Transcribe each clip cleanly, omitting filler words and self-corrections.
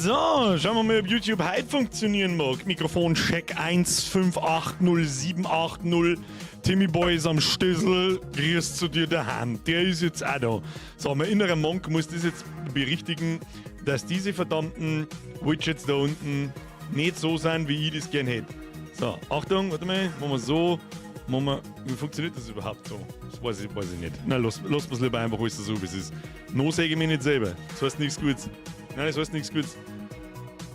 So, schauen wir mal, ob YouTube heute funktionieren mag. Mikrofon Check 1580780. Timmy Boy ist am Stissel. Grüß zu dir daheim. Der ist jetzt auch da. So, mein innerer Monk muss das jetzt berichtigen, dass diese verdammten Widgets da unten nicht so sind, wie ich das gern hätte. So, Achtung, warte mal, machen wir so. Machen wir, wie funktioniert das überhaupt so? Das weiß ich nicht. Na, lass mir's lieber einfach alles so, wie es ist. No säge ich mich nicht selber. Das heißt nichts Gutes. Nein, das heißt nichts Gutes.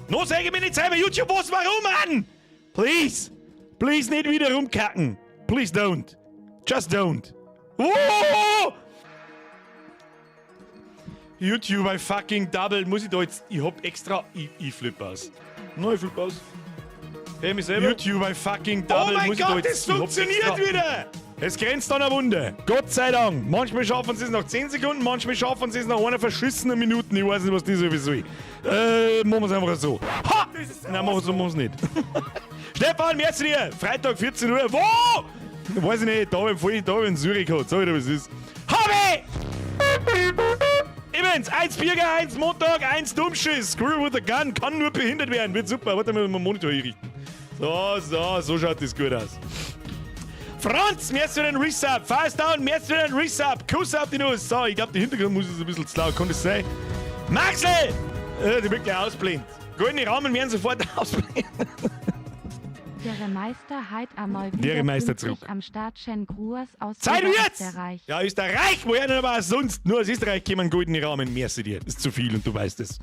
No säge ich mich nicht selber. YouTube, was, warum, Mann? Please. Please nicht wieder rumkacken. Please don't. Just don't. Oh! YouTube, I fucking double. Muss ich da jetzt. Ich hab extra. Ich flipp aus. No, ich flipp aus. Hey, mich selber. YouTube, I fucking double. Oh mein Muss ich da Gott, jetzt, das ich hab funktioniert extra wieder! Es grenzt an ein Wunder. Gott sei Dank. Manchmal schaffen sie es nach 10 Sekunden, manchmal schaffen sie es nach einer verschissenen Minute. Ich weiß nicht, was das sowieso soll. Machen wir es einfach so. Ha! Nein, machen wir es machen wir's nicht. Stefan, merci dir. Freitag 14 Uhr. Wo? Weiß ich nicht. Da im voll, da in Zürich hat. Sag ich dir, was es ist. Habe! Übrigens, 1 Birger, 1 Montag, 1 Dummschiss. Squirrel with a Gun kann nur behindert werden. Wird super. Warte mal, meinen Monitor einrichten. So, so, so schaut das gut aus. Franz, merci für den Resub. Fast down, merci für den Resub. Kuss auf die Nuss. So, ich glaube, der Hintergrundmusik ist ein bisschen zu laut. Kann das sein? Maxel! Die wird gleich ausblendet. Goldene Rahmen werden sofort ausblenden. Der Meister heit einmal Der wieder Meister pünktlich zurück. Am Start. Schen Gruas aus Zeit wird's! Österreich. Ja, Österreich, woher denn aber auch sonst? Nur aus Österreich kommen goldene Rahmen. Merci dir. Das ist zu viel und du weißt es.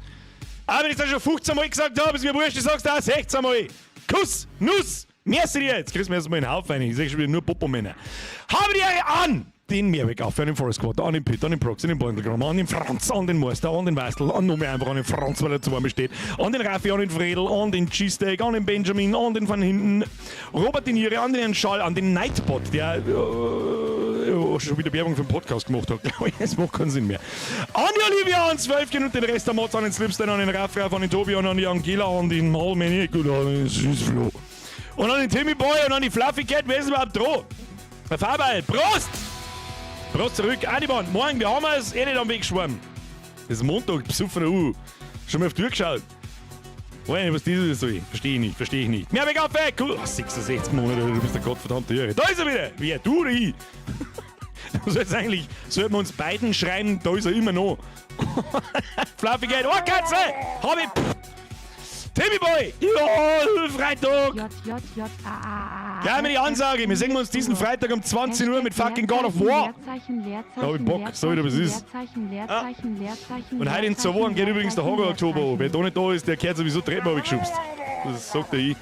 Aber wenn ich das schon 15 Mal gesagt habe, ist mir wurscht, ich sag's dir auch 16 Mal. Kuss, Nuss, merci dir. Jetzt kriegst du mir erstmal einen Haufen rein. Ich sag schon wieder nur Popo-Männer. Habe die Ehre an den Mehrweg auf, an den Forest Squad, an den Pit, an den Prox, an den Beutelgramm, an den Franz, an den Meister, an den Weißel, an noch mehr einfach an den Franz, weil er zu warm steht, an den Raffi, an den Fredel, an den Cheesesteak, an den Benjamin, an den von hinten, Robert den Niere, an den Herrn Schall, an den Nightbot, der schon wieder Werbung für den Podcast gemacht hat, glaube ich. Es macht keinen Sinn mehr. An die Olivia, an 12 und den Rest der Mods, an den Slipstein, an den Raff, an den Tobi und an die Angela, an den Malmeni, gut, an den Süßflo. Und an den Timmy Boy und an die Fluffy Cat, wer ist überhaupt dran? Der Faberl, Prost! Prost zurück, Adiban, morgen, wir haben es eh nicht am Weg geschwommen. Das ist Montag, besoffener U. Schon mal auf die Tür geschaut. Weiß nicht, was das soll. Verstehe ich nicht, verstehe ich nicht. Mehr weg auf, cool. Oh, 66 Monate, du bist der gottverdammte Irre. Da ist er wieder! Wer, du oder ich? Du sollst eigentlich, sollten wir uns beiden schreiben, da ist er immer noch. Fluffy Cat, oh Katze! Hab ich! Timmy Boy! Ja, Freitag! J, J, J, A, A, A, A. Gleich mal die Ansage, wir sehen uns diesen Freitag um 20 Uhr mit fucking God of War. Leerzeichen, Leerzeichen, Da hab ich Bock, sag ich dir, was ist. Leerzeichen, Leerzeichen, Leerzeichen, Und heute in 2 Wochen geht übrigens der Horror Oktober an. Wer da nicht da ist, der gehört sowieso Treppen geschubst. Das sagt er ich.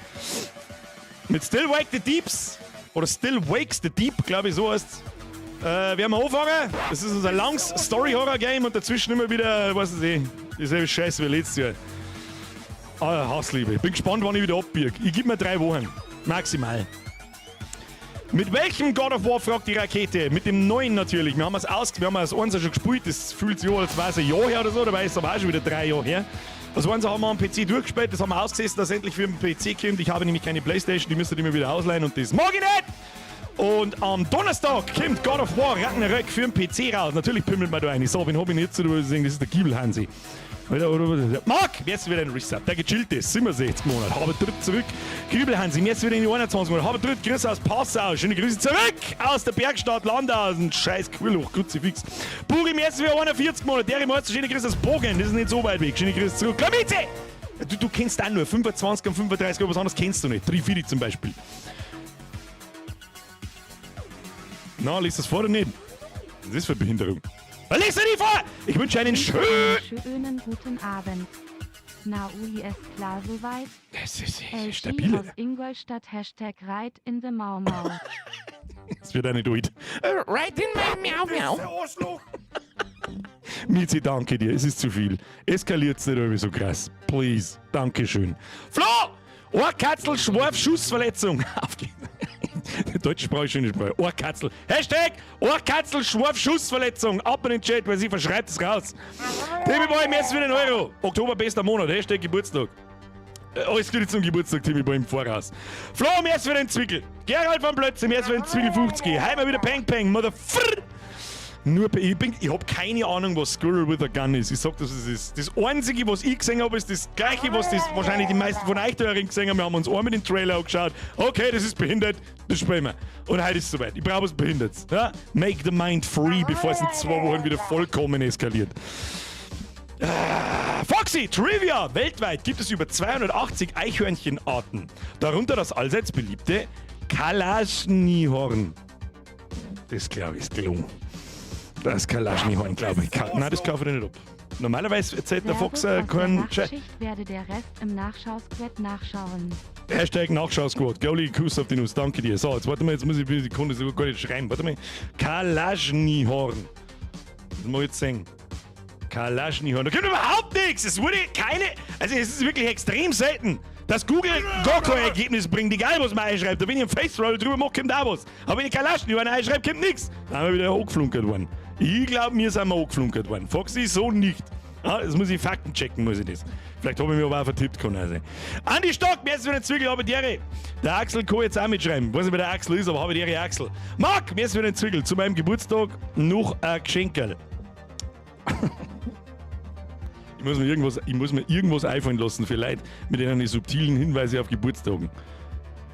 Mit Still Wake the Deeps oder Still Wakes the Deep, glaube ich, so heißt's. Werden wir anfangen. Das ist unser langes Story-Horror-Game und dazwischen immer wieder, weiß ich nicht, dieselbe Scheiße wie letztes Jahr. Ah, Hassliebe. Ich bin gespannt, wann ich wieder abbiege. Ich gebe mir 3 Wochen. Maximal. Mit welchem God of War, fragt die Rakete? Mit dem neuen natürlich. Wir haben es eins schon gespielt. Das fühlt sich an, als wäre es ein Jahr her oder so. Dabei ist es aber auch schon wieder 3 Jahre her. Das Eins haben wir am PC durchgespielt. Das haben wir ausgesessen, dass endlich für den PC kommt. Ich habe nämlich keine Playstation, die müsst ihr immer wieder ausleihen und das mag ich nicht! Und am Donnerstag kommt God of War Ragnarök für den PC raus. Natürlich pimmelt man da rein. So, wen hab ich nicht so, das ist der Giebelhansi. Oder, Marc, jetzt wieder ein Resub. Der gechillt ist, 67 Monate. Habe tritt zurück. Grübelhansi, jetzt wieder in die 21 Monate. Habe tritt, Grüße aus Passau. Schöne Grüße zurück aus der Bergstadt Landau. Ein scheiß Quirloch, Kruzifix. Buri, jetzt wieder 41 Monate. Der Meister, schöne Grüße aus Bogen. Das ist nicht so weit weg. Schöne Grüße zurück. Klamize! Du kennst auch nur 25 und 35, aber was anderes kennst du nicht. 3, 4 zum Beispiel. Na, liest das vor oder nicht? Was ist das für eine Behinderung? Lies das nicht vor! Ich wünsche einen schönen Schönen guten Abend. Na, Uli, ist klar soweit? Das ist LG stabil. Aus Ingolstadt, #RightInTheMauMau. Das wird auch nicht alt. Right in my meow meow. Arschloch! Mizi, danke dir, es ist zu viel. Eskaliert's nicht irgendwie so krass. Please, Dankeschön. Flo! Ohrkatzel, Schwarf, Schussverletzung. Auf geht's. Deutsche Sprache, schöne Sprache. Ohrkatzel. #Ohrkatzel, Schwarf, Schussverletzung. Ab in den Chat, weil sie verschreibt es raus. Timmy Boy, merci für den Euro. Oktober, bester Monat. #Geburtstag. Alles Gute zum Geburtstag, Timmy Boy, im Voraus. Flo, merci für den Zwickel. Gerald von Plötze, merci für den Zwickel 50. Heimer wieder Peng Peng, Motherfucker. Nur, ich hab keine Ahnung, was Squirrel with a Gun ist. Ich sag das, es ist. Das Einzige, was ich gesehen habe, ist das Gleiche, was das wahrscheinlich die meisten von euch da gesehen haben. Wir haben uns einmal den Trailer angeschaut. Okay, das ist behindert, das spielen wir. Und heute ist es soweit. Ich brauche was Behindertes. Ja? Make the mind free, bevor es in 2 Wochen wieder vollkommen eskaliert. Ah, Foxy, Trivia! Weltweit gibt es über 280 Eichhörnchenarten. Darunter das allseits beliebte Kalaschnihorn. Das, glaube ich, ist gelogen. Das Kalaschnihorn, glaube ich. Nein, das kaufe ich nicht ab. Normalerweise erzählt der Fox Servus aus der keinen Scheiß. Nachtschicht, werde der Rest im Nachschausquad nachschauen. #Nachschausquad. Goalie, Kuss auf die Nuss. Danke dir. So, jetzt warte mal, jetzt muss ich die Sekunde so gar nicht schreiben. Warte mal. Kalaschnihorn. Das muss ich jetzt sehen. Kalaschnihorn. Da kommt überhaupt nichts. Es wurde keine. Also, es ist wirklich extrem selten, dass Google gar kein Ergebnis bringt, egal was man einschreibt. Da wenn ich einen Face Roll drüber mache, kommt auch was. Aber wenn ich Kalaschnihorn einschreibe, kommt nichts. Dann haben wir wieder angeflunkert worden. Ich glaube, mir sind wir angeflunkert worden. Foxy, so nicht. Ah, das muss ich Fakten checken, muss ich das. Vielleicht habe ich mich aber auch vertippt, kann also. Andi Stock, merci für den Zwickel, habe die Ehre. Der Axel kann jetzt auch mitschreiben. Weiß nicht, wer der Axel ist, aber habe die Ehre, Axel. Marc, merci für den Zwickel. Zu meinem Geburtstag noch ein Geschenkerl. Ich muss mir irgendwas einfallen lassen für Leute mit denen subtilen Hinweise auf Geburtstagen.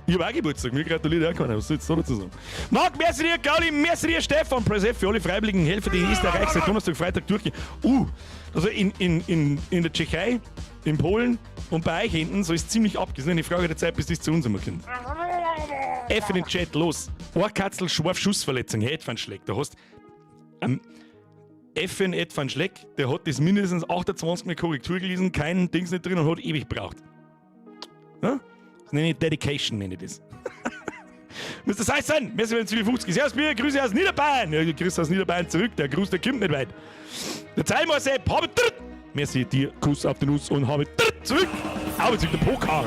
Ich habe auch Geburtstag, mir gratuliert auch keiner. Was soll ich jetzt da dazu sagen? Marc, merci dir, Gauli, merci dir, Stefan, Press F für alle freiwilligen Helfer, die in Österreich seit Donnerstag, Freitag durchgehen. Also in der Tschechei, in Polen und bei euch hinten, so ist ziemlich abgesehen. Eine Frage der Zeit, bis das zu uns einmal kommt. F in den Chat, los. Ohrkatzel, Schwarf, Schussverletzung, Ed Schleck. Da hast FN Ed van Schleck, der hat das mindestens 28 Mal Korrektur gelesen, kein Dings nicht drin und hat ewig gebraucht. Ja? Das nenne ich Dedication, nenne ich das. Mr. Seissen, merci für den 50. Servus, Bier, Grüße aus Niederbayern. Ja, Grüße aus Niederbayern zurück, der Gruß, der kommt nicht weit. Der Zeilmarsepp, habe dritt. Merci dir, Kuss auf die Nuss und habe dritt zurück. Aber zurück, der Pokal.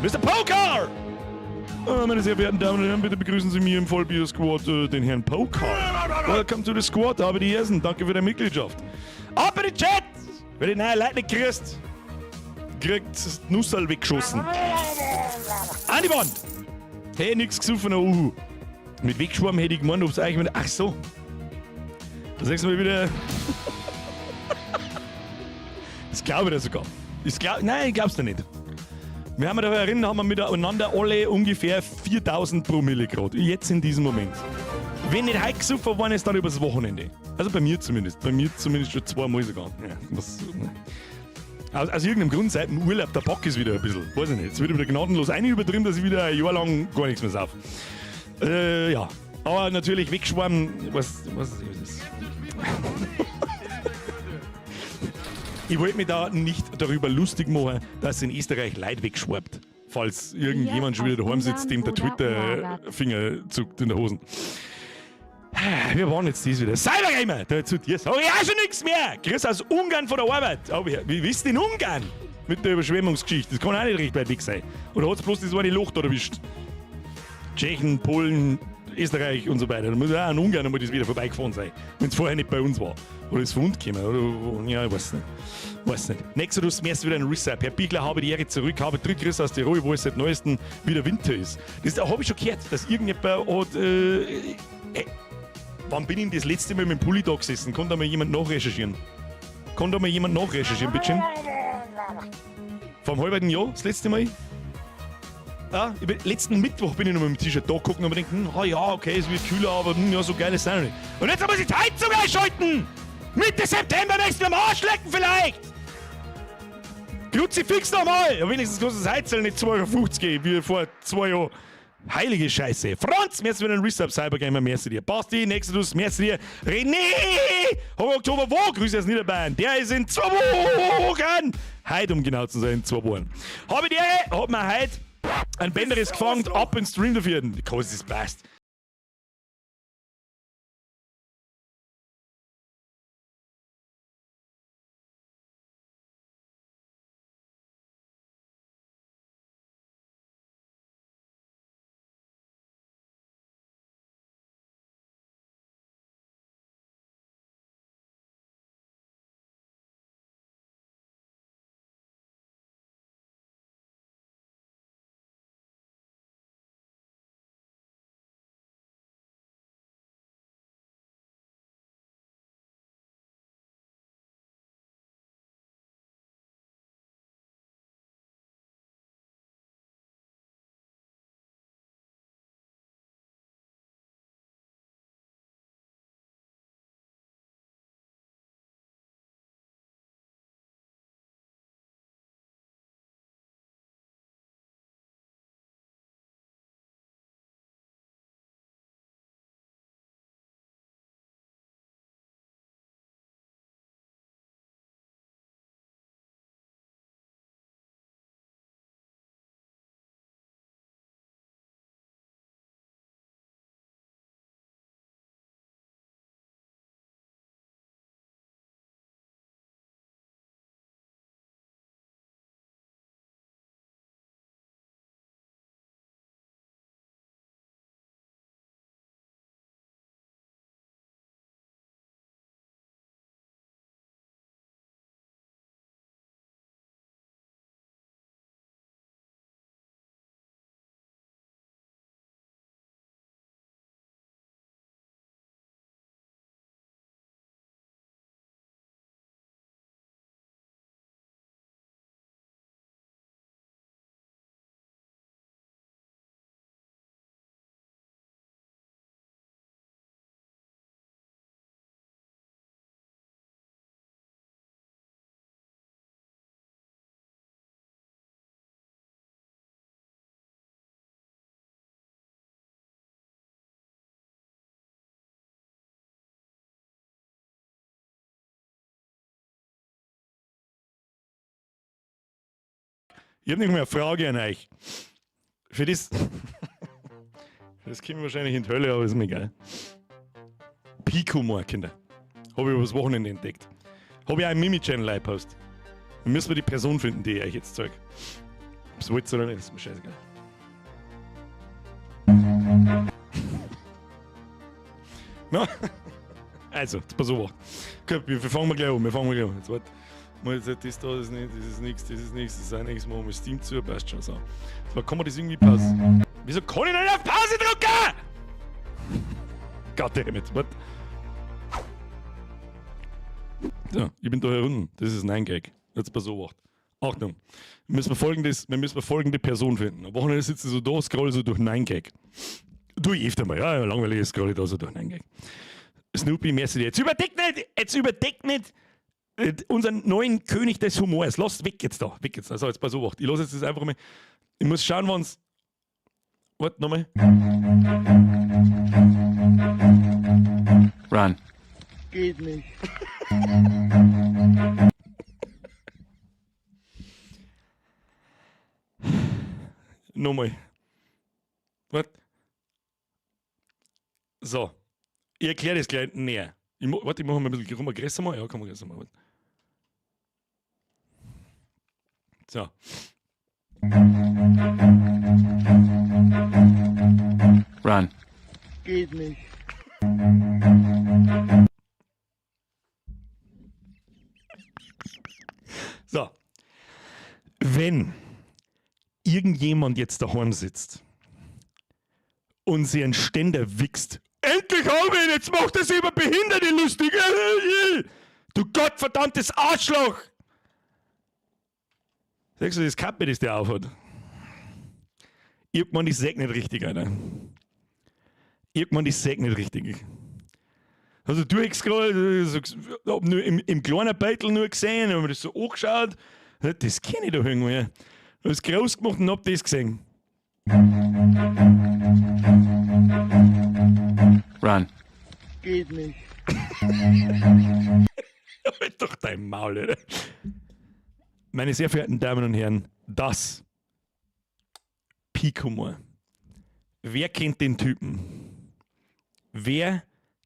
Mr. Pokar! Meine sehr verehrten Damen und Herren, bitte begrüßen Sie mir im Vollbier-Squad den Herrn Pokar. Welcome to the Squad, habe die Ersten. Danke für deine Mitgliedschaft. Ab in den Chat! Wenn du neue Leute nicht kriegst, kriegt das Nusserl weggeschossen. An die Wand! Hey, nix gesoffen, uhu. Mit weggeschwommen hätte ich gemeint, ob's eigentlich mit. Ach so. Da sagst du mal wieder. Das glaube ich dir sogar. Das glaub, nein, ich glaub's dir nicht. Wir haben da erinnern, haben wir miteinander alle ungefähr 4000 Promille gerade. Jetzt in diesem Moment. Wenn nicht heute gesoffen worden ist, dann übers Wochenende. Also bei mir zumindest. Bei mir zumindest schon zweimal sogar. Ja, was, aus irgendeinem Grund seit dem Urlaub, der Bock ist wieder ein bisschen. Weiß ich nicht. Es wird wieder gnadenlos eine übertrieben, dass ich wieder ein Jahr lang gar nichts mehr sauf. Ja. Aber natürlich weggeschwommen, was ist das? Ich wollte mich da nicht darüber lustig machen, dass in Österreich Leid wegschwappt. Falls irgendjemand schon wieder daheim sitzt, dem der Twitter-Finger zuckt in der Hosen. Wir waren jetzt dies wieder. Cybergamer! Da zu dir sag ich auch schon nichts mehr! Grüß aus Ungarn von der Arbeit. Aber wie wisst in Ungarn? Mit der Überschwemmungsgeschichte. Das kann auch nicht recht weit weg sein. Oder hat's bloß das eine Loch da erwischt? Tschechen, Polen, Österreich und so weiter. Da muss auch in Ungarn einmal das wieder vorbeigefahren sein, wenn es vorher nicht bei uns war. Oder ist von uns gekommen. Oder, ja, ich weiß nicht. Weiß nicht. Nexodus, mir ist wieder ein Resub. Herr Biegler, habe die Ehre zurück, habe drei Grüße aus Tirol, wo es seit neuestem wieder Winter ist. Das habe ich schon gehört, dass irgendjemand hat. Wann bin ich denn das letzte Mal mit dem Pulli da gesessen? Kann da mal jemand nachrecherchieren? Kann da mal jemand nachrecherchieren, bitte? Vor einem halben Jahr, das letzte Mal? Ja, ich bin, letzten Mittwoch bin ich noch mit dem T-Shirt da geguckt und hab mir gedacht, ah ja, okay, es wird kühler, aber ja, so geil ist es auch nicht. Und jetzt muss ich die Heizung einschalten! Mitte September möchtest du am Arsch lecken vielleicht! Kruzifix nochmal! Ja, wenigstens kostet das Heizl nicht 2,50 Euro, wie vor 2 Jahren. Heilige Scheiße. Franz, merci für den Resub, Cybergamer, merci dir. Basti, Nexodus, merci dir. René, Hab Oktober wo? Grüße aus Niederbayern. Der ist in 2 Wochen. Heute, um genau zu sein, in 2 Wochen. Habe die Ehre, hat mir heute ein Bänderes gefangen, ab in Stream dafür. Das ist passt. Ich habe nicht mehr eine Frage an euch. Für das. Für das kommen wir wahrscheinlich in die Hölle, aber ist mir egal. Peak-Humor, Kinder. Habe ich übers Wochenende entdeckt. Habe ich auch im Mimi-Channel eingepostet. Dann müssen wir die Person finden, die ich euch jetzt zeige. Ob's wollt oder nicht, ist mir scheißegal. Na? Also, jetzt pass auf. Gut, wir fangen mal gleich an. Wir fangen mal gleich an. Jetzt warte. Mal jetzt, das da ist nicht, das ist nichts, das ist nichts, das ist auch nichts. Machen wir Steam zu, passt schon so. Jetzt kann man das irgendwie pausen. Wieso kann ich nicht auf Pause drücken? Goddammit, what? So, ich bin da hier unten. Das ist ein Gag. Jetzt pass auf. Achtung. Wir müssen folgendes, wir müssen folgende Person finden. Am Wochenende sitze ich so da, scroll so durch 9gag. Du ich öfter mal, ja, langweilig scroll ich da so durch 9gag. Snoopy, merci dir. Jetzt überdeck nicht unseren neuen König des Humors. Lass weg jetzt da, weg jetzt. Also jetzt pass auf. Ich lasse jetzt das einfach mal. Ich muss schauen, wann's. Warte, nochmal. Run. Geht nicht. Nochmal. Warte. So. Ich erkläre das gleich näher. Ich, warte, ich mache mal ein bisschen rum, größer mal. Ja, kann man größer machen. So. Run. Geht nicht. So. Wenn irgendjemand jetzt daheim sitzt und sich einen Ständer wichst, endlich hab ich ihn, jetzt macht er sich über Behinderte lustig. Du gottverdammtes Arschloch! Siehst du das Kappe, das der aufhat? Ich hab gemeint, ich sag nicht richtig, Alter. Ich hab gemeint, ich sag nicht richtig. Also durchgescrollt, so, hab nur im kleinen Beitel nur gesehen, hab mir das so angeschaut. Das kenn ich doch irgendwie. Hab es groß gemacht und hab das gesehen. Run. Geht nicht. Halt doch dein Maul, Alter. Meine sehr verehrten Damen und Herren, das Peak-Humor. Wer kennt den Typen? Wer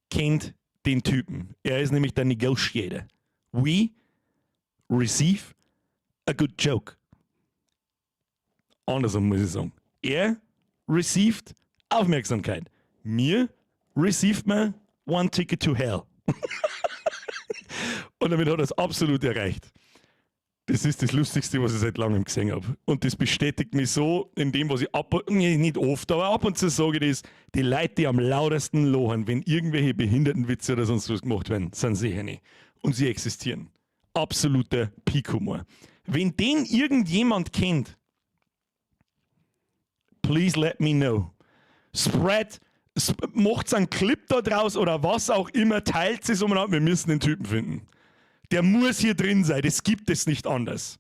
kennt den Typen? Er ist nämlich der Negotiator. We receive a good joke. Andersrum muss ich sagen. Er received Aufmerksamkeit. Mir received man one ticket to hell. Und damit hat er es absolut erreicht. Das ist das Lustigste, was ich seit langem gesehen habe. Und das bestätigt mich so in dem, was ich ab und, nee, nicht oft, aber ab und zu sage ich das, die Leute, die am lautesten lachen, wenn irgendwelche Behindertenwitze oder sonst was gemacht werden, sind sicher nicht. Und sie existieren. Absoluter Peak-Humor. Wenn den irgendjemand kennt, please let me know. Spread, macht's einen Clip da draus oder was auch immer, teilt es umeinander, wir müssen den Typen finden. Der muss hier drin sein, das gibt es nicht anders.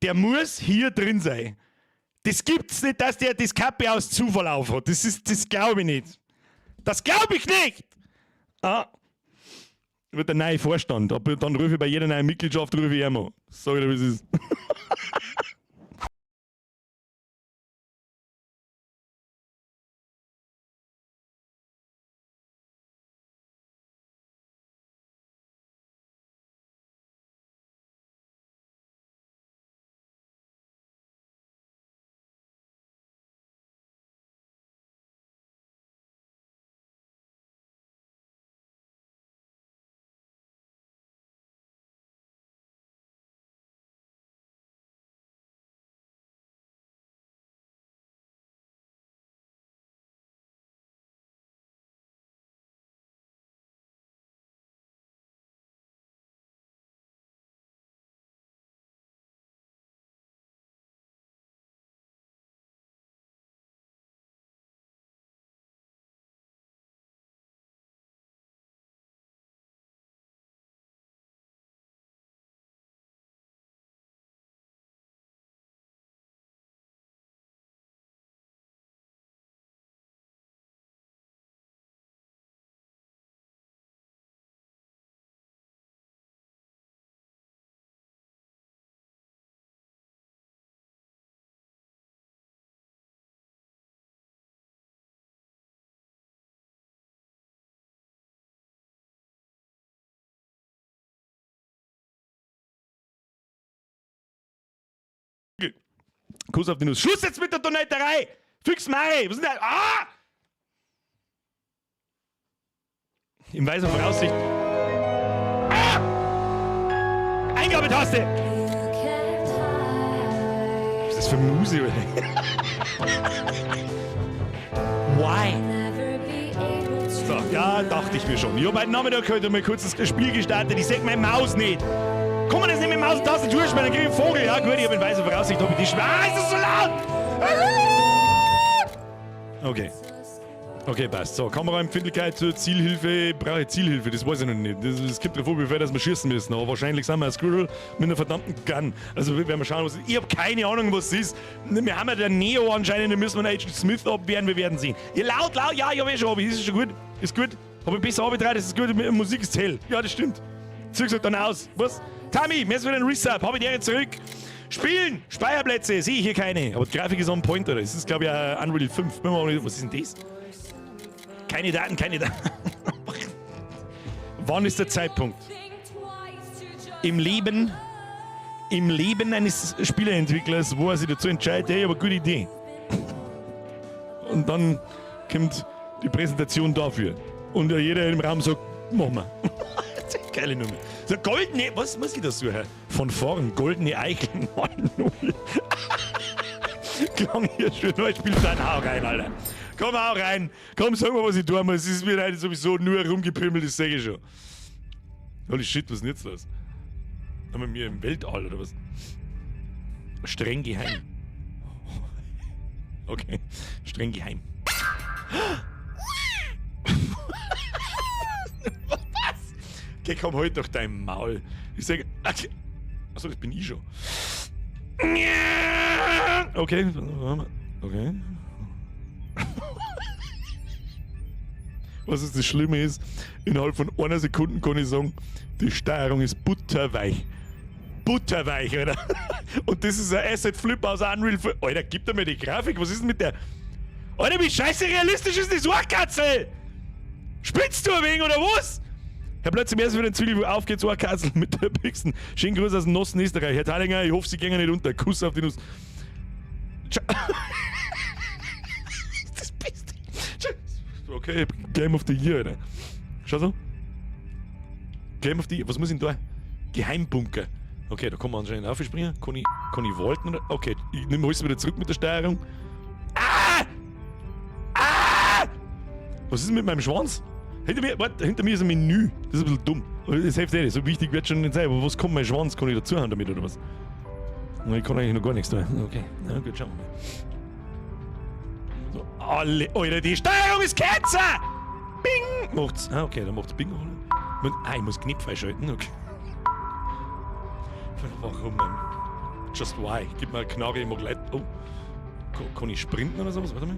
Der muss hier drin sein. Das gibt's nicht, dass der das Kappe aus Zufall aufhat. Das glaube ich nicht. Das glaube ich nicht! Ah. Wird der neue Vorstand. Aber dann rufe ich bei jeder neuen Mitgliedschaft rufe ich einmal. Sag ich dir, wie es ist. Kuss auf die Nuss. Schluss jetzt mit der Donaterei! Fix Mari! Was ist denn da? Ah! In weiser Voraussicht. Ah! Eingabetaste! Was ist das für Musik? Why? So, ja, dachte ich mir schon. Ich habe heute Nachmittag heute mal kurz das Spiel gestartet. Ich seh meine Maus nicht. Kann man das nicht mit Maus und Tastatur spielen? Dann krieg ich einen Vogel. Ja gut, ich habe in weiser Voraussicht, ob ich die. Ah, ist das so laut? Okay. Okay, passt. So, Kameraempfindlichkeit zur Zielhilfe. Brauche ich Zielhilfe? Das weiß ich noch nicht. Das kommt drauf an, wie viel dass wir schießen müssen. Aber wahrscheinlich sind wir ein Squirrel mit einer verdammten Gun. Also werden wir schauen, was. Ich habe keine Ahnung, was es ist. Wir haben ja den Neo anscheinend, da müssen wir einen Agent Smith abwehren. Wir werden sehen. Ja, laut, laut, ja, ich hab eh schon. Aber ist schon gut. Ist gut. Hab ich besser abgedreht, das ist gut. Musik ist hell. Ja, das stimmt. Zurück dann aus. Was? Tami, mir ist wieder ein Resub. Hab ich die zurück. Spielen! Speicherplätze, sehe ich hier keine. Aber die Grafik ist on point, oder? Das ist, glaube ich, Unreal 5. Was ist denn das? Keine Daten, keine Daten. Wann ist der Zeitpunkt? Im Leben eines Spieleentwicklers, wo er sich dazu entscheidet, hey, aber gute Idee. Und dann kommt die Präsentation dafür. Und jeder im Raum sagt, machen wir. Geile Nummer. So, goldene, was muss ich da suchen? Von vorn, goldene Eicheln 9-0. Klang hier schön, neues Spielplan, hau rein, Alter. Komm, hau rein. Komm, sag mal, was ich tun muss. Es ist mir heute sowieso nur rumgepimmelt, das sag ich schon. Holy shit, was ist denn jetzt los? Haben wir mir im Weltall oder was? Streng geheim. Okay, streng geheim. Was? Geh, komm, halt doch dein Maul. Ich sag, okay. Achso, das bin ich schon. Okay. Okay. Was ist das Schlimme ist, innerhalb von einer Sekunde kann ich sagen, die Steuerung ist butterweich. Butterweich, Alter. Und das ist ein Asset Flip aus Unreal 5. Alter, gib mir die Grafik. Was ist denn mit der. Alter, wie scheiße realistisch ist das Ohrkatzel? Spinnst du ein wenig oder was? Herr plötzlich erst wieder ein Zwiebel, auf geht's Ohrkatzel mit der Pixen. Schönen Gruß aus dem Osten Österreich. Herr Thalinger, ich hoffe, Sie gehen nicht unter. Kuss auf die Nuss. Das Beste. Okay, Game of the Year, Alter. Schau so. Game of the Year. Was muss ich denn da? Geheimbunker. Okay, da kann man anscheinend aufspringen. Kann ich walten oder? Okay, ich nehme alles wieder zurück mit der Steuerung. Ah! Ah! Was ist denn mit meinem Schwanz? Hinter mir, warte, hinter mir ist ein Menü. Das ist ein bisschen dumm. Das hilft eh nicht. So wichtig wird schon nicht sein. Aber was kommt mein Schwanz? Kann ich dazuhauen damit oder was? Ich kann eigentlich noch gar nichts tun. Okay, na gut, schauen wir mal. So, alle, Alter, die Steuerung ist Cancer! Bing! Macht's. Ah, okay, dann macht's Bing. Ah, ich muss Knopf freischalten, okay. Warum, man? Just why? Gib mir eine Knarre, ich mag Leute. Oh. Kann ich sprinten oder sowas? Warte mal.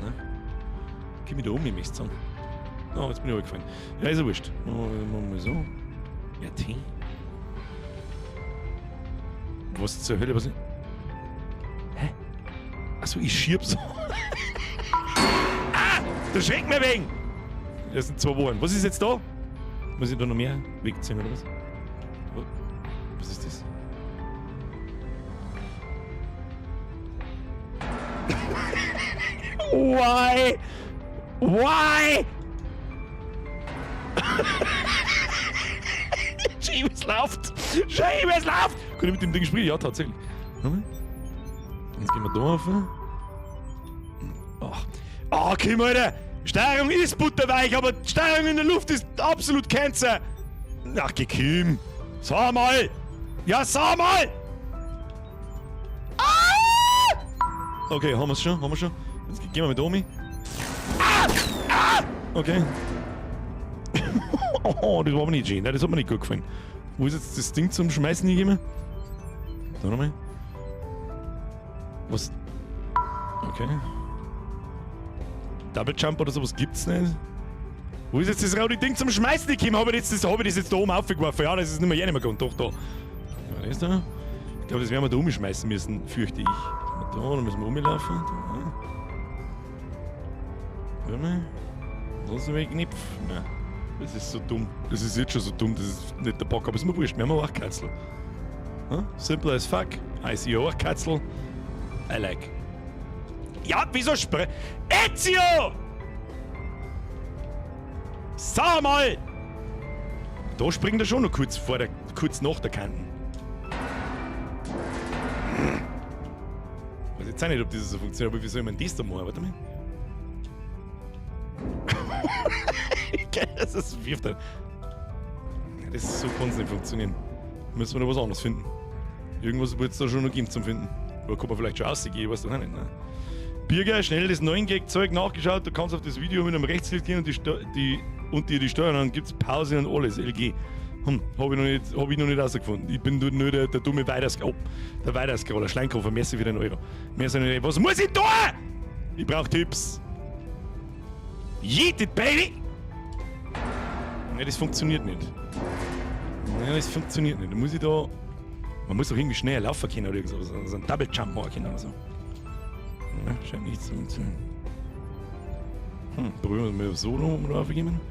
Nein. Geh mich da um, ich möchte sagen. Oh, jetzt bin ich runtergefallen. Ja, ist ja wurscht. Machen wir so. Ja, T. Was zur Hölle? Was? Hä? Achso, ich schieb so. Ah! Da schreckt mir wegen! Das sind zwei Wochen. Was ist jetzt da? Muss ich da noch mehr wegziehen oder was? Was ist das? Why? Why? Schön, es läuft! Schön, es läuft! Kann ich mit dem Ding spielen? Ja, tatsächlich. Jetzt gehen wir da auf. Ach. Ah, komm, Alter! Steuerung ist butterweich, aber Steuerung in der Luft ist absolut Cancer! Ach, geh, Kim! Sag mal! Ja, sag mal! Ah! Okay, haben wir's schon, haben wir schon. Jetzt gehen wir mit Omi. Ah! Ah! Okay. Oh, das war aber nicht schön. Nein, das hat mir nicht gut gefallen. Wo ist jetzt das Ding zum Schmeißen gegeben? Da nochmal. Was? Okay. Double Jump oder sowas gibt's nicht. Wo ist jetzt das rote Ding zum Schmeißen gekommen? Habe ich, jetzt das, hab ich das jetzt da oben aufgeworfen? Ja, das ist nicht mehr, eh nicht mehr gegangen. Doch, da. Ja, das ist da. Ich glaube, das werden wir da umschmeißen müssen, fürchte ich. Da, da müssen wir umlaufen. Da. Warte mal. Das ist ein Knipf. Nein. Das ist so dumm. Das ist jetzt schon so dumm, das ist nicht der Bock, aber ist mir wurscht. Wir haben auch Katzel. Huh? Simple as fuck. I see your Katzel. I like. Ja, wieso spre... Ezio! Sag mal! Da springt er schon noch kurz vor der, kurz nach der Kante. Weiß jetzt auch nicht, ob das so funktioniert, aber wie soll man das da machen? Warte mal. Das ist, wirft er. Das ist, so kann es nicht funktionieren. Müssen wir da was anderes finden. Irgendwas wird es da schon noch geben zum Finden. Oder kann man vielleicht schon rausgehen, ich weiß doch auch nicht. Ne? Birger, schnell das 9-Gag-Zeug nachgeschaut, du kannst auf das Video mit einem Rechtsklick gehen und, die, und dir die Steuern, dann gibt's Pause und alles, LG. Hab ich noch nicht, hab ich noch nicht rausgefunden. Ich bin nur der dumme Weiterscroller. Oh, der Weiterscroller, Schleinkoffer, merci für den Euro. Merci nicht. Was muss ich da? Ich brauch Tipps. Yeet it, baby! Ne, das funktioniert nicht. Ne, das funktioniert nicht. Da muss ich da. Man muss doch irgendwie schneller laufen können oder irgendwas. So einen Double Jump machen können oder so. Ne, scheint nicht zu funktionieren. Probieren wir mal so noch, ob wir da raufkommen.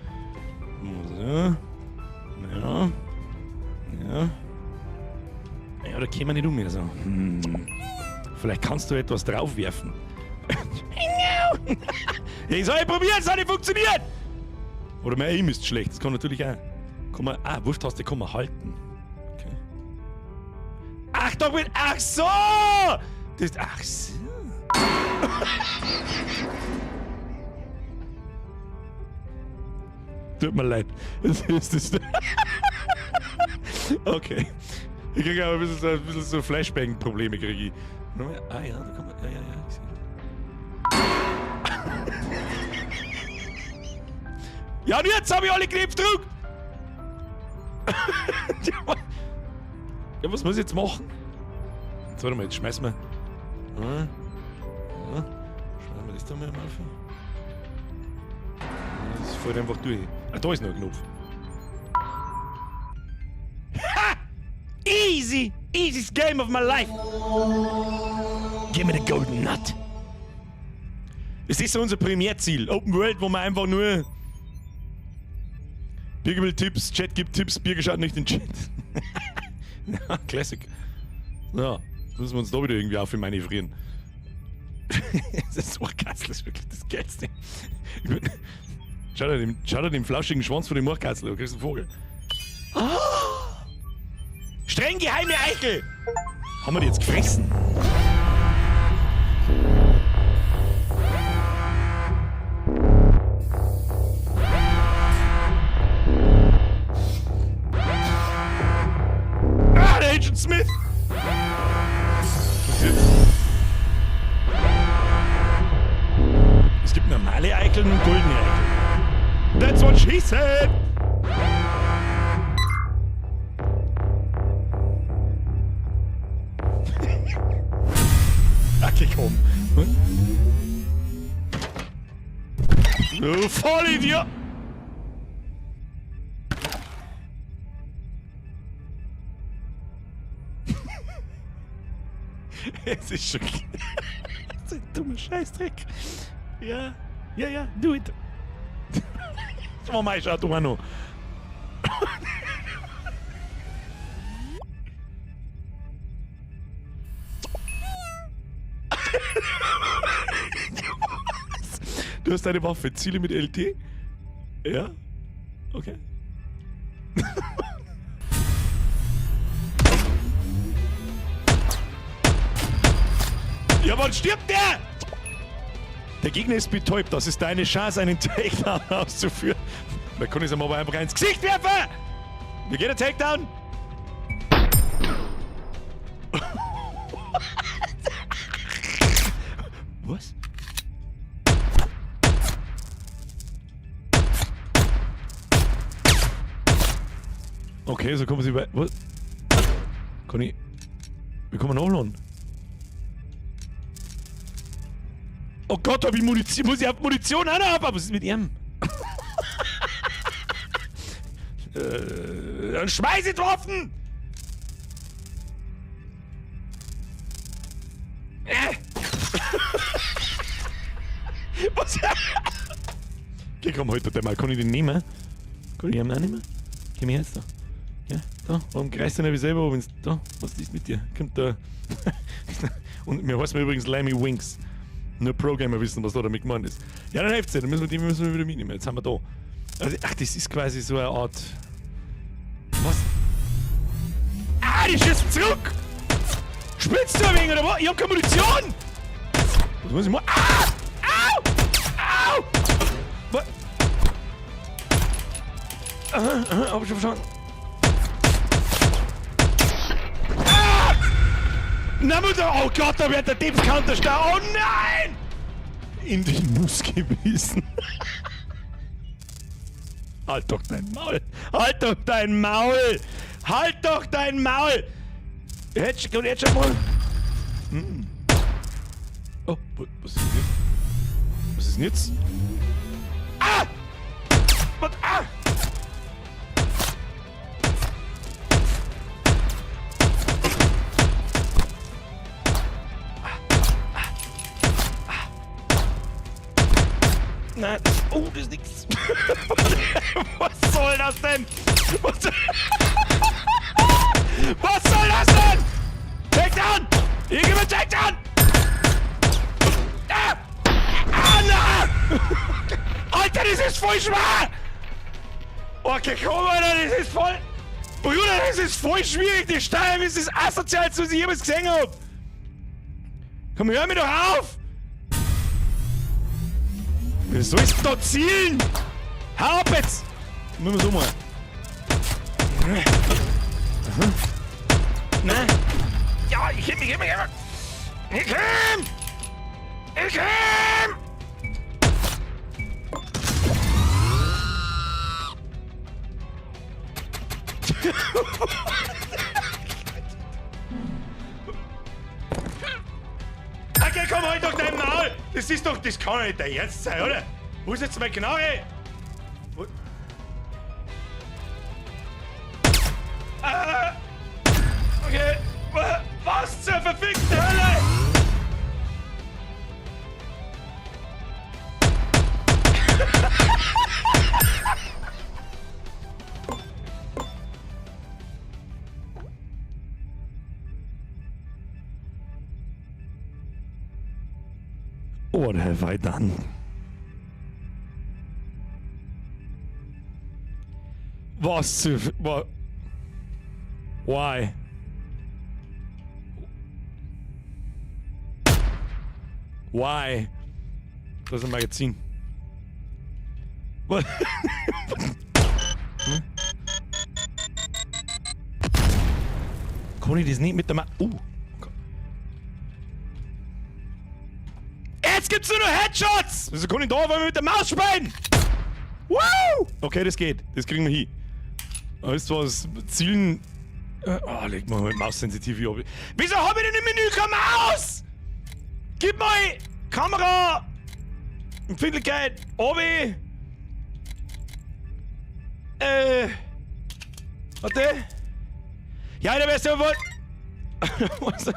So. Ja. Ja. Ja, da kämen wir nicht um. Also. Vielleicht kannst du etwas draufwerfen. Ja, ich soll probieren, es hat nicht funktioniert! Oder mein Aim ist schlecht, das kann natürlich auch. Kann man, Wurftaste kann man halten. Okay. Ach doch, mit, ach so! Das, ach so. Tut mir leid. Das ist, das okay. Ich kriege aber ein bisschen so Flashbang-Probleme, kriege ich. Ah ja, da kann man. Ja, ja, ja. Ich sehe. Ja, und jetzt habe ich alle Knöpfe gedrückt! Ja, was muss ich jetzt machen? Jetzt warte mal, jetzt schmeißen wir. Ja, ja. Schmeißen wir das da mal auf. Das fällt einfach durch. Ah, da ist noch ein Knopf. Ha! Easy! Easiest game of my life! Give me the golden nut! Es ist so unser Primärziel. Open World, wo man einfach nur. Birger will Tipps, Chat gibt Tipps, Birger schaut nicht in den Chat. Ja, Classic. So, müssen wir uns da wieder irgendwie auf manövrieren. Das ist so Katzel, ist wirklich das Geilste. Schau dir den flauschigen Schwanz von dem Ohrkatzel, du kriegst einen Vogel. Ah! Streng geheime Eichel! Haben wir die jetzt gefressen? Ah, der Agent Smith! Was ist jetzt? Es gibt normale Eicheln und goldene Eicheln. That's what she said! Okay, komm. Du Vollidiot! Es ist schon. Das ist ein dummer Scheißdreck. Ja, ja, ja, do it. Das war mein Schaut auch noch. Du hast eine Waffe. Ziele mit LT? Ja? Okay. Ja, wann stirbt der? Der Gegner ist betäubt. Das ist deine Chance, einen Takedown auszuführen. Da kann ich es ihm aber einfach ins Gesicht werfen. Wie geht der Takedown? Was? Okay, so kommen sie bei. Was? Kann ich. Wie kann man nachladen? Oh Gott, hab ich Munition. Muss ich auf Munition auch noch haben? Was ist mit ihm? Dann schmeiß ich Waffen! Was? Geh, komm, heute mal. Kann ich den nehmen? Kann ich ihn auch nehmen? Gib mir jetzt da. Ja, da, warum kreist du nicht selber, wenn's da, was ist mit dir? Kommt da. Und mir heißt mir übrigens Lemmy Winks. Nur Pro-Gamer wissen, was da damit gemeint ist. Ja, dann hilft's ja, dann müssen wir die müssen wir wieder mitnehmen. Jetzt haben wir da. Also, ach, das ist quasi so eine Art. Was? Ah, die schießen zurück! Spinnst du ein wenig oder was? Ich hab keine Munition! Was muss ich machen? Ah! Au! Au! Was? Aha, aha, hab ich schon verstanden. Ah! Na, Mutter! Oh Gott, da wird der Depth Counter stehen. Oh nein! In die Nuss gebissen. Halt doch dein Maul! Halt doch dein Maul! Halt doch dein Maul! Jetzt, jetzt schon mal. Hm. Oh, was ist denn jetzt? Was ist denn jetzt? Ah! Was? Ah! Nein. Oh, das ist nix. Was soll das denn? Was, was soll das denn? Take down! Irgendjemand take down! Ah! Ah, na! Alter, das ist voll schwer! Okay, komm, Alter, das ist voll... Bruder, das ist voll schwierig, die Steuerung ist das asozialste, was ich jemals gesehen hab! Komm, hör mir doch auf! Wie sollst du da zielen? Hau ab jetzt! Müssen wir so machen. Aha. Nein. Ja, ich heb mich, ich heb mich, ich heb mich. Ich komm! Ich komm! Okay, komm, halt doch dein Maul! Das ist doch, das kann doch nicht dein Ernst sein, oder? Wo ist jetzt meine Knarre? Wo? Ah, okay, was zur verfickten Hölle? What have I done? Was zu... What? Why? Why? Das ist ein Magazin. What? Hm? Kann ich das nicht mit der Ma... Jetzt gibt's nur noch Headshots! Wieso kann ich da auf einmal mit der Maus spielen? Woo! Okay, das geht. Das kriegen wir hin. Weißt du was? Zielen. Oh, leg mal mit Maus sensitiv hier ab. Wieso hab ich denn im Menü keine Maus? Gib mal Kamera! Empfindlichkeit! Obi! Warte. Ja, der wär's ja wohl. Was?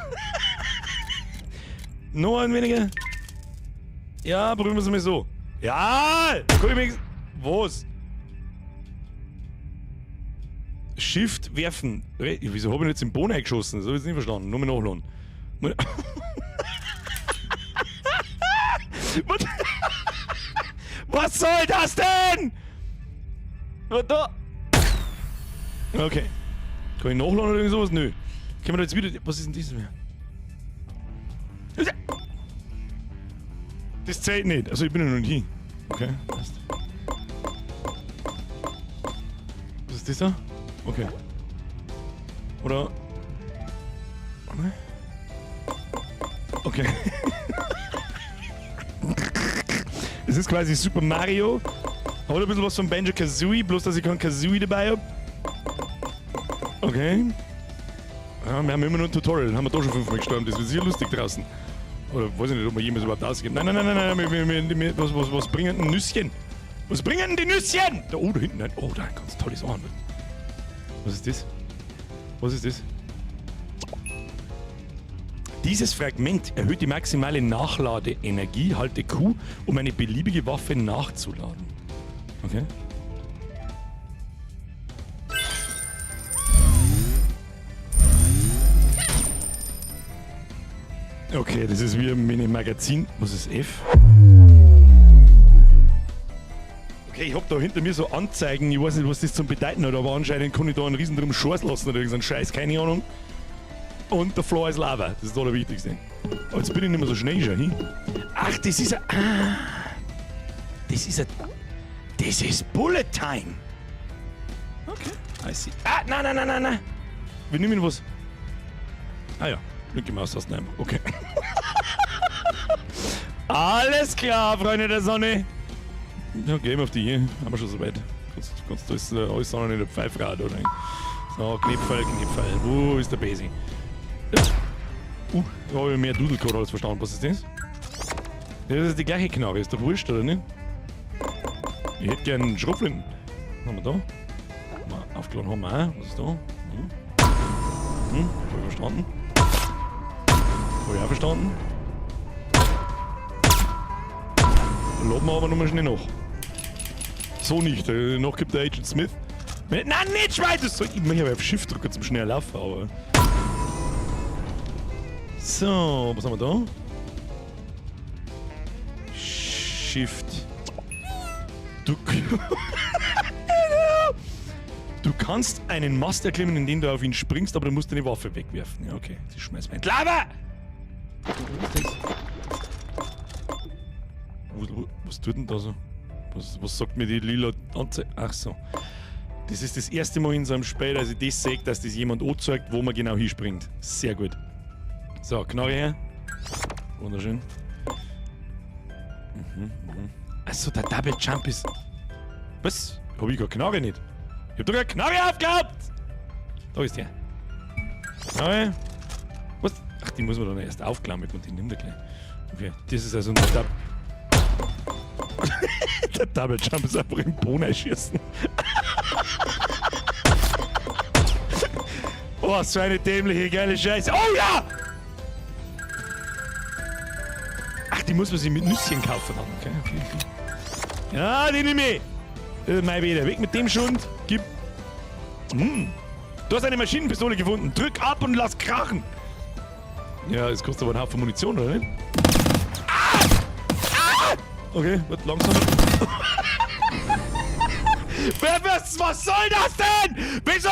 Noch ein weniger. Ja, probieren wir es mal so. Ja! Guck ich mir. Was? Shift werfen. Wieso hab ich jetzt den Boden eingeschossen? Das hab ich jetzt nicht verstanden. Nur mal nachladen. Was? Was soll das denn? Was da? Okay. Kann ich nachladen oder irgend sowas? Nö. Können wir da jetzt wieder. Was ist denn das mehr? Das zählt nicht. Also ich bin ja noch nicht hin. Okay, passt. Was ist das da? Okay. Oder. Okay. Okay. Es ist quasi Super Mario. Hat ein bisschen was von Banjo-Kazooie, bloß dass ich kein Kazooie dabei hab. Okay. Ja, wir haben immer nur ein Tutorial, haben wir da schon 5-mal gestorben, das wird sicher lustig draußen. Oder weiß ich nicht, ob wir jemals überhaupt ausgeben. Nein, nein, nein, nein, nein, was bringen denn Nüsschen? Was bringen denn die Nüsschen? Da, oh, da hinten, nein. Oh, da ein ganz tolles Ohren. Was ist das? Was ist das? Dieses Fragment erhöht die maximale Nachladeenergie, halte Q, um eine beliebige Waffe nachzuladen. Okay. Okay, das ist wie ein Magazin. Was ist F? Okay, ich hab da hinter mir so Anzeigen. Ich weiß nicht, was das zum bedeuten hat, aber anscheinend kann ich da einen riesen drum Scheiß lassen oder irgendeinen Scheiß, keine Ahnung. Und der Floor ist Lava. Das ist das Allerwichtigste. Aber jetzt bin ich nicht mehr so schnell schon hin. Ach, das ist ein. Ah, das ist ein. Das ist Bullet Time. Okay, I see. Ah, nein, nein, nein, nein, nein. Wir nehmen was. Ah ja, linke Maustasten einfach. Okay. Alles klar, Freunde der Sonne. Ja, gehen wir auf die hier. Haben wir schon soweit. Kannst du das alles noch in der Pfeifrad oder? So, Knipfel, Knipfel. Wo ist der Basi? Da habe ich mehr Dudelcode als verstanden. Was ist das? Das ist die gleiche Knarre. Ist doch wurscht, oder nicht? Ich hätte gern einen Schrotflinten. Was haben wir da? Mal aufgeladen haben wir auch. Was ist da? Hm? Hm? Hab ich verstanden. Hab ich auch verstanden. Laden wir aber nochmal schnell nach. So nicht. Noch gibt der Agent Smith. Nein, nicht Schwein! Das soll ich möchte aber auf Shift drücken zum schnell laufen, aber. So, was haben wir da? Shift. Du, du kannst einen Mast erklimmen, indem du auf ihn springst, aber du musst deine Waffe wegwerfen. Ja, okay. Sie schmeißt mir Lava! Was ist das? Was tut denn da so? Was sagt mir die lila Anzeige? Ach so. Das ist das erste Mal in so einem Spiel, dass ich das sehe, dass das jemand anzeigt, wo man genau hinspringt. Sehr gut. So, Knarre her. Wunderschön. Achso, der Double Jump ist. Was? Hab ich keine Knarre nicht? Ich hab doch keine Knarre aufgehabt! Da ist der. Knarre. Was? Ach, die muss man dann erst aufklammern und die nimmt er gleich. Okay, das ist also ein Double. Der Double Jump ist einfach im Bohnen schießen. Oh, so eine dämliche, geile Scheiße. Oh ja! Ach, die muss man sich mit Nüsschen kaufen dann. Okay, okay, okay. Ja, die nehme ich. Mein Wieder. Weg mit dem Schund. Gib. Hm. Du hast eine Maschinenpistole gefunden. Drück ab und lass krachen. Ja, es kostet aber einen Haufen Munition, oder nicht? Ah! Ah! Okay, wird langsamer. Was soll das denn? Wieso?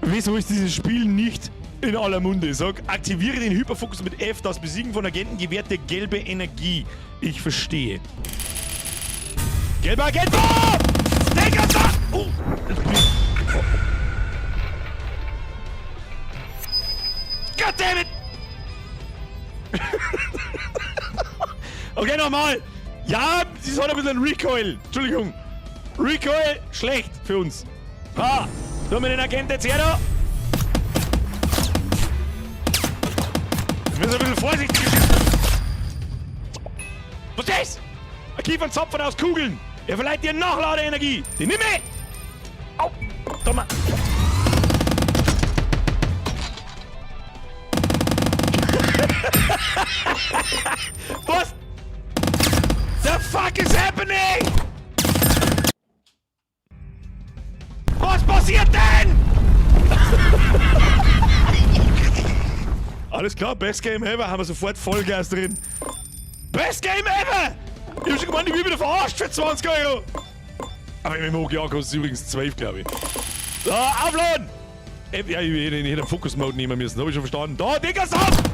Wieso ist dieses Spiel nicht in aller Munde? Sag, aktiviere den Hyperfokus mit F. Das Besiegen von Agenten gewährt dir gelbe Energie. Ich verstehe. Gelber Agent! Oh! Digga, da! Oh! Oh. God damn it! Okay, nochmal. Ja, sie hat ein bisschen Recoil. Entschuldigung. Recoil, schlecht für uns. Ha! Da haben wir den Agent jetzt her da. Wir müssen ein bisschen vorsichtig schießen. Was ist das? Ein Kiefernzapfen aus Kugeln. Er verleiht dir Nachladeenergie. Die nimm ich. Au. Da mal. Was? The fuck is happening? Was passiert denn? Alles klar, best game ever, haben wir sofort Vollgas drin. Best game ever! Ich hab schon gemeint, ich bin wieder verarscht für 20 Euro. Aber im MMO kostet es übrigens 12, glaube ich. So, aufladen! Ja, ich hätte einen Fokus-Mode nehmen müssen, hab ich schon verstanden. Da, Digga, Saft!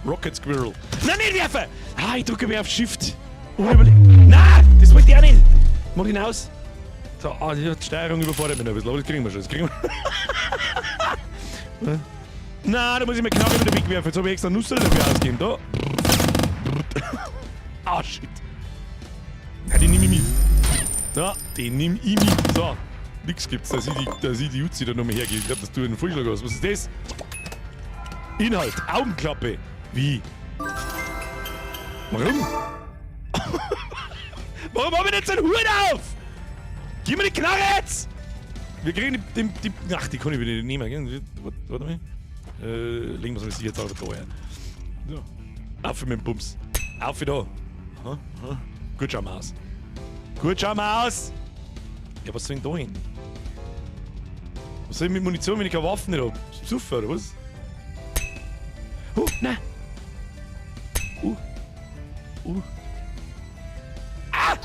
Rocket Squirrel. Nein, nicht werfen! Ah, ich drücke mir auf Shift. Unüberlegt. Nein, das wollte ich auch nicht. Mach ihn aus. So, ah, die Steuerung überfordert mich noch ein bisschen, aber das kriegen wir schon. Das kriegen wir. Nein, da muss ich mir knapp über den Weg werfen. Jetzt habe ich extra Nüsse dafür ausgegeben. Da. Ah, shit. Nein, die nehme ich mit. Ja, die nehme ich mit. So, nix gibt's, dass ich die Uzi da nochmal hergebe. Ich glaub, dass du einen Vorschlag hast. Was ist das? Inhalt, Augenklappe. Wie? Warum? Warum hab ich denn jetzt einen Hut auf? Gib mir die Knarre jetzt! Wir kriegen die, ach, die kann ich wieder nicht nehmen. Gell? Warte mal. Legen wir es mal jetzt auch da her. So. Auf mit dem Bums. Auf da. Aha, aha. Gut, schauen wir aus. Gut, schauen wir aus! Ja, was soll ich denn da hin? Was soll ich mit Munition, wenn ich keine Waffen nicht hab? Besoffen, oder was? Na. Ah!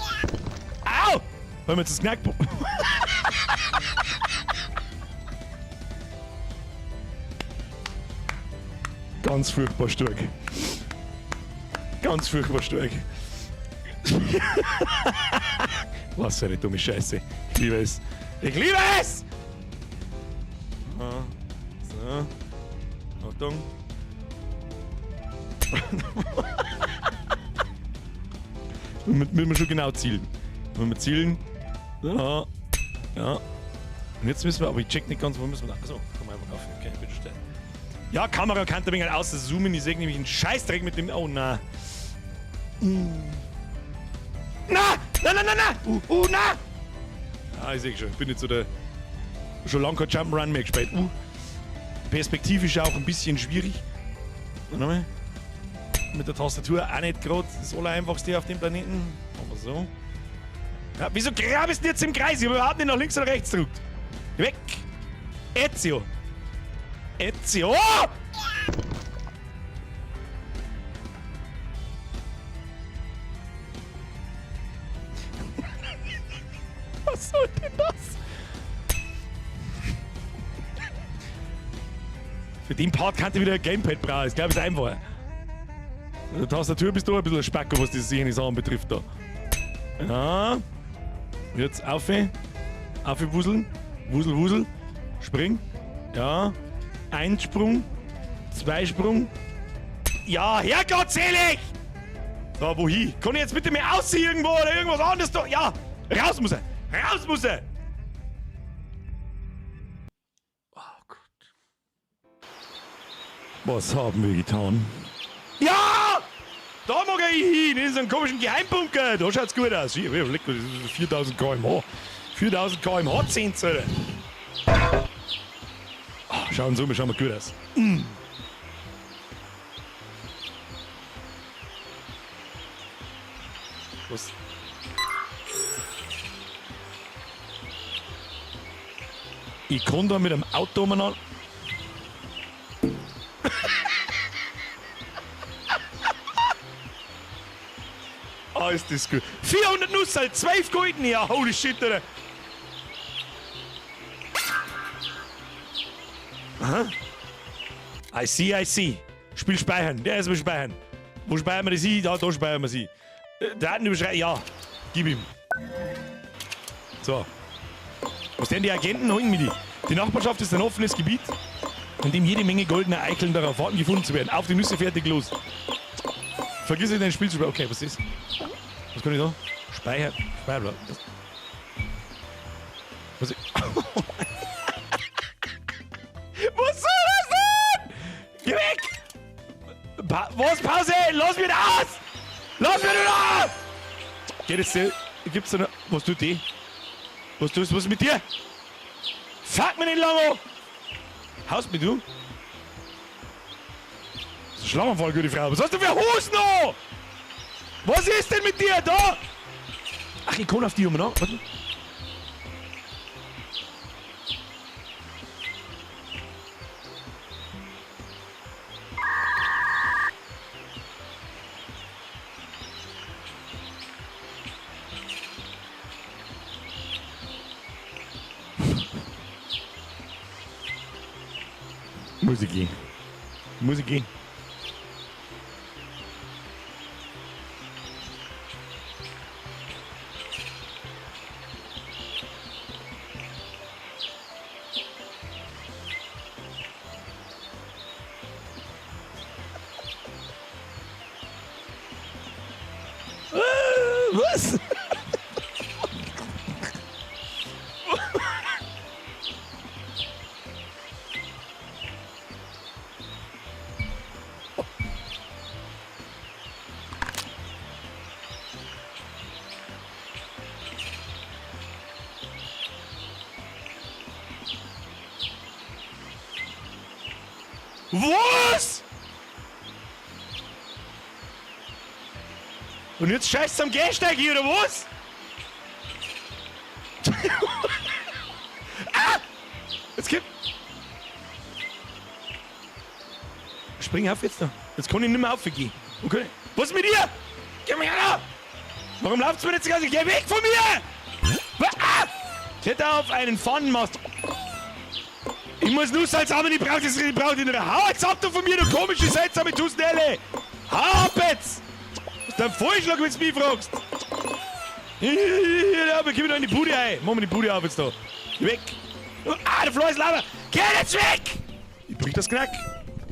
Au! Wollen wir jetzt das Knack... Ganz furchtbar stark. Ganz furchtbar stark. Was für eine dumme Scheiße. Ich liebe es. Ich liebe es! So. Achtung. Müssen wir schon genau zielen. Müssen wir zielen. So. Ja. Und jetzt müssen wir, aber ich check nicht ganz, wo müssen wir da. Achso, komm einfach rauf. Okay, bitte schnell. Ja, Kamera kann da wenig auszoomen. Ich sehe nämlich einen Scheißdreck mit dem. Oh, na. Na! Na, na, na, na! Na! Ah, ich sehe schon. Ich bin jetzt so der. Schon lange kein Jump'n'Run mehr gespielt. Perspektivisch auch ein bisschen schwierig. Warte mal. Mit der Tastatur auch nicht gerade das Allereinfachste auf dem Planeten. Aber so. Ja, wieso grabst du jetzt im Kreis? Ich hab überhaupt nicht nach links oder rechts gedrückt. Geh weg! Ezio! Ezio! Oh! Was soll denn das? Für den Part kann ich wieder ein Gamepad brauchen. Ich glaube, es ist einfach. Mit der Tastatur bist du ein bisschen ein Spacko, was diese Sachen betrifft da. Ja. Jetzt auf. Auf wuseln. Wusel, wusel. Spring. Ja. Ein Sprung. Zwei Sprung. Ja, Herrgott selig! So, wohin? Kann ich jetzt bitte mehr aussehen irgendwo oder irgendwas anderes da? Ja! Raus muss er! Raus muss er! Oh Gott. Was haben wir getan? Ja! Da mag ich hin, in so einen komischen Geheimbunker. Da schaut's gut aus. Hier, leck, das ist 4000 km/h. 4000 km/h, 10 Zölle. Oh, schauen Sie mal, schauen wir gut aus. Mm. Was? Ich kann da mit einem Auto umeinander. Ah, ist das gut. 400 Nusserl, 12 Golden, ja, holy shit, Alter. Aha. I see, I see. Spiel speichern, der ist mal speichern. Wo speichern wir das hin? Da, da speichern wir sie. Daten überschreiten, ja. Gib ihm. So. Was denn die Agenten holen mit die? Die Nachbarschaft ist ein offenes Gebiet, in dem jede Menge goldener Eicheln darauf warten, gefunden zu werden. Auf die Nüsse, fertig, los. Vergiss nicht dein Spiel zu spielen. Okay, was ist das? Was kann ich da? Speicher. Speicher. Was? Was soll das denn? Geh weg! Was? Pause! Lass mich aus! Lass mich aus! Geht jetzt hier? Gibt's da noch. Was tut die? Was tust du? Was ist mit dir? Fuck mich nicht lange an! Haust mich du? Das ist ein Schlaganfall, gute Frau. Was hast du für Hosen an? Was ist denn mit dir da? Ach, ich kann auf die um, ne? Warte. Muss ich gehen. Muss ich gehen. Was? Was? Und jetzt scheißt am Gehsteig hier, oder was? Ah! Jetzt kipp. Spring auf jetzt da. Jetzt kann ich nicht mehr aufgehen. Okay. Was ist mit dir? Geh mir her! Warum lauft's mir jetzt die ganze Zeit? Geh weg von mir! Ah! Kletter auf einen Pfannenmast. Ich muss nur Salz haben, ich brauch das, ich brauch den. Hau jetzt ab du von mir, du komische seltsame Tusnelle! Hau ab jetzt! Das ist dein Vorschlag, wenn du mich fragst! Ja, wir kommen da in die Bude ein. Machen wir die Bude auf jetzt da. Geh weg! Ah, der Flo ist lauter! Geh jetzt weg! Ich brich das Knack.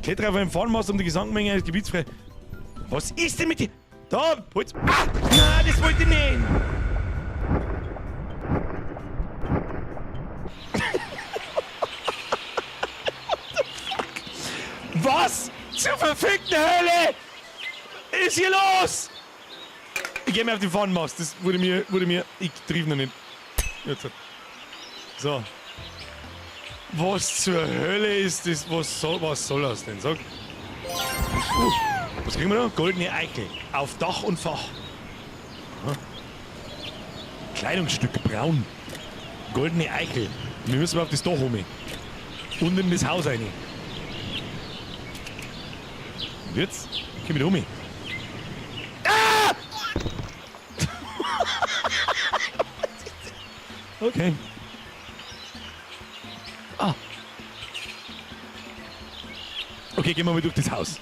Kletter auf einen Pfannenmast, um die Gesamtmenge eines Gebiets frei. Was ist denn mit dir? Da, hol's. Ah! Nein, das wollte ich nicht! Was zur verfickten Hölle ist hier los? Ich geh mir auf die Pfannenmast. Das wurde mir. Ich triff noch nicht. Jetzt. So. Was zur Hölle ist das? Was soll das denn? Sag. Was kriegen wir da? Goldene Eichel. Auf Dach und Fach. Aha. Kleidungsstück braun. Goldene Eichel. Wir müssen auf das Dach rum. Und in das Haus rein. Und jetzt? Komm wieder um. Ah! Okay. Ah. Okay, gehen wir mal durch das Haus.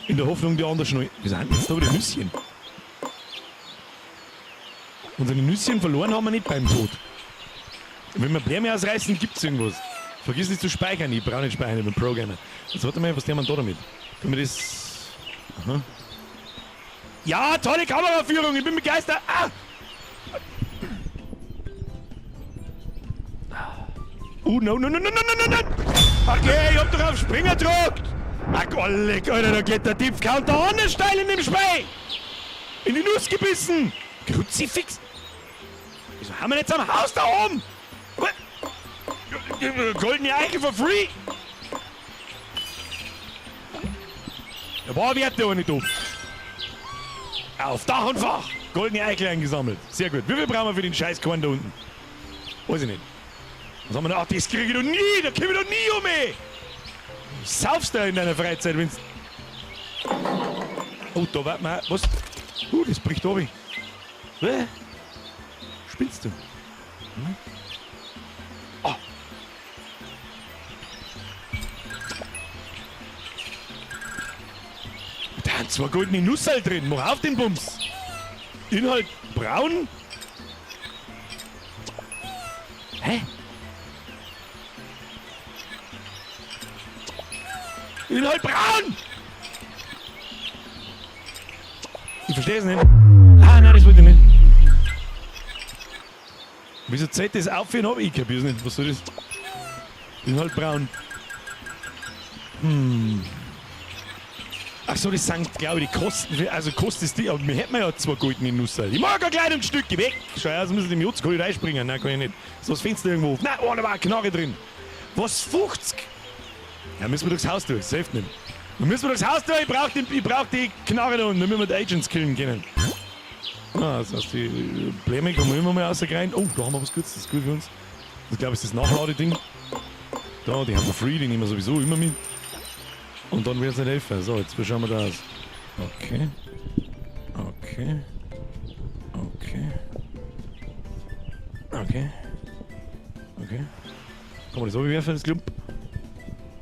In der Hoffnung, die anderen schnell. Wir sind jetzt da wieder Nüsschen. Unsere Nüsschen verloren haben wir nicht beim Tod. Wenn wir Bläme ausreißen, gibt's irgendwas. Vergiss nicht zu speichern. Ich brauche nicht speichern, ich bin Programmer. Jetzt warte mal, was der man da damit? Können wir das. Aha. Ja, tolle Kameraführung, ich bin begeistert. Ah! Oh, no, no, no, no, no, no, no, no! Okay, ich hab doch auf Springer gedruckt! Ach, Leck, Alter, da geht der Tiefcounter anders steil in dem Spey! In die Nuss gebissen! Kruzifix! Wieso haben wir jetzt am Haus da oben? Goldene Eiche for free! Da war Werte auch nicht doof. Auf Dach und Fach! Goldene Eichel eingesammelt. Sehr gut. Wie viel brauchen wir für den Scheißkorn da unten? Weiß ich nicht. Was haben wir da? Ach, das kriege ich doch nie! Da komm ich doch nie um! Ey. Saufst du in deiner Freizeit, wenn's. Oh, da warten wir. Was? Das bricht runter. Hä? Spinnst du? Hm? Oh. Da sind zwei goldene Nusserl drin. Mach auf den Bums. Inhalt braun? Hä? Inhalt braun! Ich verstehe es nicht. Ah, nein, das wollte ich nicht. Wieso zählt das auf und ab? Ich kapier's nicht. Was soll das? Inhalt braun. Hm. Ach so, das sind, glaube ich, die Kosten. Für, also kostet es die, aber wir hätten ja zwei goldene Nusserl. Ich mag ein Kleidungsstück, geh weg. Schau aus, muss ich dem Jutz, kann ich reinspringen? Nein, kann ich nicht. So das Fenster irgendwo auf. Nein, oh, da war eine Knarre drin. Was, 50? Ja, müssen wir durchs Haus durch, das hilft nicht. Wir müssen durchs Haus durch, ich brauch die Knarre da unten, damit wir die Agents killen können. Ah, das heißt, die Bläme kommen immer mal rausrein. Oh, da haben wir was Gutes, das ist gut für uns. Das glaube ich ist das Nachladeding. Da, die haben wir free, die nehmen wir sowieso immer mit. Und dann wird es nicht helfen. So, jetzt schauen wir da aus. Okay. Okay. Okay. Okay. Okay. Kann man das so werfen, das Klump?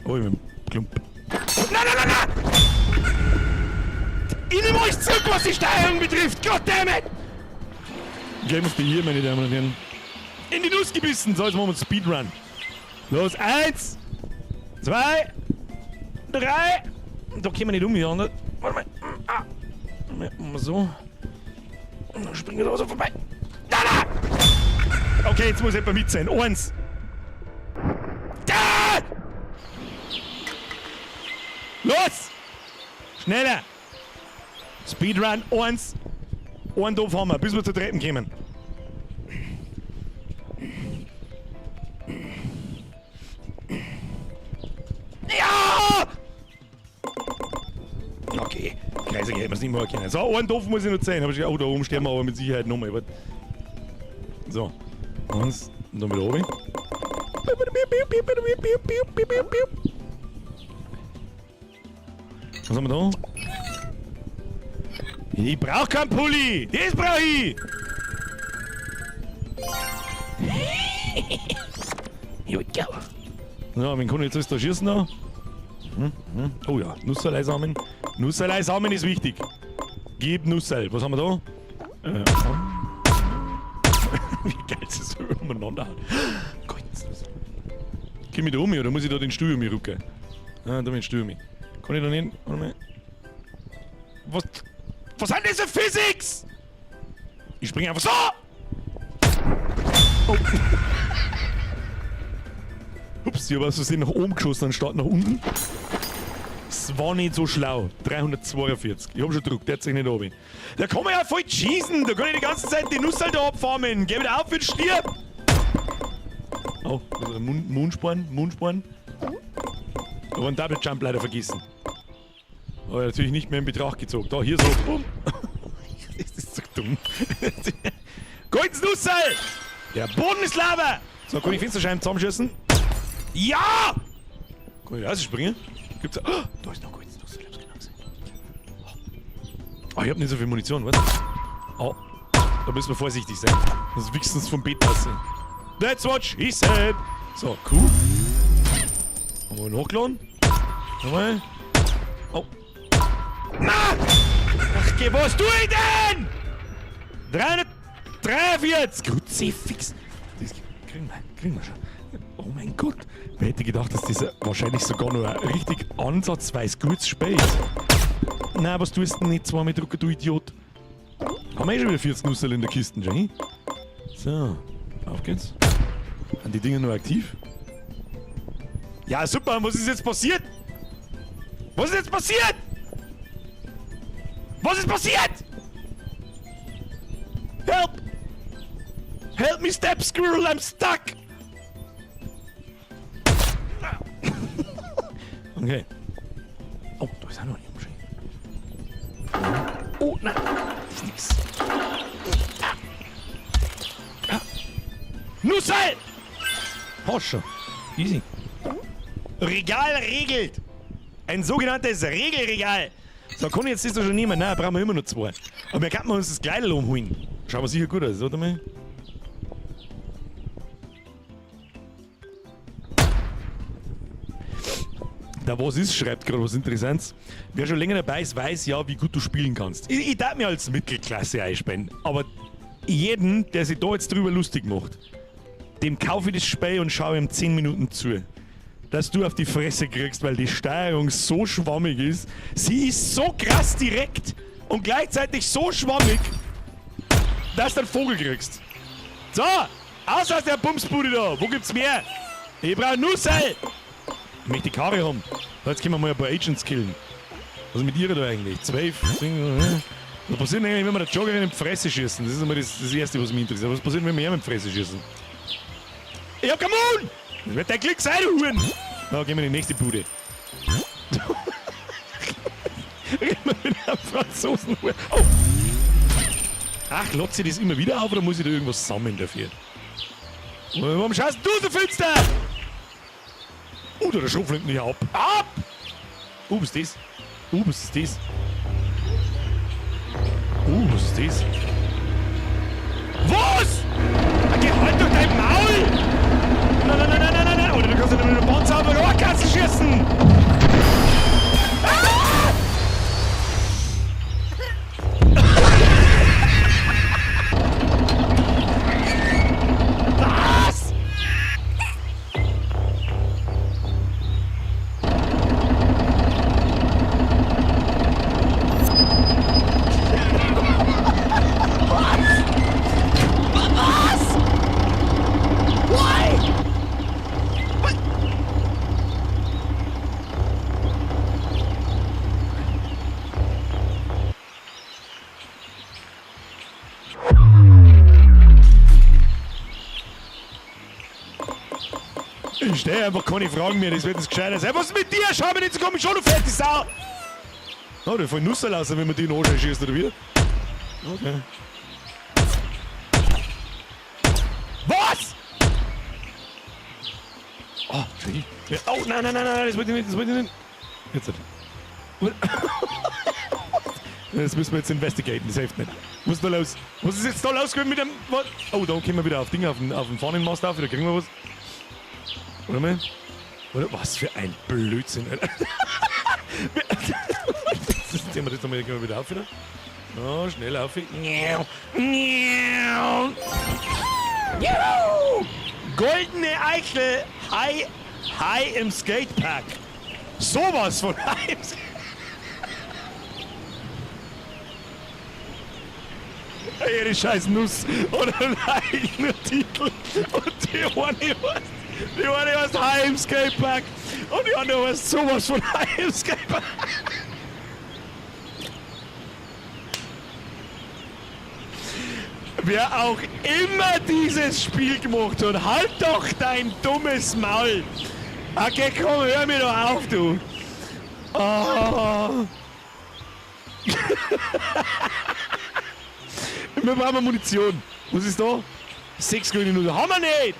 Oh, ich bin Klump. Nein, nein, nein, nein! Ich nehme euch zurück, was die Steuerung betrifft! Goddammit! Game of the Year, meine Damen und Herren. In die Nuss gebissen! So, jetzt machen wir einen Speedrun. Los, 1, 2, 3. Da kommen wir nicht um, die anderen. Warte mal. Ah. Mal so. Und dann springen wir da so vorbei. Da, da! Okay, jetzt muss jemand mit sein. 1. Da! Los! Schneller! Speedrun 1. Einen doof haben wir, bis wir zur Treppen kommen. Ja! Okay, Kreise hätten wir es nicht mehr können. So, einen doof muss ich noch zählen. Hab ich gesagt, oh, da oben sterben wir aber mit Sicherheit nochmal. So, eins, und dann wieder oben. Was haben wir da? Ich brauch keinen Pulli! Das brauch ich! Ja, So, wen kann ich jetzt alles da schießen da? Oh ja, Nusserlei Samen. Nusserlei Samen ist wichtig. Gib Nusserl. Was haben wir da? Wie geil sie so umeinander haut. Goldenes Nusserl. Komm ich da um oder muss ich da den Stuhl um mich rücken? Ah, da den Stuhl um mich. Kann ich da nicht? Warte mal. Was? Was sind diese Physics? Ich springe einfach so! Oh. Ups, ich habe aus Versehen nach oben geschossen anstatt nach unten. Es war nicht so schlau. 342. Ich hab schon gedruckt, der hat sich nicht oben. Da kann man ja voll schießen. Da kann ich die ganze Zeit die Nuss halt da abfarmen. Geh wieder auf, wenn stirb! Oh, also Moonsporn, Moonsporn. Aber einen Double Jump leider vergessen. Aber natürlich nicht mehr in Betracht gezogen. Da, hier so. Bumm. Das ist so dumm. Goldenes Nusserl! Der Boden ist Lava! So, kann ich Fensterscheiben zusammenschießen? Ja! Kann ich rausspringen? Gibt's. Oh, da ist noch goldenes Nusserl, ich hab's genau gesehen. Oh, ich hab nicht so viel Munition, warte. Oh, da müssen wir vorsichtig sein. Sonst wichsen sie vom Bett raus. That's what she said! So, cool. Haben wir nachgeladen? Nochmal. Oh. Na! Ach, geh, was tu ich denn? 343! Kruzifix! Das kriegen wir schon. Oh mein Gott! Wer hätte gedacht, dass das wahrscheinlich sogar noch ein richtig ansatzweise gutes Spiel ist? Nein, was tust du denn nicht zweimal drucken, du Idiot? Haben wir eh schon wieder 40 Nusserl in der Kiste, Jenny? So, auf geht's. Sind die Dinger noch aktiv? Ja, super, was ist jetzt passiert? Was ist jetzt passiert? Was ist passiert? Help! Help me, Step Squirrel, I'm stuck! Okay. Oh, da ist auch noch ein Umschau. Oh, nein, das ist nix. Ah. Ah. Nusserl! Hast schon. Easy. Regal regelt. Ein sogenanntes Regelregal. So, kann ich jetzt das da schon nehmen? Nein, brauchen wir immer noch zwei. Aber wir könnten uns das Kleidel umholen. Schauen wir sicher gut aus, oder mal? Der was ist, schreibt gerade was Interessantes. Wer schon länger dabei ist, weiß ja, wie gut du spielen kannst. Ich darf mir als Mittelklasse einspannen, aber jeden, der sich da jetzt drüber lustig macht, dem kaufe ich das Spiel und schaue ihm 10 Minuten zu. Dass du auf die Fresse kriegst, weil die Steuerung so schwammig ist. Sie ist so krass direkt und gleichzeitig so schwammig, dass du einen Vogel kriegst. So, aus aus der Bumsbude da. Wo gibt's mehr? Ich brauche Nusserl. Ich möchte die Karre haben. Jetzt können wir mal ein paar Agents killen. Was ist mit ihr da eigentlich? 12? 10, Was passiert denn eigentlich, wenn wir der Joggerin in die Fresse schießen? Das ist immer das Erste, was mich interessiert. Was passiert, wenn wir ihm in die Fresse schießen? Ich hab keinen Mund! Das wird dein Glück sein, du Huren! Na, gehen wir in die nächste Bude. Reden wir mit einem Franzosen. Oh! Ach, lädt sie das immer wieder auf oder muss ich da irgendwas sammeln dafür? Warum schaust du so finster? Oh, der Schrotflint nicht ab. Ab! Oh, was ist das? Oh, was ist das? Oh, was ist das? Was? Geh halt doch dein Maul! Nein, nein, nein, nein, nein, nein! Oder du kannst ja nicht mit dem Panzer auf den Rohrkasten schießen! Ah! Was? Was? Why? What? Ich stell einfach keine Fragen mehr, das wird das Gescheiter sein. Was ist mit dir? Schau mir nicht so komisch an, du fette Sau! Oh, der voll Nusser lassen, wenn man die in den Arsch schießt, oder wie? Okay. Was? Oh, Entschuldigung. Ja, oh, nein, nein, nein, nein, das wollte ich nicht, das wollte ich nicht. Jetzt. Das müssen wir jetzt investigaten, das hilft nicht. Was ist da los? Was ist jetzt da los mit dem. Was? Oh, da kommen wir wieder auf Ding, auf den Fahnenmast auf, da kriegen wir was. Warte mal. Oder was für ein Blödsinn, Alter. Das Thema, das nochmal, gehen wir wieder auf wieder. Oh, schnell auf. Juhu! Goldene Eichel, High, High im Skatepark. Sowas von High im Skatepark. Ey, die scheiß Nuss oder ein eigener Titel. Und die eine heißt High im Skatepark und die andere heißt sowas von High im Skatepark. Wer auch immer dieses Spiel gemacht hat, halt doch dein dummes Maul. Okay, komm, hör mir doch auf, du. Oh. Wir brauchen Munition. Was ist da? 6 grüne Nudeln. Haben wir nicht!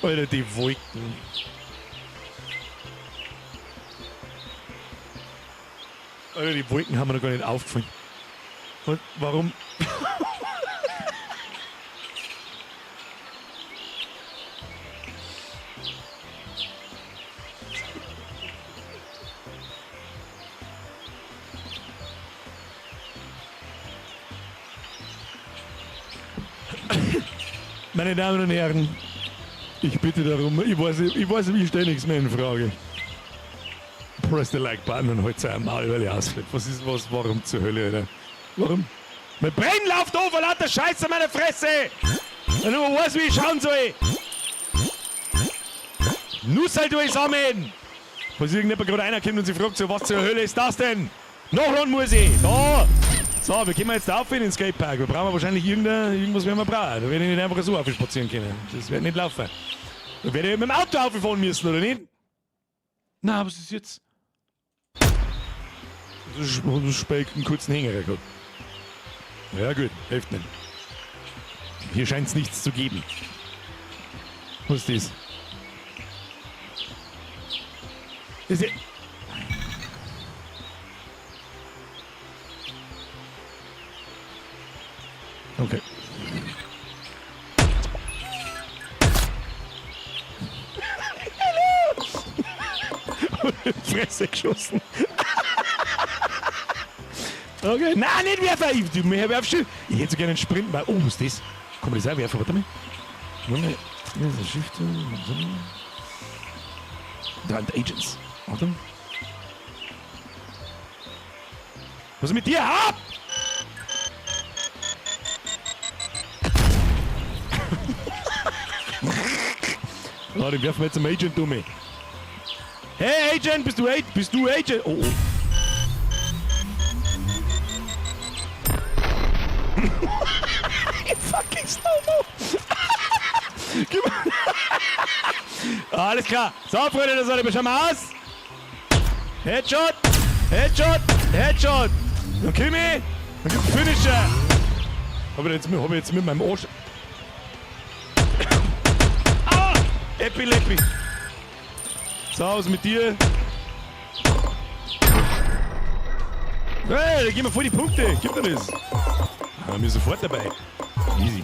Alter, die Wolken. Alter, die Wolken haben wir noch gar nicht aufgefallen. Und warum? Meine Damen und Herren, ich bitte darum, ich weiß, ich stelle nichts mehr in Frage. Press the like button und halt sein Maul, weil ich ausflippe. Was ist was? Warum zur Hölle, Alter? Warum? Mein Brenn läuft vor lauter Scheiße in meiner Fresse! Und ich weiß, wie ich schauen soll! Nuss halt durch zusammen! Falls irgendjemand gerade einer kommt und sich fragt, so, was zur Hölle ist das denn? Nachladen muss ich! Da! So, wir kommen jetzt auf in den Skatepark. Wir brauchen wahrscheinlich irgendwas, werden wir brauchen. Da werde ich nicht einfach so aufspazieren können. Das wird nicht laufen. Da werde ich mit dem Auto auffahren müssen, oder nicht? Na, was ist jetzt? Das ist einen kurzen Hänger gehabt. Ja gut, hilft nicht. Hier scheint es nichts zu geben. Was ist das? Das ist ja okay. Hallo! Und in die Fresse geschossen. Okay. Nein, nicht werfen! Ich, du, mir werfst du. Ich hätte so gerne einen Sprint. Oh, was ist das? Kann man das auch werfen? Warte mal. Das ist ein Shift. Drei Agents. Warte. Was ist mit dir? Ab! Oh, den werfen wir jetzt am Agent um. Hey Agent, bist du Agent? Bist du Agent? Oh, oh. Fucking Slow-Mo. Alles klar. So, Freunde der Sonne, wir schauen mal aus. Headshot, Headshot, Headshot. Dann komm ich. Dann gibt's Finisher. Hab ich jetzt mit meinem Arsch. Ah! Epileppi. So, was mit dir? Hey, da gehen wir voll die Punkte. Gib dir das. Ah, wir sind sofort dabei. Easy.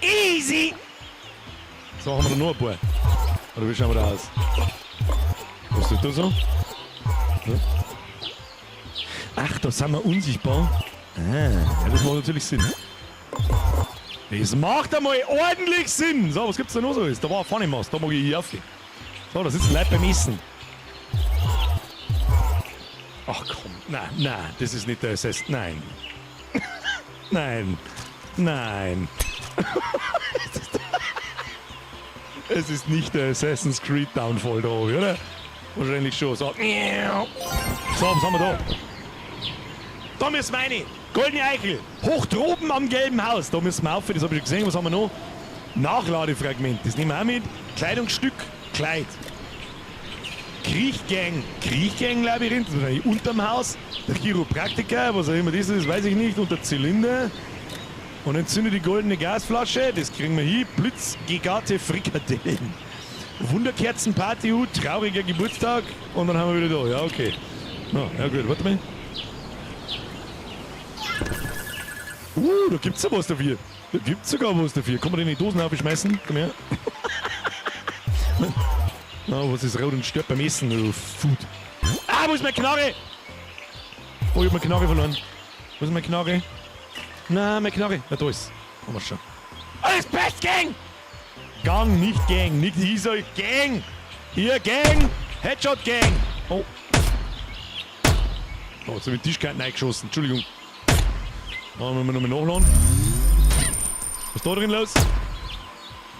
Easy! So, haben wir da noch ein paar. Oder wie schauen wir da aus? Was ist da so? Ja. Ach, da sind wir unsichtbar. Ah, ja, das macht natürlich Sinn. Das macht einmal ordentlich Sinn. So, was gibt's da noch so? Da war ein Fahnenmast, da mag ich hier aufgehen. So, da sitzen Leute beim Essen. Ach komm, nein, nein, das ist nicht der SS. Nein. Nein. Nein. Es ist nicht der Assassin's Creed Downfall da, oder? Wahrscheinlich schon. So, so, was haben wir da? Da müssen wir rein. Goldene Eichel. Hoch droben am gelben Haus. Da müssen wir auf, das habe ich schon gesehen. Was haben wir noch? Nachladefragment. Das nehmen wir auch mit. Kleidungsstück. Kleid. Kriechgang. Kriechgang Labyrinth. Das ist wahrscheinlich unterm Haus. Der Chiropraktiker, was auch immer das ist, weiß ich nicht. Und der Zylinder. Und entzünde die goldene Gasflasche. Das kriegen wir hier. Blitzgegarte Frikadellen. Wunderkerzenparty, trauriger Geburtstag und dann haben wir wieder da. Ja, okay. Na, ja gut, warte mal. Da gibt's ja was dafür. Da gibt's sogar was dafür. Kann man den in die Dosen aufschmeißen? Komm her. Na, was ist rot und stört beim Essen, du Food. Ah, wo ist meine Knarre? Oh, ich hab meine Knarre verloren. Wo ist meine Knarre? Na, meine Knarre. Na, da ist. Haben wir schon. Alles best, Gang! Gang, nicht Gang. Nicht ich sag Gang! Hier, Gang! Headshot Gang! Oh. Oh, jetzt hab ich den Tischkanten eingeschossen. Entschuldigung. Da müssen wir nochmal nachladen. Was ist da drin los?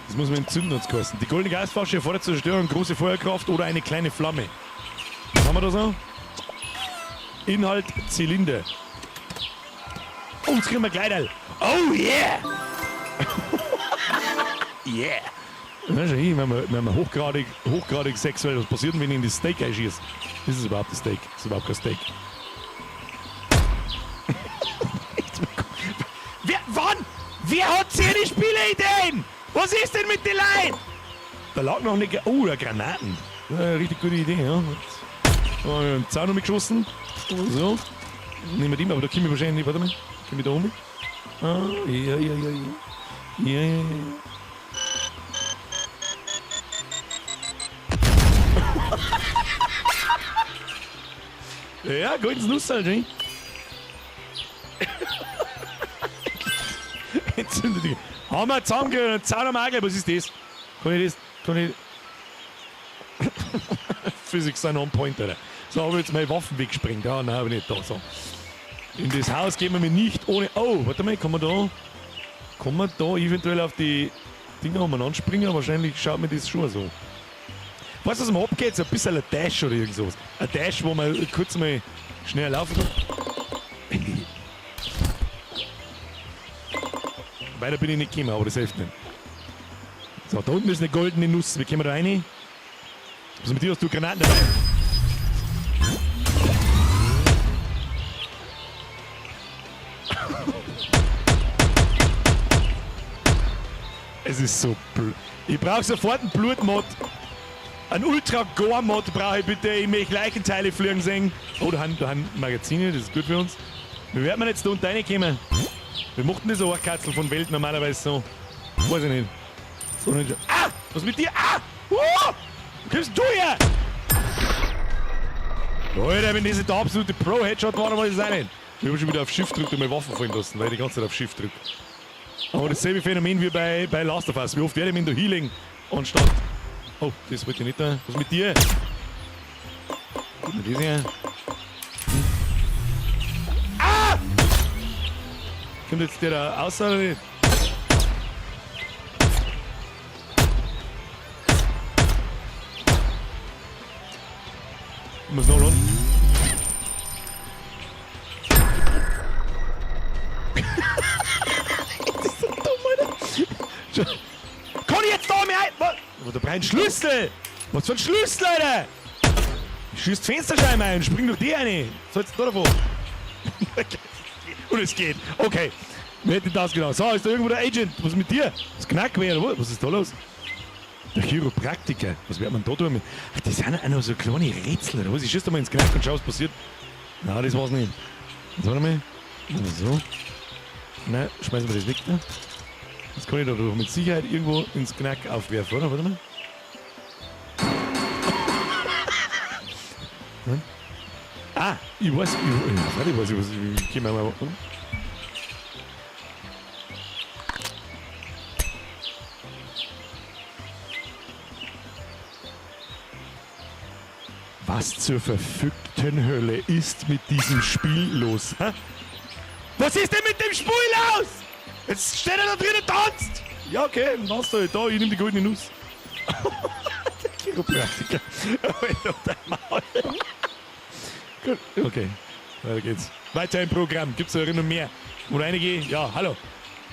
Das muss man entzünden, hat's geheißen. Die goldene Gasflasche erfordert zur Zerstörung große Feuerkraft oder eine kleine Flamme. Was haben wir da so? Inhalt Zylinder. Oh, jetzt kriegen wir Kleiderl. Oh yeah! Yeah! Weißt du, wenn man hochgradig sexuell, was passiert denn, wenn ich in das Steak einschieße? Das ist überhaupt ein Steak. Das ist überhaupt kein Steak. Wer, wann? Wer hat hier die Spieleideen? Was ist denn mit den Leuten? Da lag noch eine... Oh, da Granaten. Ja, richtig gute Idee, ja. Oh, ich hab einen Zaun geschossen. So. Nehmen wir die mal, aber da komme ich wahrscheinlich nicht. Warte mal. Komme ich da um? Ah, ja, ja, ja, ja. Ja, ja, ja. Ja, goldenes Nussal, ne? Entzündet die. Haben wir zusammengehört, Zaun am Agel, was ist das? Kann ich das? Kann ich. Physics sind on point, Alter. So, habe ich jetzt meine Waffen weggesprengt. Ja, nein, habe ich nicht da. So. In das Haus gehen wir mir nicht ohne. Oh, warte mal, kann man da. Kann man da eventuell auf die Dinger umeinander springen? Wahrscheinlich schaut mir das schon so. Weißt du, was mir abgeht? So ein bisschen ein Dash oder irgend sowas. Ein Dash, wo man kurz mal schnell laufen kann. Weiter bin ich nicht gekommen, aber das hilft nicht. So, da unten ist eine goldene Nuss. Wie kommen wir da rein? Was ist mit dir? Hast du Granaten dabei? Es ist so blöd. Ich brauche sofort einen Blutmod. Einen Ultra-Gore-Mod brauche ich bitte. Ich möchte Leichenteile fliegen sehen. Oh, da haben Magazine, das ist gut für uns. Wie werden wir jetzt da unten reinkommen? Wir mochten das Ohrkatzel von Welt normalerweise so. Weiß ich nicht. So nicht. Ah! Was mit dir? Ah! Wo kommst du her? Leute, wenn das nicht der absolute Pro-Headshot war, dann weiß ich es auch nicht. Ich hab schon wieder auf Shift gedrückt und meine Waffen fallen lassen, weil ich die ganze Zeit auf Shift drücke. Aber dasselbe Phänomen wie bei Last of Us. Wie oft werde ich mit der Healing anstatt. Oh, das wollte ich nicht da. Was mit dir? Gib mir das her. Hm. Ah! Kommt jetzt der da raus oder nicht? Ich muss nachladen. Das ist so dumm, Alter. Komm jetzt da mir ein! Was? Aber da brauch ich einen Schlüssel! Was für ein Schlüssel, Alter? Ich schieß die Fensterscheibe ein und spring durch die rein. Was sollst du da davon? Und es geht. Okay. Wer hätte das gedacht? So, ist da irgendwo der Agent? Was ist mit dir? Das Knackwehr oder was? Was ist da los? Der Chiropraktiker. Was wird man da tun? Ach, das sind auch noch so kleine Rätsel, oder was? Ich schieß da mal ins Knack und schau, was passiert. Nein, das war's nicht. Jetzt warte mal. So. Nein, schmeißen wir das weg da. Das kann ich da doch mit Sicherheit irgendwo ins Knack aufwerfen, oder? Warte mal. Hm? Ah, ich weiß, ich, ich weiß, ich weiß, ich, ich geh mal, oder? Was zur verfügten Hölle ist mit diesem Spiel los? Hä? Was ist denn mit dem Spiel los? Jetzt steht er da drin und tanzt! Ja, okay, dann tanzt er halt da, ich nehm die goldene Nuss. Der Chiropraktiker. Alter, dein Maul. Gut, okay. Weiter geht's. Weiter im Programm. Gibt's da noch mehr? Wo reingehe? Ja, hallo.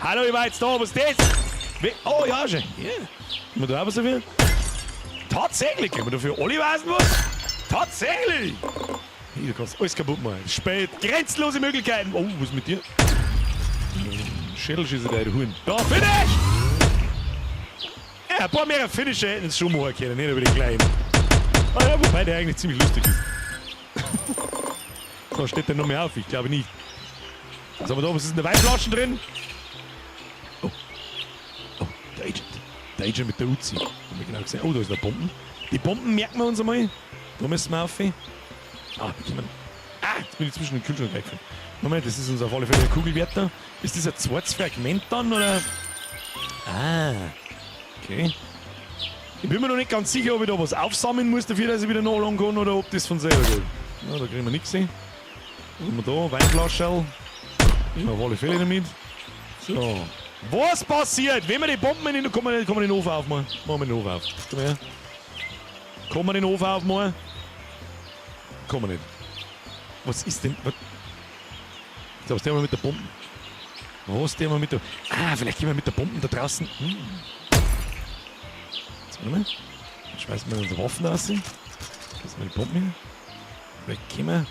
Hallo, ich war jetzt da. Was ist das? Oh, ja, schon. Ja. Haben wir da auch was dafür? Tatsächlich. Kriegen wir dafür alle Vasen was? Tatsächlich. Hey, du kannst alles kaputt machen. Spät. Grenzenlose Möglichkeiten. Oh, was ist mit dir? Schädelschieße, der Huhn. Da, finish! Ja. Ein paar mehr Finisher hätten es schon machen können, nicht über den kleinen. Ah ja, wobei der eigentlich ziemlich lustig ist. So, steht der noch mehr auf? Ich glaube nicht. Was haben wir da? Was ist in der Weinflaschen drin? Oh. Oh, der Agent. Der Agent mit der Uzi. Haben wir genau gesehen. Oh, da ist eine Bomben. Die Bomben merken wir uns einmal. Da müssen wir auf. Ah, wir kommen. Ah, jetzt bin ich zwischen den Kühlschrank reingefahren. Moment, das ist uns auf alle Fälle ein Kugelwert da. Ist das ein zweites Fragment dann, oder? Ah, okay. Ich bin mir noch nicht ganz sicher, ob ich da was aufsammeln muss dafür, dass ich wieder nachladen kann, oder ob das von selber geht. Na, da kriegen wir nichts hin. Was haben wir da? Weinflascherl. Nehmen wir auf alle Fälle damit. So. Was passiert, wenn wir die Bomben in den... Kann man den Ofen aufmachen? Machen wir den Ofen auf. Komm her. Kann man den Ofen aufmachen? Kann man nicht. Was ist denn... Was? So, was tun wir mit der Bombe? Was tun wir mit der... Ah, vielleicht gehen wir mit der Bombe da draußen. Jetzt, warte mal. Dann schmeißen wir unsere Waffen raus. Das ist meine Bombe hier. Vielleicht können wir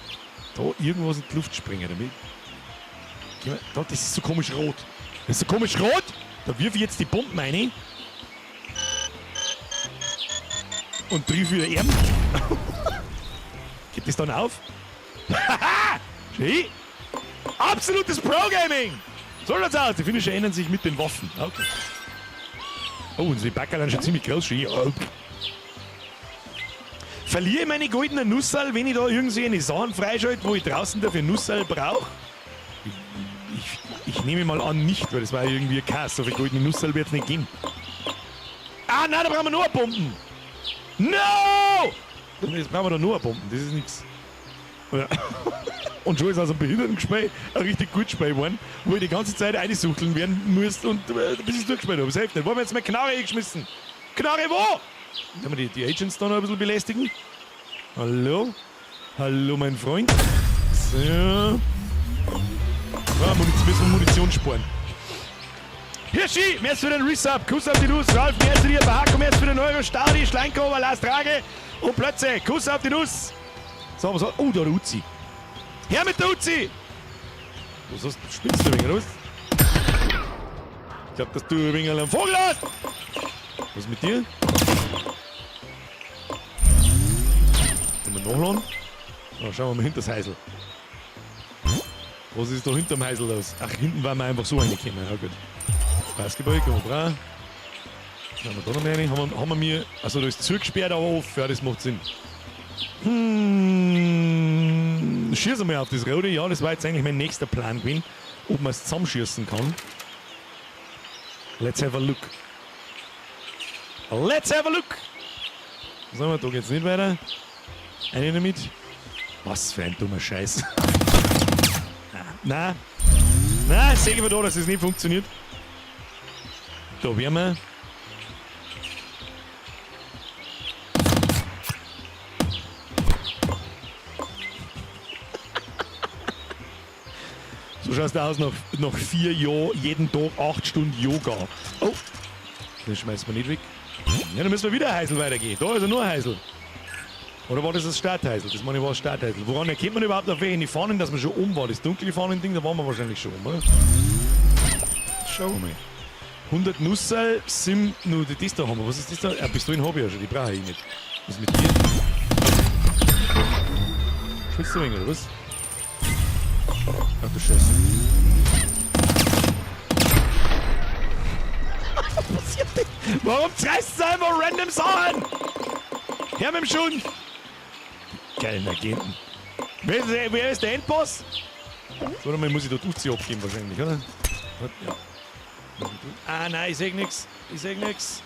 da irgendwas in die Luft springen. Damit. Gehen wir, da, das ist so komisch rot. Das ist so komisch rot. Da wirf ich jetzt die Bomben rein. Und triff wieder Erben. Geht das dann auf? Haha! Schön. Absolutes Pro-Gaming! So schaut's aus. Die Finisher ändern sich mit den Waffen. Okay. Oh, und die Backerl sind schon ziemlich groß. Schön. Oh. Verliere ich meine goldenen Nusserl, wenn ich da irgendwie eine Sachen freischalte, wo ich draußen dafür Nusserl brauche? Ich nehme mal an, nicht, weil das war irgendwie ein Chaos. So viel goldene Nusserl wird es nicht geben. Ah, nein, da brauchen wir nur Bomben. No! Jetzt brauchen wir da nur Bomben, das ist nichts. Und schon ist aus einem Behindertengespiel ein richtig gutes Spiel geworden, wo ich die ganze Zeit einsuchteln werden muss und bis ich es durchgespielt habe. Das hilft nicht. Wo haben wir jetzt mal Knarre eingeschmissen? Knarre wo? Können wir die Agents da noch ein bisschen belästigen? Hallo? Hallo, mein Freund. So. Ja, müssen wir Munition sparen. Hirschi, merci für den Resub. Kuss auf die Nuss. Ralf, merci dir. Bahako, merci für den Euro. Staudi, Schleinkober, Lars Trage und Plötze. Kuss auf die Nuss. So, was hat. Oh, da der Uzi. Her mit der Uzi! Was hast du? Spinnst du ein wenig, oder was? Ich glaub, dass du ein wenig einen Vogel hast! Was ist mit dir? Können wir nachladen? Na, schauen wir mal hinter das Häusl. Was ist da hinterm Häusl los? Ach, hinten waren wir einfach so reingekommen. Ja, gut. Basketball, können wir brauchen. Schauen wir da noch mehr rein. Haben wir mir. Also, da ist zugesperrt, aber offen. Ja, das macht Sinn. Schießen wir auf das Rote. Ja, das war jetzt eigentlich mein nächster Plan gewesen. Ob man es zusammenschießen kann. Let's have a look. Let's have a look! Was haben wir? Da geht's nicht weiter. Eine damit. Was für ein dummer Scheiß. Na, na, sehen wir da, dass es nicht funktioniert. Da werden wir. So schaust du aus nach 4 Jahren, jeden Tag 8 Stunden Yoga. Oh, den schmeißen wir nicht weg. Ja, dann müssen wir wieder Heisel weitergehen. Da ist ja nur Heisel. Oder war das das Startheisel? Das meine ich war das Startheisel. Woran erkennt man überhaupt auf welche Fahnen, dass man schon oben war? Das dunkle Fahnending, da waren wir wahrscheinlich schon oben, oder? Schauen wir mal. 100 Nusserl sind nur das da haben wir. Was ist das da? Ja, Pistolen habe ich ja schon, die brauche ich nicht. Was ist mit dir? Schwitzt du ein wenig, oder was? Ach du Scheiße. Was passiert denn? Warum zerreißt es einfach random Sachen? Her mit dem Schund! Geilen Agenten. Wer ist der Endboss? So, mal muss ich dort Uzi abgeben wahrscheinlich, oder? Ja. Ah, nein, ich seh nix. Ich seh nix.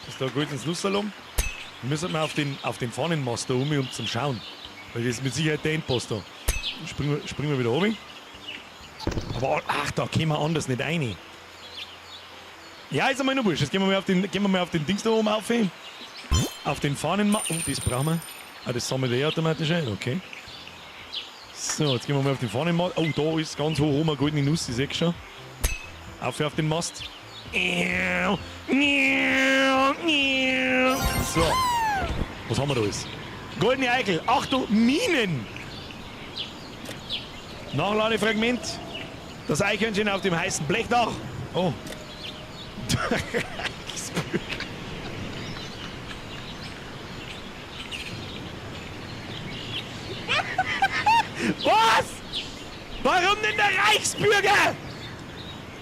Ist da gut ins Nussalom? Wir müssen mal auf den Fahnenmast da um zum Schauen. Weil das ist mit Sicherheit der Endboss da. Springen wir wieder runter. Aber ach, da kommen wir anders nicht rein. Ja, ist einmal nur wurscht. Jetzt gehen wir mal auf den Dings da oben auf. Auf den Fahnenmast. Oh, das brauchen wir. Ah, das sammelt er automatisch ein. Okay. So, jetzt gehen wir mal auf den Fahnenmast. Oh, da ist ganz hoch oben eine goldene Nuss, ich sehe schon. Auf den Mast. So. Was haben wir da alles? Goldene Eichel. Achtung, Minen! Nachladefragment. Das Eichhörnchen auf dem heißen Blechdach. Oh. Was? Warum denn der Reichsbürger?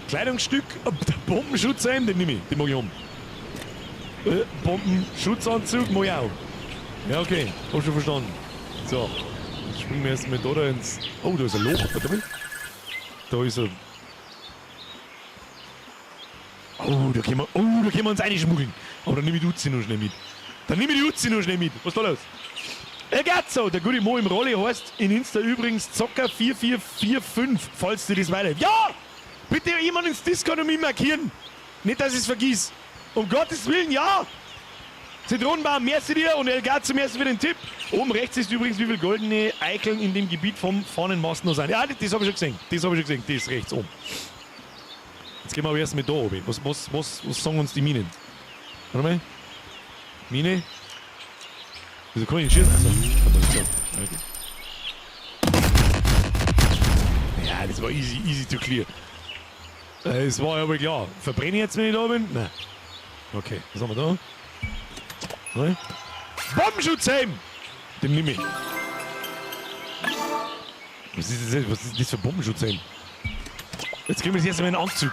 Kleidungsstück, der Bombenschutzhelm, den nehme ich, den mag ich um. Bombenschutzanzug mag ich auch. Ja, okay, hab schon verstanden. So, jetzt springen wir erstmal da ins. Oh, da ist ein Loch, warte mal. Da ist ein. Oh, da können wir, oh, da können wir uns reinschmuggeln. Aber dann nehme ich die Uzi noch schnell mit. Dann nehme ich die Uzi noch schnell mit. Was ist da los? El Gazzo, der gute Mo im Rolli heißt in Insta übrigens Zocker4445, falls dir das weiterhilft. Ja! Bitte jemand ins Discord und mich markieren. Nicht, dass ich es vergiss. Um Gottes Willen, ja! Zitronenbaum, merci dir und El Gazzo, merci für den Tipp. Oben rechts ist übrigens, wie viel goldene Eicheln in dem Gebiet vom Fahnenmast noch sind. Ja, das habe ich schon gesehen. Das habe ich schon gesehen. Das ist rechts oben. Jetzt gehen wir aber erst mit da oben. Was sagen uns die Minen? Warte mal. Mine? Wieso kann ich nicht schießen? Achso, so. Okay. Ja, das war easy, easy to clear. Es war ja wohl klar. Verbrenne ich jetzt, wenn ich da bin? Nein. Okay, was haben wir da? Nein. Bombenschutzhelm! Den nehme ich. Was ist das, was ist das für Bombenschutzhelm? Jetzt kriegen wir das erste Mal einen Anzug.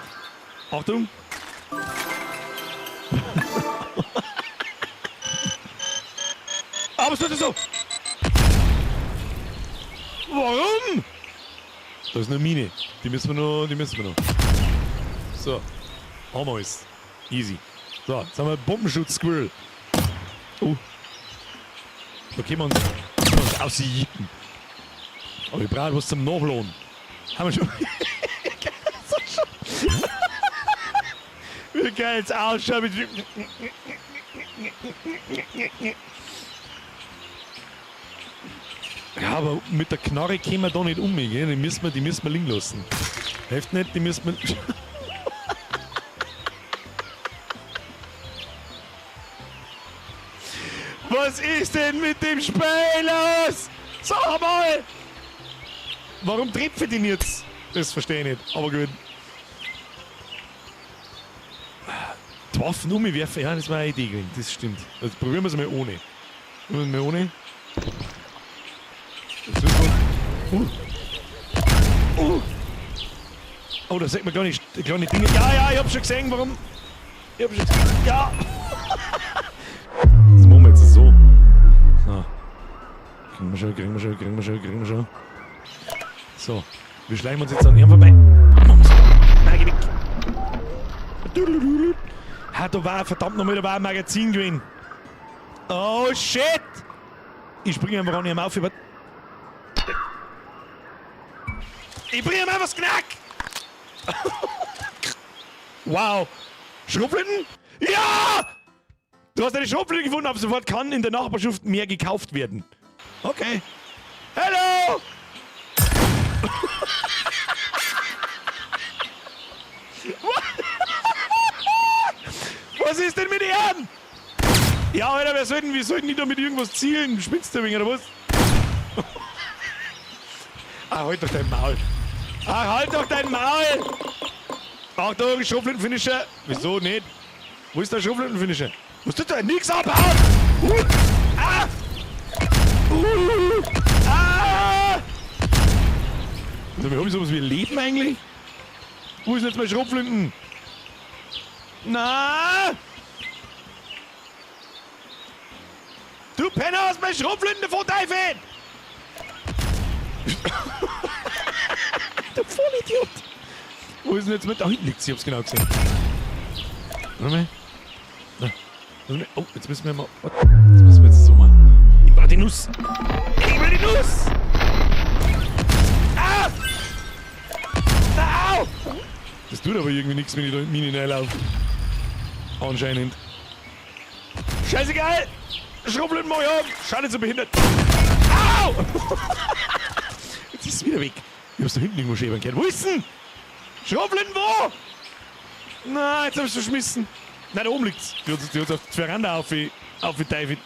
Achtung! Aber was tut das so? Warum? Da ist eine Mine. Die müssen wir noch, die müssen wir noch. So. Haben wir alles. Easy. So, jetzt haben wir Bombenschutz-Squirrel. Oh. Da können wir uns, können wir uns ausjieten. Aber ich brauche was zum Nachladen. Haben wir schon. Wie geil es ausschaut. Ja, aber mit der Knarre kämen wir da nicht um, gell? Die müssen wir liegen lassen. Hilft nicht, die müssen wir. Was ist denn mit dem Spiel los? Sag mal! Warum treffe ich den jetzt? Das verstehe ich nicht, aber gut. Die Waffen umwerfen, ja, das war eine Idee gewesen, das stimmt. Jetzt probieren wir es mal ohne. Probieren wir es mal ohne. Jetzt müssen wir. Oh, da sieht man kleine, kleine Dinge. Ja, ja, ich hab schon gesehen, warum. Ich hab schon gesehen. Ja! Das machen wir jetzt so. So. Kriegen wir schon, kriegen wir schon, kriegen wir schon, kriegen wir schon. So. Wir schleichen uns jetzt an ihm vorbei. Machen wir so. Nein, geh weg. Ha, da war verdammt nochmal, da war ein Magazin gewesen. Oh shit! Ich springe einfach an ihm auf. Ich bringe ihm einfach das Knack! Wow! Schrotflinten? Ja! Du hast eine Schrotflinte gefunden, ab sofort kann in der Nachbarschaft mehr gekauft werden. Okay. Hallo! Was ist denn mit ihm? Ja, Alter, wir sollten nicht da mit irgendwas zielen? Spinnst du ein wenig, oder was? Ah, halt doch dein Maul. Ah, halt doch dein Maul! Achtung, Schrotflintenfinisher. Wieso nicht? Wo ist der Schrotflintenfinisher? Was tut der? Nix abhauen! Ah! Ah! Also, wir haben sowas wie Leben eigentlich? Wo ist denn jetzt mein Schrotflinten? Na! Du Penner, hast mein Schrotflinten davon, Teufel! Du Vollidiot! Wo ist denn jetzt mit? Da hinten liegt sie, ich hab's genau gesehen. Warte mal. Na, warte mal. Oh, jetzt müssen wir mal. Warte, jetzt müssen wir jetzt so machen. Ich brauch die Nuss! Ich will die Nuss! Ah! Na, au! Das tut aber irgendwie nichts, wenn ich da in die Mine reinlaufe. Anscheinend. Scheißegal! Schrotflinten mach ich ab! Schau nicht so behindert! Au! Jetzt ist es wieder weg. Ich hab's da hinten irgendwo schäbern können. Wo ist denn? Schrotflinten wo? Na, jetzt hab ich's verschmissen. Nein, da oben liegt's. Die hat's auf die Veranda aufgeteilt.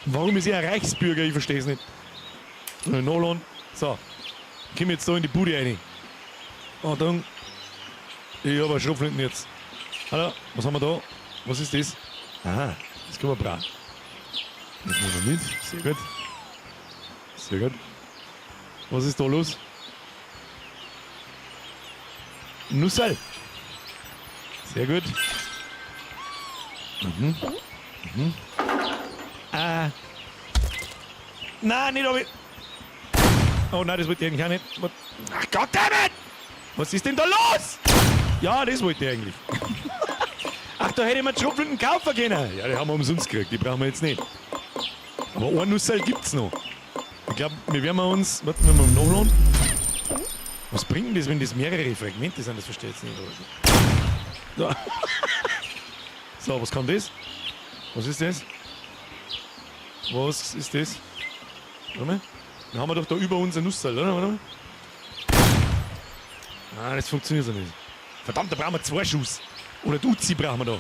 Warum ist er ein Reichsbürger? Ich versteh's nicht. Nolan. So. Komm jetzt da in die Bude rein. Achtung. Ich hab eine Schrotflinten jetzt. Hallo, was haben wir da? Was ist das? Aha, das können wir brauchen. Das nehmen wir mit. Sehr gut. Sehr gut. Was ist da los? Nussel. Sehr gut. Mhm. Mhm. Ah. Nein, nicht ob ich. Oh nein, das wollte ich eigentlich auch nicht. Ach Goddammit! Was ist denn da los? Ja, das wollte ich eigentlich. Ach, da hätte ich mir die Schrotflinten kaufen können. Ja, die haben wir umsonst gekriegt, die brauchen wir jetzt nicht. Aber ein Nusserl gibt's noch. Ich glaube, wir werden uns. Warten wir mal nachladen. Was bringt denn das, wenn das mehrere Fragmente sind? Das verstehe ich jetzt nicht. So. So, was kann das? Was ist das? Was ist das? Warte mal. Dann haben wir doch da über unser Nusserl, oder? Warte mal. Ah, das funktioniert so nicht. Verdammt, da brauchen wir zwei Schuss. Oder die Uzi brauchen wir da.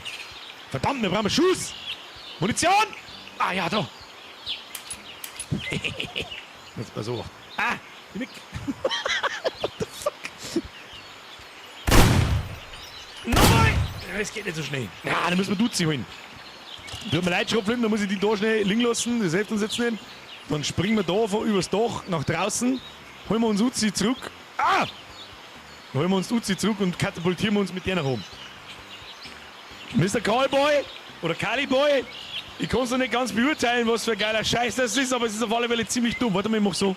Verdammt, wir brauchen Schuss! Munition! Ah ja, da! Jetzt pass auf. Ah! Geh weg! What the fuck? Nochmal! Ja, das geht nicht so schnell. Ja, da müssen wir Duzi holen. Tut mir leid, Schrotflinten, da muss ich die da schnell liegen lassen. Das hilft uns jetzt nicht. Dann springen wir da von übers Dach nach draußen, holen wir uns Uzi zurück. Ah! Dann holen wir uns Uzi zurück und katapultieren wir uns mit der nach oben. Mr. Callboy oder Caliboy, ich kann es noch nicht ganz beurteilen, was für ein geiler Scheiß das ist, aber es ist auf alle Fälle ziemlich dumm. Warte mal, ich mach so.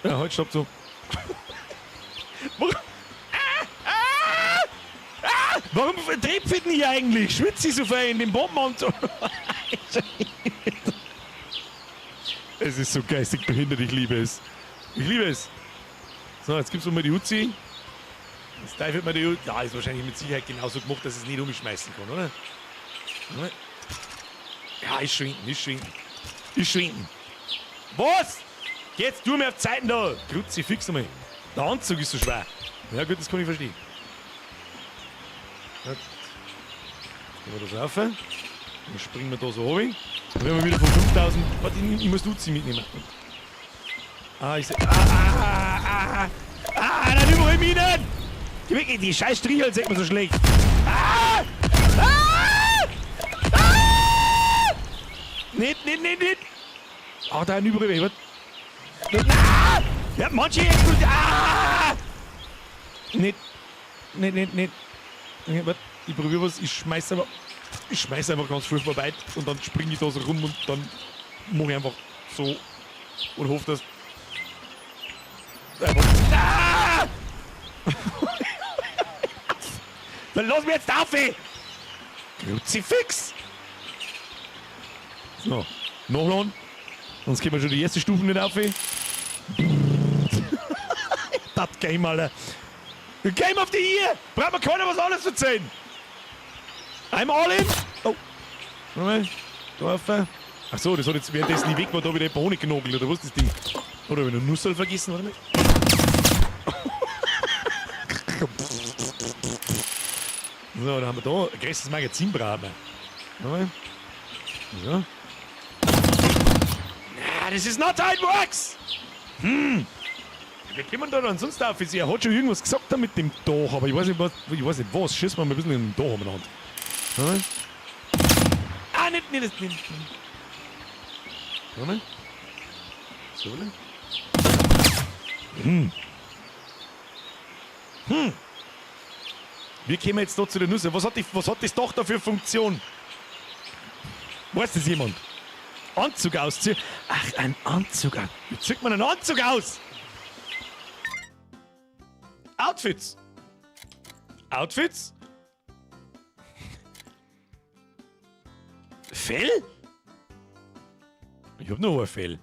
Ja, halt, stopp so. Warum? Ah, ah, ah, warum trepft denn hier eigentlich? Schwitze ich so viel in dem Bombenanzug? Es ist so geistig behindert, ich liebe es. Ich liebe es. So, jetzt gibt's mal die Uzi. Jetzt teufelt man die Uzi. Ja, ist wahrscheinlich mit Sicherheit genauso gemacht, dass es nicht umschmeißen kann, oder? Ja, ist schon hinten, ist schon hinten. Ist schon hinten. Was? Jetzt tu mir auf Zeiten da. Kruzifix einmal. Der Anzug ist so schwer. Ja gut, das kann ich verstehen. Gut. Gehen wir da so rauf. Dann springen wir da so runter. Dann werden wir wieder von 5000. Warte, ich muss die Uzi mitnehmen. Ah, ich seh. Ah, ah, ah, ah, ah, nein, überall Minen! Geh weg, die scheiß Strichel sieht man so schlecht. Ah! Ah! Ah! Nicht, nicht, nicht, nicht! Ah, da ein überall. Warte. Ah! Ja, manche explodieren. Ah! Nicht, nicht, nicht, nicht. Okay, warte, ich probiere was. Ich schmeiß einfach. Ich schmeiß einfach ganz furchtbar weit und dann springe ich da so rum und dann mache ich einfach so und hoffe, dass. Einfach. Ah! Dann lass mich jetzt auf, ey! Kruzifix! So, nachladen. Sonst kriegen wir schon die erste Stufe nicht auf. Ey. Das Game, Alter. Game of the Year! Braucht mir keiner was anderes zu erzählen. I'm all in! Oh. Warte mal. Da rauf. Ach so, das hat jetzt währenddessen nicht weg war, da wieder jemand Honig genagelt, oder was ist das Ding? Oder hab ich noch Nusserl vergessen, warte mal. So, dann haben wir da ein größeres Magazin brauchen wir. Warte mal. So. Na, das is not how it works! Wie kommen da dann sonst auf? Er hat schon irgendwas gesagt da mit dem Dach, aber ich weiß nicht was. Ich weiß nicht was. Schießen wir mal ein bisschen in den Dach umeinander. Hm? Ah, nicht, nicht, nicht, nicht. Warte mal. So, oder? Hm. Hm. Wie kommen wir jetzt da zu der Nuss? Was hat das Dach da für Funktion? Weiß das jemand? Anzug ausziehen? Ach, ein Anzug an. Wie zieht man einen Anzug aus? Outfits. Outfits? Fell? Ich hab noch ein Fell.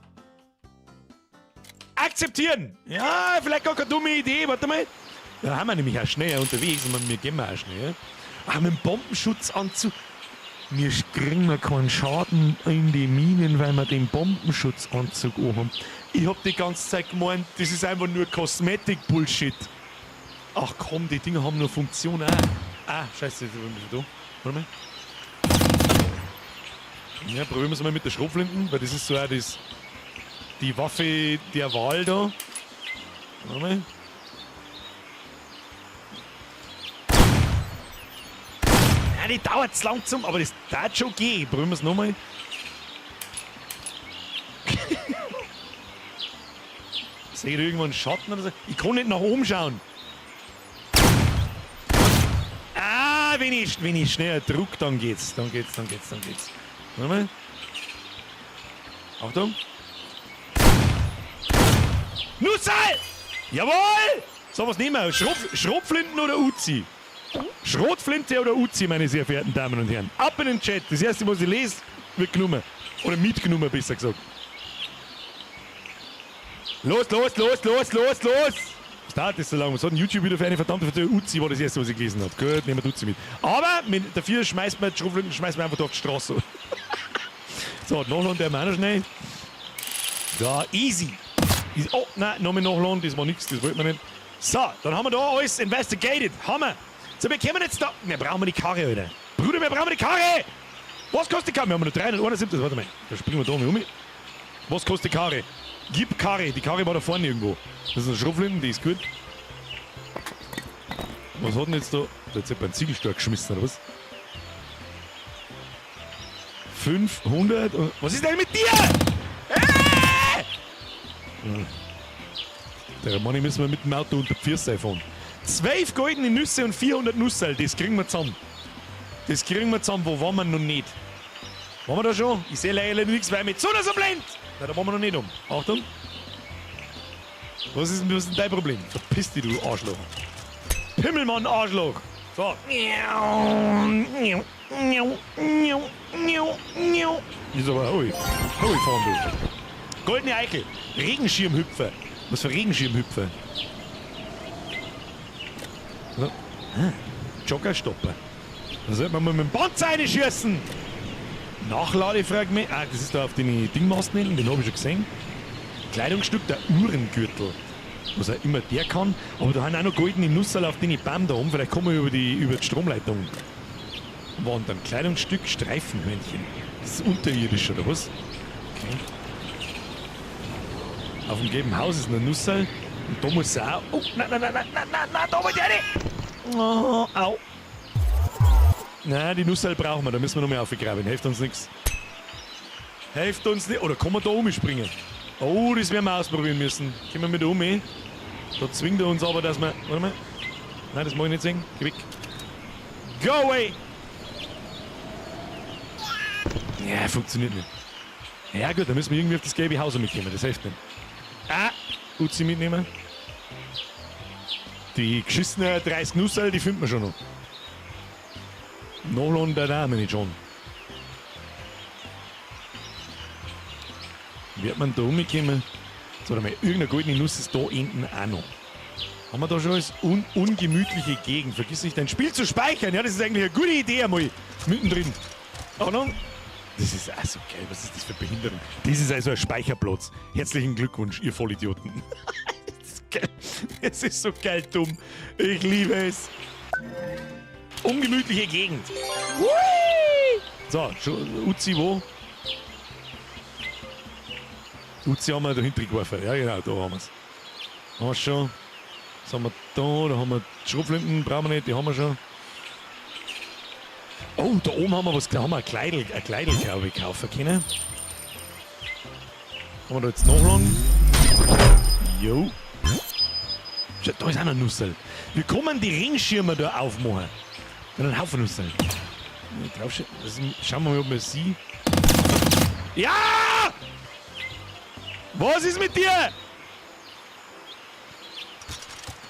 Akzeptieren! Ja, vielleicht gar keine dumme Idee. Warte mal. Da haben wir nämlich auch schnell unterwegs und wir gehen auch schnell. Ah, mit dem Bombenschutzanzug. Wir kriegen wir keinen Schaden in die Minen, weil wir den Bombenschutzanzug haben. Ich hab die ganze Zeit gemeint, das ist einfach nur Cosmetic-Bullshit. Ach komm, die Dinger haben nur Funktion auch. Ah, scheiße, jetzt bin ich da. Warte mal. Ja, probieren wir es mal mit der Schrotflinten, weil das ist so auch das, die Waffe der Wahl da. Warte mal. Ja, die dauert zu lang zum, aber das darf schon gehen. Probieren wir es nochmal. Sehe ich da irgendwo einen Schatten oder so? Ich kann nicht nach oben schauen. Ah, wenn ich schneller druck, dann geht's. Dann geht's, dann geht's, dann geht's. Warte mal. Achtung. Nussal! Jawohl! So, was nehmen wir? Schrotflinten oder Uzi? Schrotflinte oder Uzi, meine sehr verehrten Damen und Herren. Ab in den Chat. Das erste, was ich lese, wird genommen. Oder mitgenommen, besser gesagt. Los, los, los, los, los, los! Was dauert das so lange? Was hat denn YouTube wieder für eine verdammte Uzi war das erste, was ich gelesen habe. Gut, nehmen wir die Uzi mit. Aber dafür schmeißt man die Schrotflinten schmeißt man einfach da auf die Straße. So, nachladen der wir auch noch schnell. So, easy. Easy. Oh, nein, nochmal nachladen, das war nichts, das wollten wir nicht. So, dann haben wir da alles investigated. Haben wir. So, wir kommen jetzt da. Wir brauchen die Karre, Alter. Bruder, wir brauchen die Karre! Was kostet die Karre? Wir haben nur 371, warte mal. Da springen wir da mal um. Was kostet die Karre? Gib Karre. Die Karre war da vorne irgendwo. Das ist eine Schrotflinten, die ist gut. Was hat denn jetzt da? Da hat jetzt jemand einen Ziegelstein geschmissen, oder was? 500 und was ist denn mit dir? Der Mann, müssen wir mit dem Auto unter Pfirsei fahren. 12 goldene Nüsse und 400 Nusserl, das kriegen wir zusammen. Das kriegen wir zusammen, wo waren wir noch nicht? Waren wir da schon? Ich sehe leider nichts, weil mit Sonne so blind. Na, da waren wir noch nicht um. Achtung. Was ist denn dein Problem? Verpiss dich, du Arschloch. Pimmelmann, Arschloch. So. Ist aber, ui. Ui, fahren du. Goldene Eichel. Regenschirmhüpfer. Was für Regenschirmhüpfer? So. Joggerstopper. Da sollte man mal mit dem Panzer reinschießen. Nachladefragment. Ah, das ist da auf den Dingmasten hinten, den habe ich schon gesehen. Kleidungsstück, der Uhrengürtel. Was auch immer der kann. Aber da haben auch noch goldene Nusserl auf den Baum da oben. Vielleicht kommen wir über die Stromleitung wandern. Kleidungsstück, Streifenhörnchen. Das ist unterirdisch, oder was? Okay. Auf dem gelben Haus ist eine Nusserl. Und da muss er auch. Oh, nein, nein, nein, nein, nein, nein, nein, da wollte ich nicht! Oh, au. Nein, die Nusserl brauchen wir, da müssen wir noch mehr aufgraben. Hilft uns nichts. Hilft uns nicht. Oder kann man da umspringen? Oh, das werden wir ausprobieren müssen. Können wir mit um? Da zwingt er uns aber, dass wir. Warte mal. Nein, das mag ich nicht sehen. Geh weg. Go away! Ja, funktioniert nicht. Ja gut, dann müssen wir irgendwie auf das gelbe Haus mitkommen. Das hilft nicht. Ah, Uzi mitnehmen. Die geschissenen 30 Nusserl, die finden wir schon noch. Nachladen der Name nicht schon. Wird man da umgekommen? So, warte mal, irgendeine goldene Nuss ist da hinten auch noch. Haben wir da schon alles? Ungemütliche Gegend. Vergiss nicht, dein Spiel zu speichern. Ja, das ist eigentlich eine gute Idee einmal. Mittendrin. Achtung. Das ist auch so geil. Was ist das für Behinderung? Das ist also ein Speicherplatz. Herzlichen Glückwunsch, ihr Vollidioten. Das ist geil. Es ist so geil dumm. Ich liebe es. Ungemütliche Gegend. Hui! So, Uzi wo? Uzi haben wir da hinten geworfen. Ja, genau, da haben wir's. Haben wir schon. Was haben wir da? Da haben wir die Schrotflinten, brauchen wir nicht, die haben wir schon. Oh, da oben haben wir was, da haben wir ein Kleidel, glaube ich, kaufen können. Kann man da jetzt nachladen? Jo. Schau, da ist auch noch ein Nusserl. Wir können die Regenschirme da aufmachen. Und einen Haufen Nusserl. Drauf, schauen wir mal, ob wir sie. Ja! Was ist mit dir?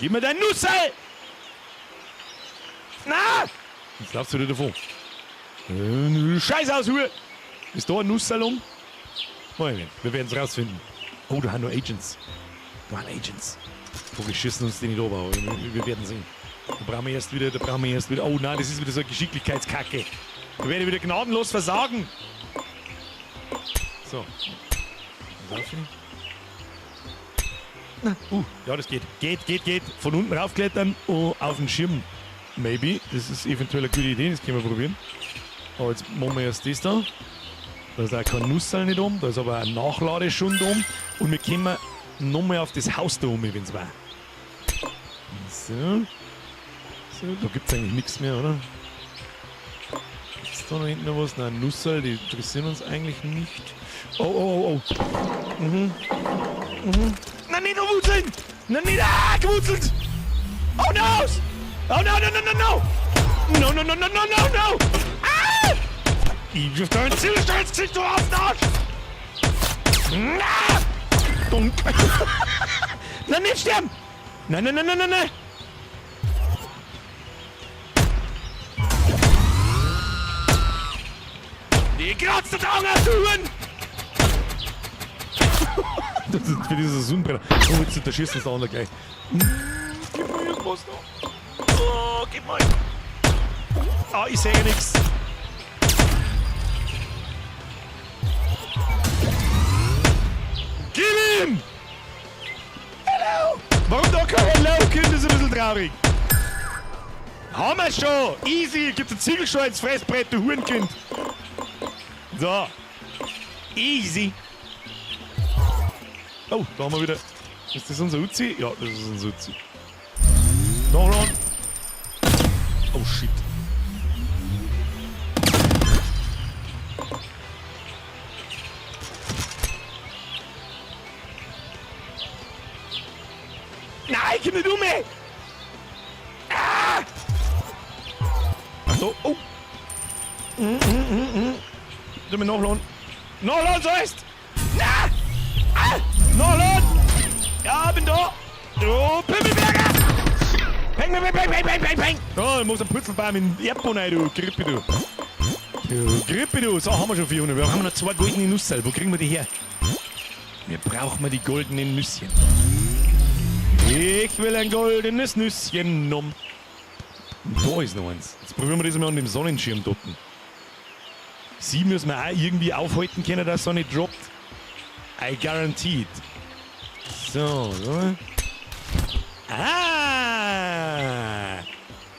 Gib mir dein Nusserl! Na! Jetzt laufst du wieder davon. Scheiß aus, Hure! Ist da ein Nusserl um? Moment, wir werden es rausfinden. Oh, da haben nur Agents. Da haben Agents. Wir schießen uns die nicht oben, aber wir werden sehen. Da brauchen wir erst wieder, da brauchen wir erst wieder. Oh nein, das ist wieder so eine Geschicklichkeitskacke. Da werde ich wieder gnadenlos versagen. So. Na, ja, das geht. Geht, geht, geht. Von unten raufklettern und auf den Schirm. Maybe. Das ist eventuell eine gute Idee, das können wir probieren. Aber jetzt machen wir erst das da. Da ist auch kein Nusserl nicht um, da ist aber ein Nachladeschund um. Und wir kommen nochmal auf das Haus da um, wenn es war. So. So, da gibt es eigentlich nichts mehr, oder? Ist da noch hinten noch was? Nein, Nusserl, die interessieren uns eigentlich nicht. Oh, oh, oh, oh. Mhm. Nein, nicht wutzeln! Nein, nicht! Ah, gewutzelt! Oh no! Oh no, no, no, no, no! No, no, no, no, no, no, no! Ah! Ich wirf dein Ziegelstein ins Gesicht, du Arsch! Na! Dunk! Nein, nicht sterben! Nein, nein, nein, nein, nein, nein! Die kratzt das Augen aus, du Huren! Das ist für diese Sonnenbrille. Oh, jetzt erschießen sie auch gleich. Gib mir irgendwas noch. Oh, gib mal. Ah, ich sehe nichts. Gib ihm! Hello! Warum da kein Hello, Kind? Das ist ein bisschen traurig. Haben wir schon! Easy! Gibt's ein Ziegelstein ins Fressbrett, du Hurenkind! So. Easy. Oh, da haben wir wieder. Ist das unser Uzi? Ja, das ist unser Uzi. Nachladen. Oh shit. Nein, ich komm nicht um! Ey. Ah! Ach so, oh. Soll wir nachladen? Nachladen sollst! Na! Ah! Nachladen! Ja, bin da! Du Pimmelberger! Peng, peng, peng, peng, peng, peng, peng! Oh, ich muss einen Putzelbaum in den Erdboden rein, du Grippe, du. Du Grippe, du. So, haben wir schon 400. Wir haben noch zwei goldene Nüsse. Wo kriegen wir die her? Wir brauchen die goldenen Nüsschen. Ich will ein goldenes Nüsschen. Nom. Und da ist noch eins. Jetzt probieren wir das mal an dem Sonnenschirm dort. Sie müssen wir auch irgendwie aufhalten können, dass er nicht droppt. I guarantee it. So, so. Ah!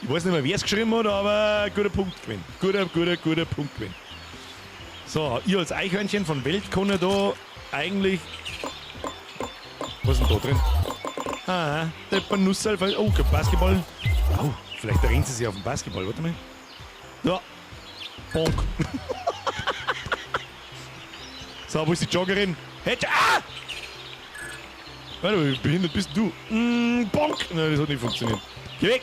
Ich weiß nicht mehr, wer es geschrieben hat, aber guter Punkt gewesen. Guter, guter, guter Punkt gewesen. So, ihr als Eichhörnchen von Welt kann ja da eigentlich. Was ist denn da drin? Ah, der Nusserl. Oh, Basketball. Oh, vielleicht rennt sie sich auf den Basketball. Warte mal. Da. Bonk. So, wo ist die Joggerin? Hey, ah! Warte, wie behindert bist du? Bonk! Nein, das hat nicht funktioniert. Geh weg!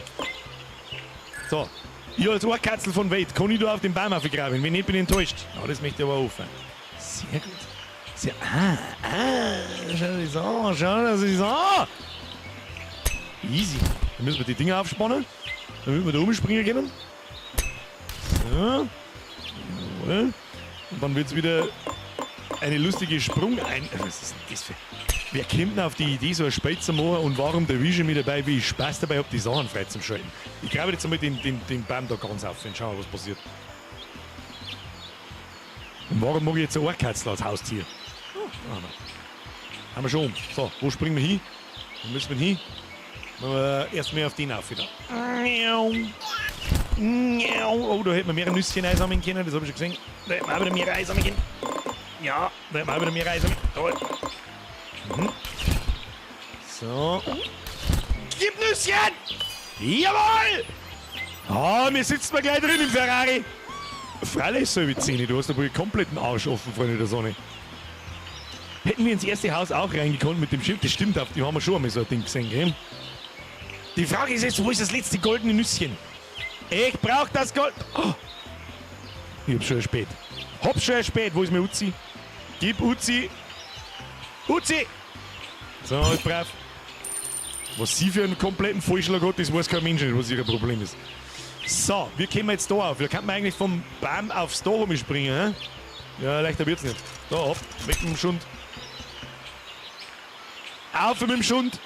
So, ich als Ohrkatzel von Wade, kann ich da auf den Baum aufgraben? Wenn nicht, bin ich enttäuscht. Ja, das möchte ich aber offen. Sehr gut. Sehr, schau das an, schau das an. Easy. Dann müssen wir die Dinger aufspannen, damit wir da umspringen können. So. Jawohl. Und dann wird es wieder eine lustige Sprung ein. Was ist denn das für. Wer kommt denn auf die Idee, so ein Spiel zu machen und warum erwische ich mich dabei, wie ich Spaß dabei habe, die Sachen freizuschalten? Ich grabe jetzt einmal den Baum da ganz auf und schauen, was passiert. Und warum mag ich jetzt ein Ohrkatzel als Haustier? Oh, haben wir. Haben wir schon. So, wo springen wir hin? Wo müssen wir hin? Erst mal auf den auf wieder. Oh, da hätten wir mehrere Nüsschen einsammeln können, das habe ich schon gesehen. Da hätten wir auch wieder mehrere einsammeln können. Ja, da hätten wir auch wieder mehrere einsammeln. Toll. Mhm. So. Gib Nüsschen! Jawohl! Ah, mir sitzt mal gleich drin im Ferrari. Freilich so wie Zähne, du hast aber kompletten Arsch offen, Freunde der Sonne. Hätten wir ins erste Haus auch reingekommen mit dem Schild, das stimmt, auf dem haben wir schon einmal so ein Ding gesehen, gell? Die Frage ist jetzt, wo ist das letzte goldene Nüsschen? Ich brauch das Gold. Oh. Ich hab's schon spät. Hab's schon spät. Wo ist mein Uzi? Gib Uzi. Uzi! So, ist brav. Was sie für einen kompletten Vollschlag hat, das weiß kein Mensch nicht, was ihr Problem ist. So, wir kommen jetzt da auf. Da kann man eigentlich vom Baum aufs Dach springen, hä? Ja, leichter wird's nicht. Da, hopp, weg mit dem Schund. Auf mit dem Schund!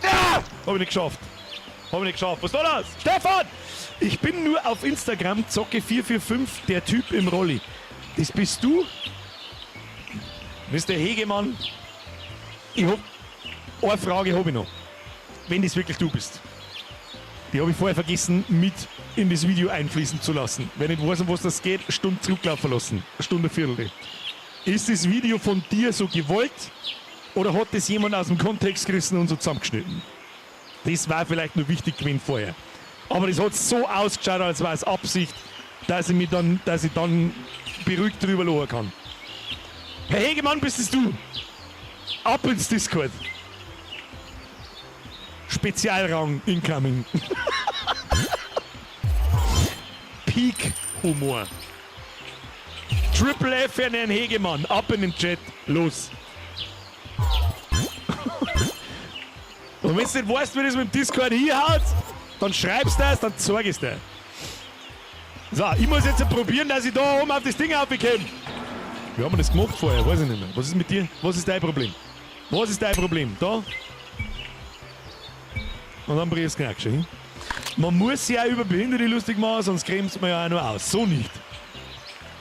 Ja! Hab ich nicht geschafft. Hab ich nicht geschafft. Was ist da los? Stefan! Ich bin nur auf Instagram, Zocke445, der Typ im Rolli. Das bist du? Mr. Hegemann, ich hab. Eine Frage habe ich noch. Wenn das wirklich du bist. Die habe ich vorher vergessen, mit in das Video einfließen zu lassen. Wenn ich nicht weiß, um was das geht, Stunde zurücklaufen lassen. Stunde Viertel. Ist das Video von dir so gewollt oder hat das jemand aus dem Kontext gerissen und so zusammengeschnitten? Das war vielleicht nur wichtig gewesen vorher. Aber das hat so ausgeschaut, als war es Absicht, dass ich mich dann, dass ich dann beruhigt drüber lachen kann. Herr Hegemann, bist es du? Ab ins Discord. Spezialrang incoming. Peak Humor. Triple F für Herrn Hegemann. Ab in den Chat. Los. Und wenn du nicht weißt, wie das mit dem Discord hinhaut, dann schreibst du das, dann zeig ich's dir. So, ich muss jetzt probieren, dass ich da oben auf das Ding raufkomme. Wie haben wir das gemacht vorher? Weiß ich nicht mehr. Was ist mit dir? Was ist dein Problem? Was ist dein Problem? Da? Und dann bring ich es Knack schon hin. Man muss sich auch über Behinderte lustig machen, sonst grenzt man ja auch nur aus. So nicht.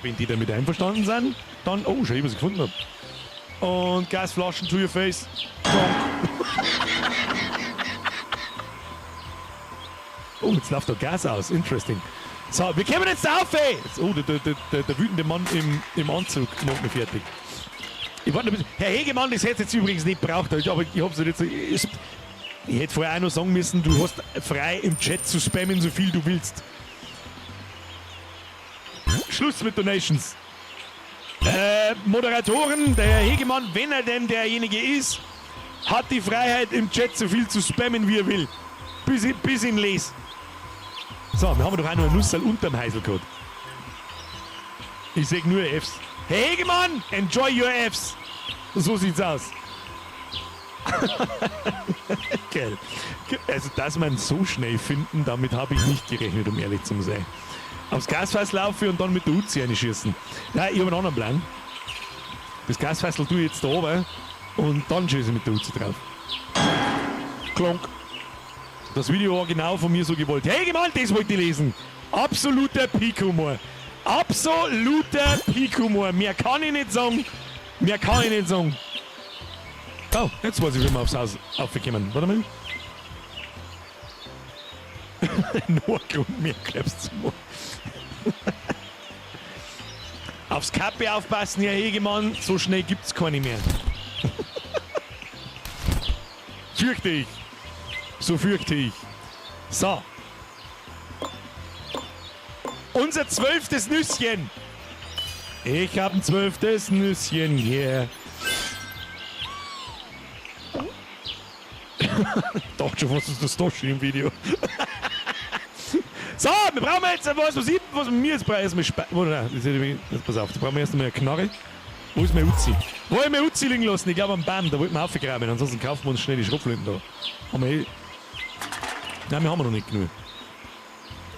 Wenn die damit einverstanden sind, dann. Oh, schau, ich was ich gefunden hab. Und Gasflaschen to your face. Donk. Oh, jetzt läuft da Gas aus. Interesting. So, wir kommen jetzt auf, ey! Jetzt, oh, der wütende Mann im Anzug macht mich fertig. Ich warte noch ein bisschen. Herr Hegemann, das hätte jetzt übrigens nicht braucht, aber ich hab's nicht so. Ich hätte vorher auch noch sagen müssen, du hast frei im Chat zu spammen, so viel du willst. Schluss mit Donations. Moderatoren, der Herr Hegemann, wenn er denn derjenige ist, hat die Freiheit im Chat so viel zu spammen, wie er will. Bis ihn les. So, wir haben doch auch noch einen Nusserl unterm Heisel gehabt. Ich seh nur Fs. Herr Hegemann, enjoy your Fs. So sieht's aus. Geil. Also, dass man so schnell finden, damit habe ich nicht gerechnet, um ehrlich zu sein. Aufs Gasfass laufe und dann mit der Uzi reinschießen. Nein, ich habe einen anderen Plan. Das Gasfassel tue ich jetzt da oben und dann schieße ich mit der Uzi drauf. Klonk. Das Video war genau von mir so gewollt. Hey, Mann, das wollte ich lesen. Absoluter Peak-Humor. Absoluter Peak-Humor. Mehr kann ich nicht sagen. Mehr kann ich nicht sagen. Oh, jetzt weiß ich, wie wir aufs Haus aufgekommen. Warte mal. Nur Grund mehr Krebs zu machen. Aufs Kappe aufpassen, Herr Hegemann. So schnell gibt's keine mehr. Fürchte ich. So fürchte ich. So. Unser 12. Nüsschen. Ich hab ein 12. Nüsschen hier. Dachte schon, was ist das da schon im Video? So, wir brauchen jetzt was, was ich, was mir jetzt brauchen. Erstmal oh, nein, das ist, jetzt pass auf, da brauchen wir erst einmal eine Knarre. Wo ist mein Uzi? Wo hab ich mein Uzi liegen lassen? Ich glaube am Baum, da wollten wir aufgraben. Ansonsten kaufen wir uns schnell die Schrotflinten da. Haben wir eh. Nein, wir haben noch nicht genug.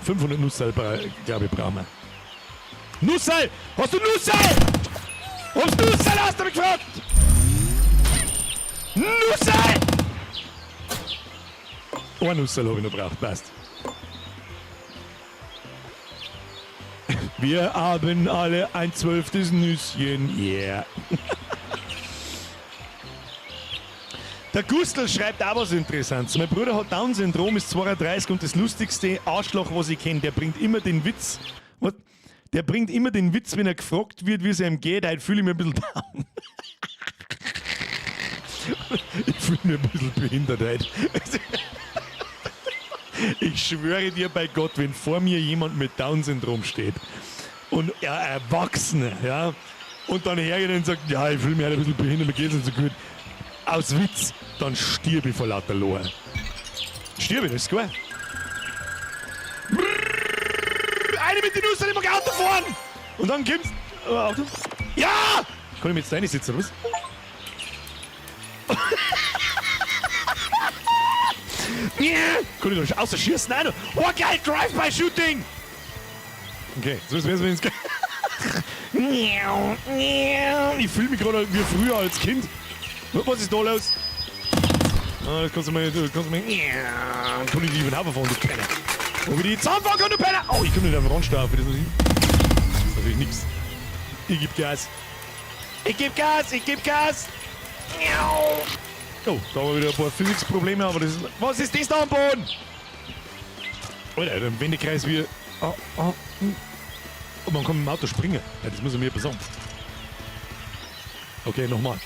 500 Nusserl, glaube ich, brauchen wir. Nusserl! Hast du Nusserl? Hast du Nusserl? Hast du mich gefragt? Nusserl! Ein Nusserl habe ich noch gebraucht, passt. Wir haben alle ein 12. Nüsschen, yeah. Der Gustl schreibt auch was Interessantes. Mein Bruder hat Down-Syndrom, ist 32 und das lustigste Arschloch, was ich kenne, der bringt immer den Witz. Was? Der bringt immer den Witz, wenn er gefragt wird, wie es ihm geht. Heute fühle ich mich ein bisschen down. Ich fühle mich ein bisschen behindert heute. Ich schwöre dir bei Gott, wenn vor mir jemand mit Down-Syndrom steht und er Erwachsene, ja, und dann hergeht und sagt, ja, ich fühle mich halt ein bisschen behindert, mir geht's nicht so gut, aus Witz, dann stirb ich vor lauter Lohe. Stirb ich, das ist klar. Eine mit den Nussern, ich mag Auto fahren! Und dann kommt's. Auto? Ja! Kann ich mir jetzt da reinsitzen, oder was? Kann ich da außer schießen? Nein, oh geil, Drive-by-Shooting! Okay, so ist es, wenn es geht. Ich fühle mich gerade wie früher als Kind. Was ist da los? Ah, das kannst du mal. Das kannst du mal. Kann ich die über den Haufen fahren, du Penner. Wo wir die zusammenfahren können, du Penner! Oh, ich komme nicht auf den Randstau. Das ist natürlich nix. Ich geb Gas. Ich geb Gas, ich geb Gas! Oh, da haben wir wieder ein paar Physiksprobleme, aber das ist. Was ist das da am Boden? Alter, der Wendekreis wie. Ah, ah, hm. Oh, man kann mit dem Auto springen. Ja, das muss ich mir sagen. Okay, nochmal.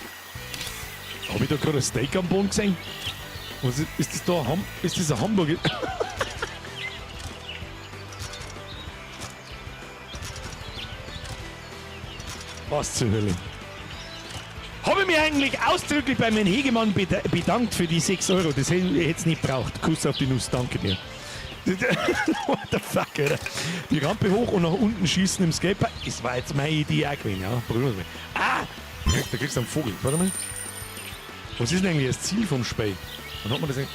Hab ich da gerade ein Steak am Boden gesehen? Was ist, ist das da ein Ham ist das ein Hamburger? Was zur Hölle? Habe ich mich eigentlich ausdrücklich bei meinem Hegemann bedankt für die 6 Euro. Das hätte ich jetzt nicht braucht. Kuss auf die Nuss, danke dir. What the fuck, Alter. Die Rampe hoch und nach unten schießen im Skatepark. Das war jetzt meine Idee auch gewesen, ja. Probieren wir's mal. Ah! Da kriegst du einen Vogel. Warte mal. Was ist denn eigentlich das Ziel vom Spiel? Wann hat man das eigentlich?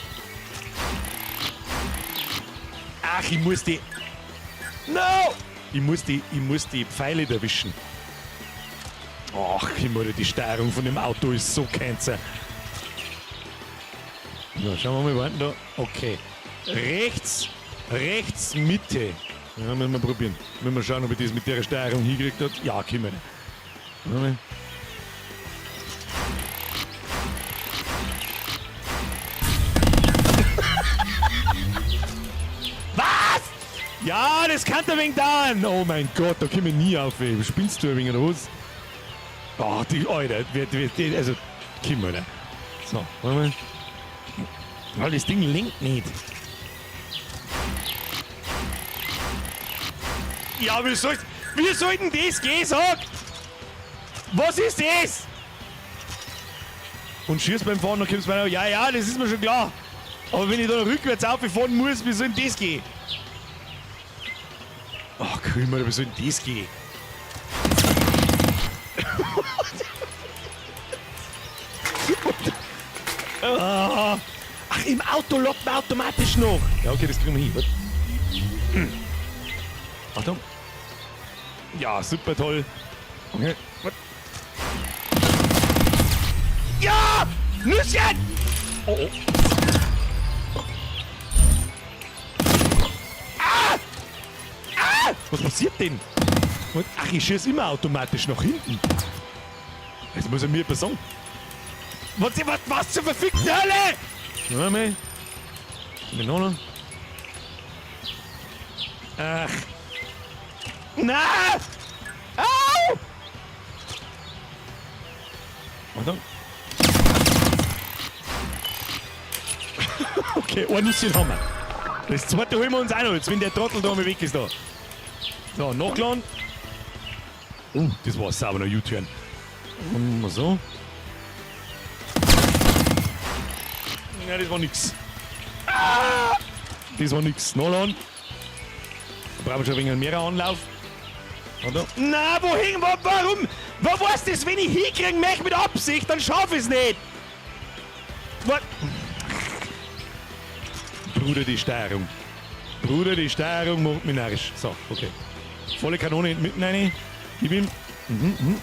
Ach, ich muss die... No! Ich muss die Pfeile erwischen. Ach, Himmel, die Steuerung von dem Auto ist so cancer. So, schauen wir mal, warten da. Okay. Rechts, rechts, Mitte. Ja, müssen wir probieren. Müssen wir schauen, ob ich das mit der Steuerung hingekriegt habe. Ja, können wir. Warte mal. Was? Ja, das kann der wenig dauern. Oh mein Gott, da komme ich nie auf. Ey. Spinnst du ein wenig oder was? Ach, die, Alter, wer, also, komm, Alter. So, warte mal. Weil das Ding lenkt nicht. Ja, wie soll denn das gehen, sag? Was ist das? Und schießt beim Fahren, dann kommst du weiter. Ja, ja, das ist mir schon klar. Aber wenn ich da rückwärts auffahren muss, wie soll denn das gehen? Ach, Kümmel, wie soll denn das gehen? Ah. Ach, im Auto lockt man automatisch noch. Ja, okay, das kriegen wir hin. Warte. Achtung. Ja, super toll. Okay. Warte. Ja! Nüsschen! Oh, oh. Ah! Ah! Was passiert denn? Ach, ich schieße immer automatisch nach hinten. Das muss er mir etwas sagen. Was zur verfickten Hölle? Warte mal. Noch. Ach. Na! Au! Achtung. Okay, ein Nüsschen haben wir. Das zweite holen wir uns auch noch, jetzt wenn der Trottel da mal weg ist da. So, nachgeladen. Oh, das war sauber noch U-Turn. Mal so. Ja, das war nix. Ah! Das war nix. Nachladen. Da brauchen wir schon ein wenig mehr Anlauf. Oder? Na, wohin? Warum? Wo weiß das, wenn ich hinkriegen möchte mit Absicht, dann schaff ich's nicht. Was? Bruder, die Steuerung. Bruder, die Steuerung macht mich narrisch. So, okay. Volle Kanone mitten rein. Gib ihm. Mhm, mhm.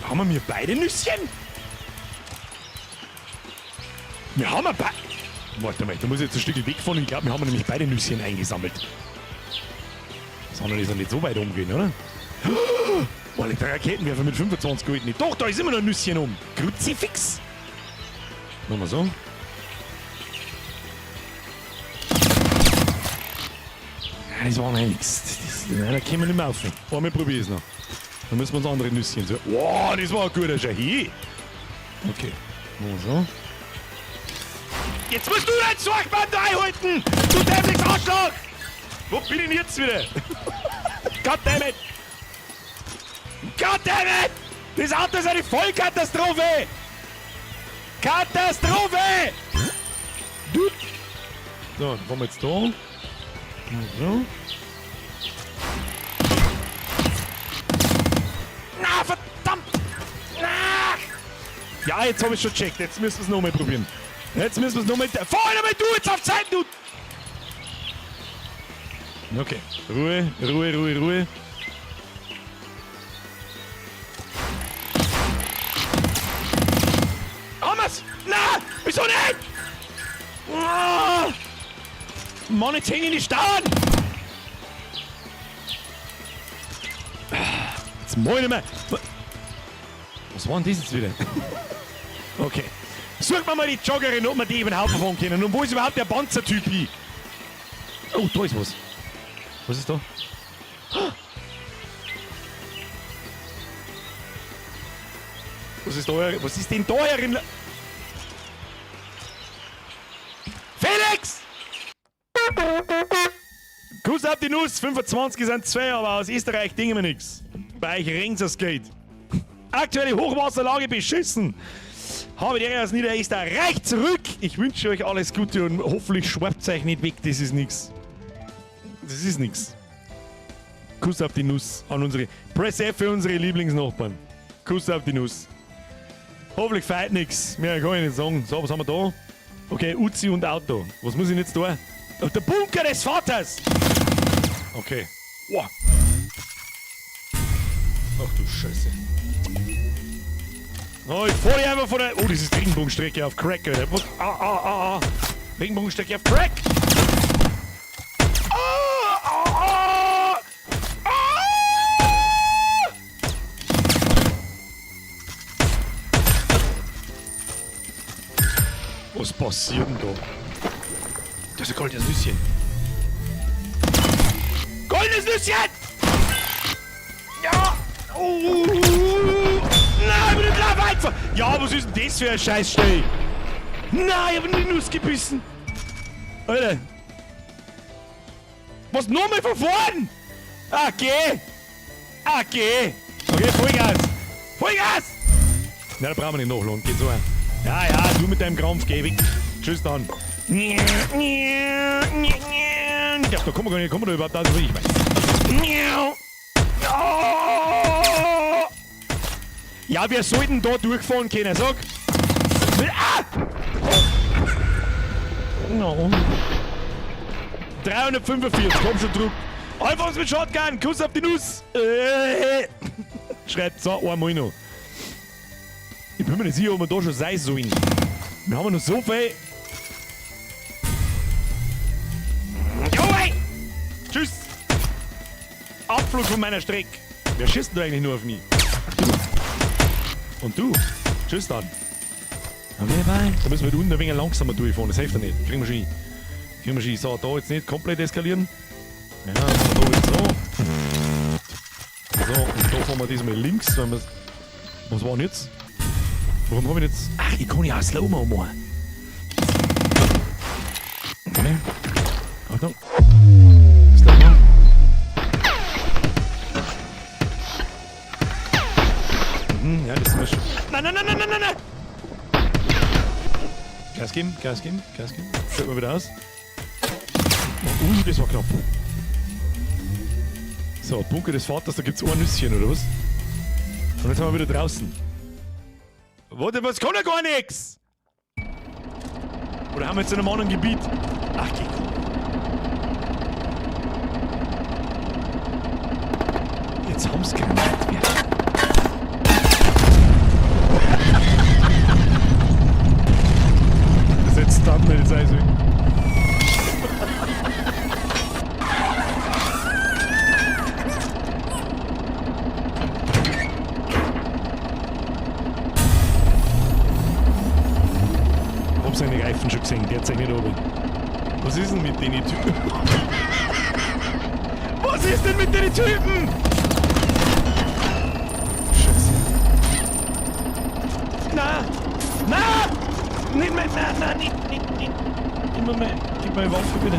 Haben wir beide Nüsschen? Wir haben ja beide. Warte mal, da muss ich jetzt ein Stück wegfahren. Ich glaube, wir haben nämlich beide Nüsschen eingesammelt. Das andere ist ja nicht so weit umgehen, oder? Oh, der Raketenwerfer mit 25 Gold nicht. Doch, da ist immer noch ein Nüsschen um. Kruzifix. Machen wir so. Nein, das war noch nichts. Da können wir nicht mehr auf. Einmal probier ich's noch. Dann müssen wir uns andere Nüsschen so. Wow, das war ein guter Schahi. Okay. Machen wir so. Jetzt musst du dein Zeugmann da einhalten! Du dämliches Arschloch! Wo bin ich denn jetzt wieder? Goddammit! Goddammit! Das Auto ist eine Vollkatastrophe! Katastrophe! Du! So, dann fahren wir jetzt da. So. Na, verdammt! Na! Ja, jetzt hab ich schon gecheckt. Jetzt müssen wir es nochmal probieren. Jetzt müssen wir es nochmal. Fahr nochmal du jetzt auf Zeit, du! Okay. Ruhe, Ruhe, Ruhe, Ruhe. Haben wir's? Na! Wieso nicht? Ah! Mann, jetzt hängen die Stauen! Jetzt mach ich nicht mehr. Was war denn das jetzt wieder? Okay. Suchen wir mal die Joggerin, ob wir die über den Haufen fahren können. Und wo ist überhaupt der Panzertyp hin? Oh, da ist was. Was ist da? Was ist da? Was ist denn da herin? Felix! Kuss auf die Nuss, 25 sind zwei, aber aus Österreich dingen wir nix. Bei euch rings das geht. Aktuelle Hochwasserlage beschissen. Habe die Ehre aus Niederösterreich zurück. Ich wünsche euch alles Gute und hoffentlich schwappt euch nicht weg. Das ist nix. Das ist nix. Kuss auf die Nuss an unsere. Press F für unsere Lieblingsnachbarn. Kuss auf die Nuss. Hoffentlich feiert nix. Mehr kann ich nicht sagen. So, was haben wir da? Okay, Uzi und Auto. Was muss ich denn jetzt da? Der Bunker des Vaters! Okay. Wow. Ach du Scheiße. Oh, ich fahr hier einfach von der. Oh, das ist Regenbogenstrecke auf Crack, Alter. Was? Ah, ah, ah, ah. Regenbogenstrecke auf Crack! Ah, ah, ah! Ah! Was passiert denn da? Das ist ein goldenes Nüsschen. Goldenes Nüsschen! Ja! Oh. Nein, ich bin nicht einfach. Ja, was ist denn das für ein Scheißstell? Nein, ich hab in die Nuss gebissen. Alter. Was, nochmal von vorn? Okay. Okay. Okay, Vollgas. Vollgas! Na, da brauchen wir nicht nachladen. Geht so. Ja, ja, du mit deinem Krampf, geh weg. Tschüss dann. Ich glaube, da kommen wir gar nicht, kommen wir da überhaupt raus? Ich weiß. Oh! Ja, wir sollten da durchfahren können, sag. Ah! No. 345, komm schon druck. Alfons mit Shotgun, Kuss auf die Nuss. Schreibt so einmal noch. Ich bin mir nicht sicher, ob wir da schon sein sollen. Wir haben noch so viel. Jo, ey! Tschüss! Abflug von meiner Strecke. Wer schießt denn da eigentlich nur auf mich? Du. Und du. Tschüss dann. Okay, bye. Da müssen wir unten ein wenig langsamer durchfahren. Das hilft ja nicht. Kriegen wir schon hin. Kriegen wir schon hin. So, da jetzt nicht komplett eskalieren. Ja, da jetzt so. So, und da fahren wir diesmal links. Wenn wir's. Was war denn jetzt? Warum hab ich jetzt. Ach, ich kann ja auch Slow-Mo machen. Okay. Achtung. Slow-Mo. Ja, das ist schon. Nein, nein, nein, nein, nein, nein, nein! Gas geben, Gas geben, Gas geben. Fällt mal wieder aus. Oh, das war knapp. So, Bunker des Vaters, da gibt's ein Nüsschen, oder was? Und jetzt sind wir wieder draußen. Warte, was kann ja gar nichts? Oder haben wir jetzt in einem anderen Gebiet? Ach, geh, komm. Jetzt haben's Granat mehr. Das ist jetzt Thumbnail sein sollen. Ich hab seine Reifen schon gesehen, der zeigt nicht oben. Was ist denn mit den Typen? Was ist denn mit den Typen? Scheiße. Na! Na! Nicht mehr, na, na, nicht, nicht, nicht. Gib mir mal, gib mir eine Waffe bitte.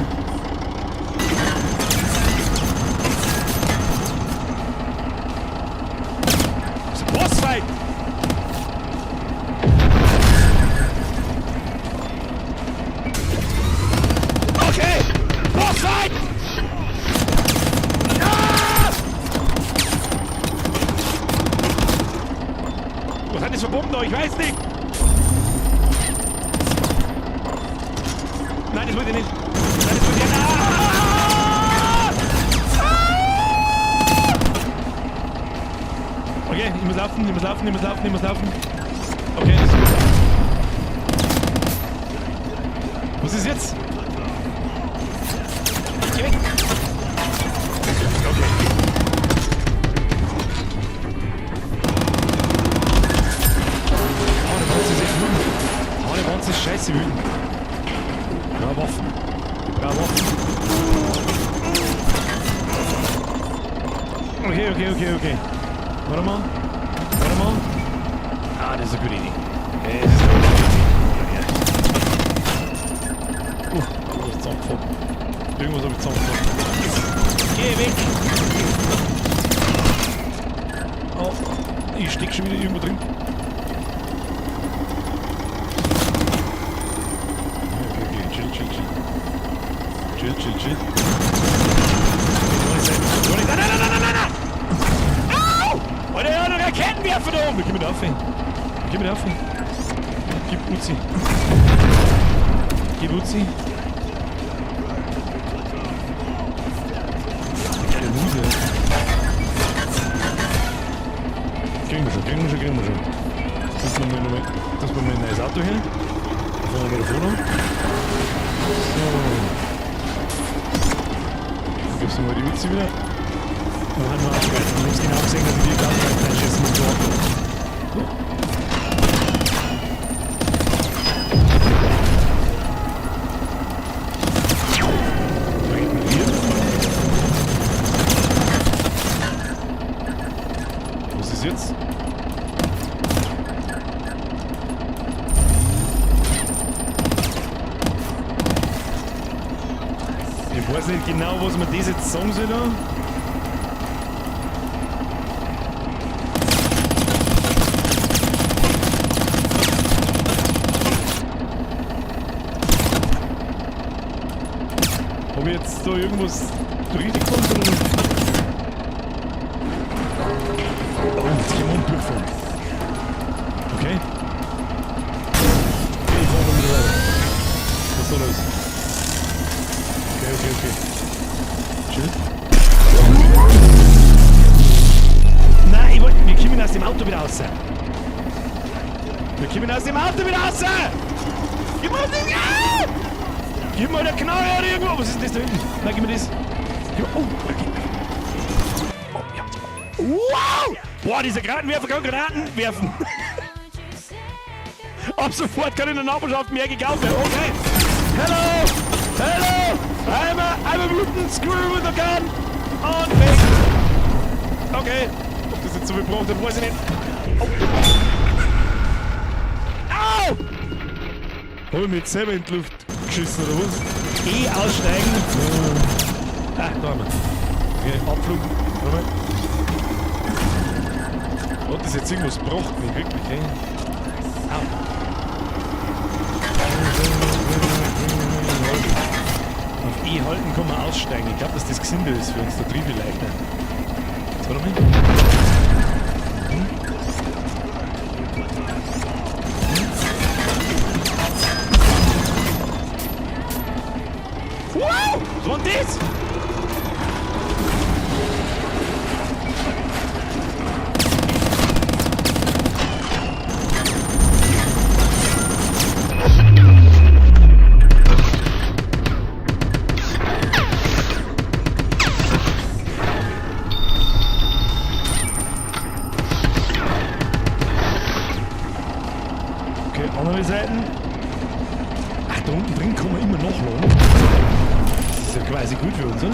Das ist ein Bossfight! Okay! Bossfight! Ah! Was hat das für Bomben da? Ich weiß nicht! Nein, das wollte ich nicht! Nein, das wollte ich nicht! Ah! Ah! Okay, ich muss laufen, ich muss laufen, ich muss laufen, ich muss laufen. Okay, das ist gut. Was ist jetzt? Geh weg! Okay. Oh, der Wanze ist echt wütend. Oh, der Wanze ist scheiße wütend. Ja, Waffen. Ich brauche Waffen. Okay, okay, okay, okay. Warte mal. Warte mal. Ah, das ist eine gute Idee. Das ist eine gute Idee. Ja. Das ist angefangen. Irgendwas habe ich zusammengebracht. Geh weg! Oh, ich steck schon wieder irgendwo drin. Okay, okay, chill, chill, chill. Chill, chill, chill. Nein, nein, nein, nein, nein, nein! Au! Alter, ja, noch Raketenwerfer da oben! Gib mir auf, ey. Gib mir auf. Gib Uzi. Gib Uzi. Geile Muse. Kriegen wir schon, kriegen wir schon, kriegen wir schon. Das ist nochmal, das ist mal ein neues Auto her. Da fahren wir davor noch. So. Dann gibst du mal die Uzi wieder. Wo haben wir angreifen? Ich hab's genau gesehen, dass ich die angreifen einschießen muss. So. Was ist jetzt? Ich weiß nicht genau, was man das jetzt sagen soll da. Hab ich jetzt da irgendwas richtig gemacht oder nicht? Oh, jetzt können wir unten durchfahren. Okay. Okay, ich fahr mal wieder weiter. Was soll das? Okay, okay, okay. Chill. Nein, ich wollte. Wir kommen aus dem Auto wieder raus. Wir kommen aus dem Auto wieder raus! Gib mir das Ding! Ah! Gib mir eine Knarre oder irgendwo! Was ist denn das da hinten? Nein, gib mir das. Gib mir, oh, okay. Oh, ja. Wow! Boah, dieser Granatenwerfer kann Granaten werfen. Ab sofort kann in der Nachbarschaft mehr gekauft werden. Okay. Hello! Hello! I'm a mutant screw with a gun! Und weg! Okay. Ob das jetzt so viel braucht, das weiß ich nicht. Oh. Au! Hab ich mich jetzt selber in die Luft geschissen, oder was? E aussteigen. Ah, da haben wir. Okay, Abflug. Warte mal. Hat das jetzt irgendwas gebracht? Nicht wirklich, ey. Au. Auf E halten kann man aussteigen. Ich glaube, dass das gesünder ist für uns da drin vielleicht. Jetzt warte mal. Wow! Was war denn das? Okay, andere Seiten. Ach, da unten drin kann man immer noch lohnen. Das ist ja quasi gut für uns, oder?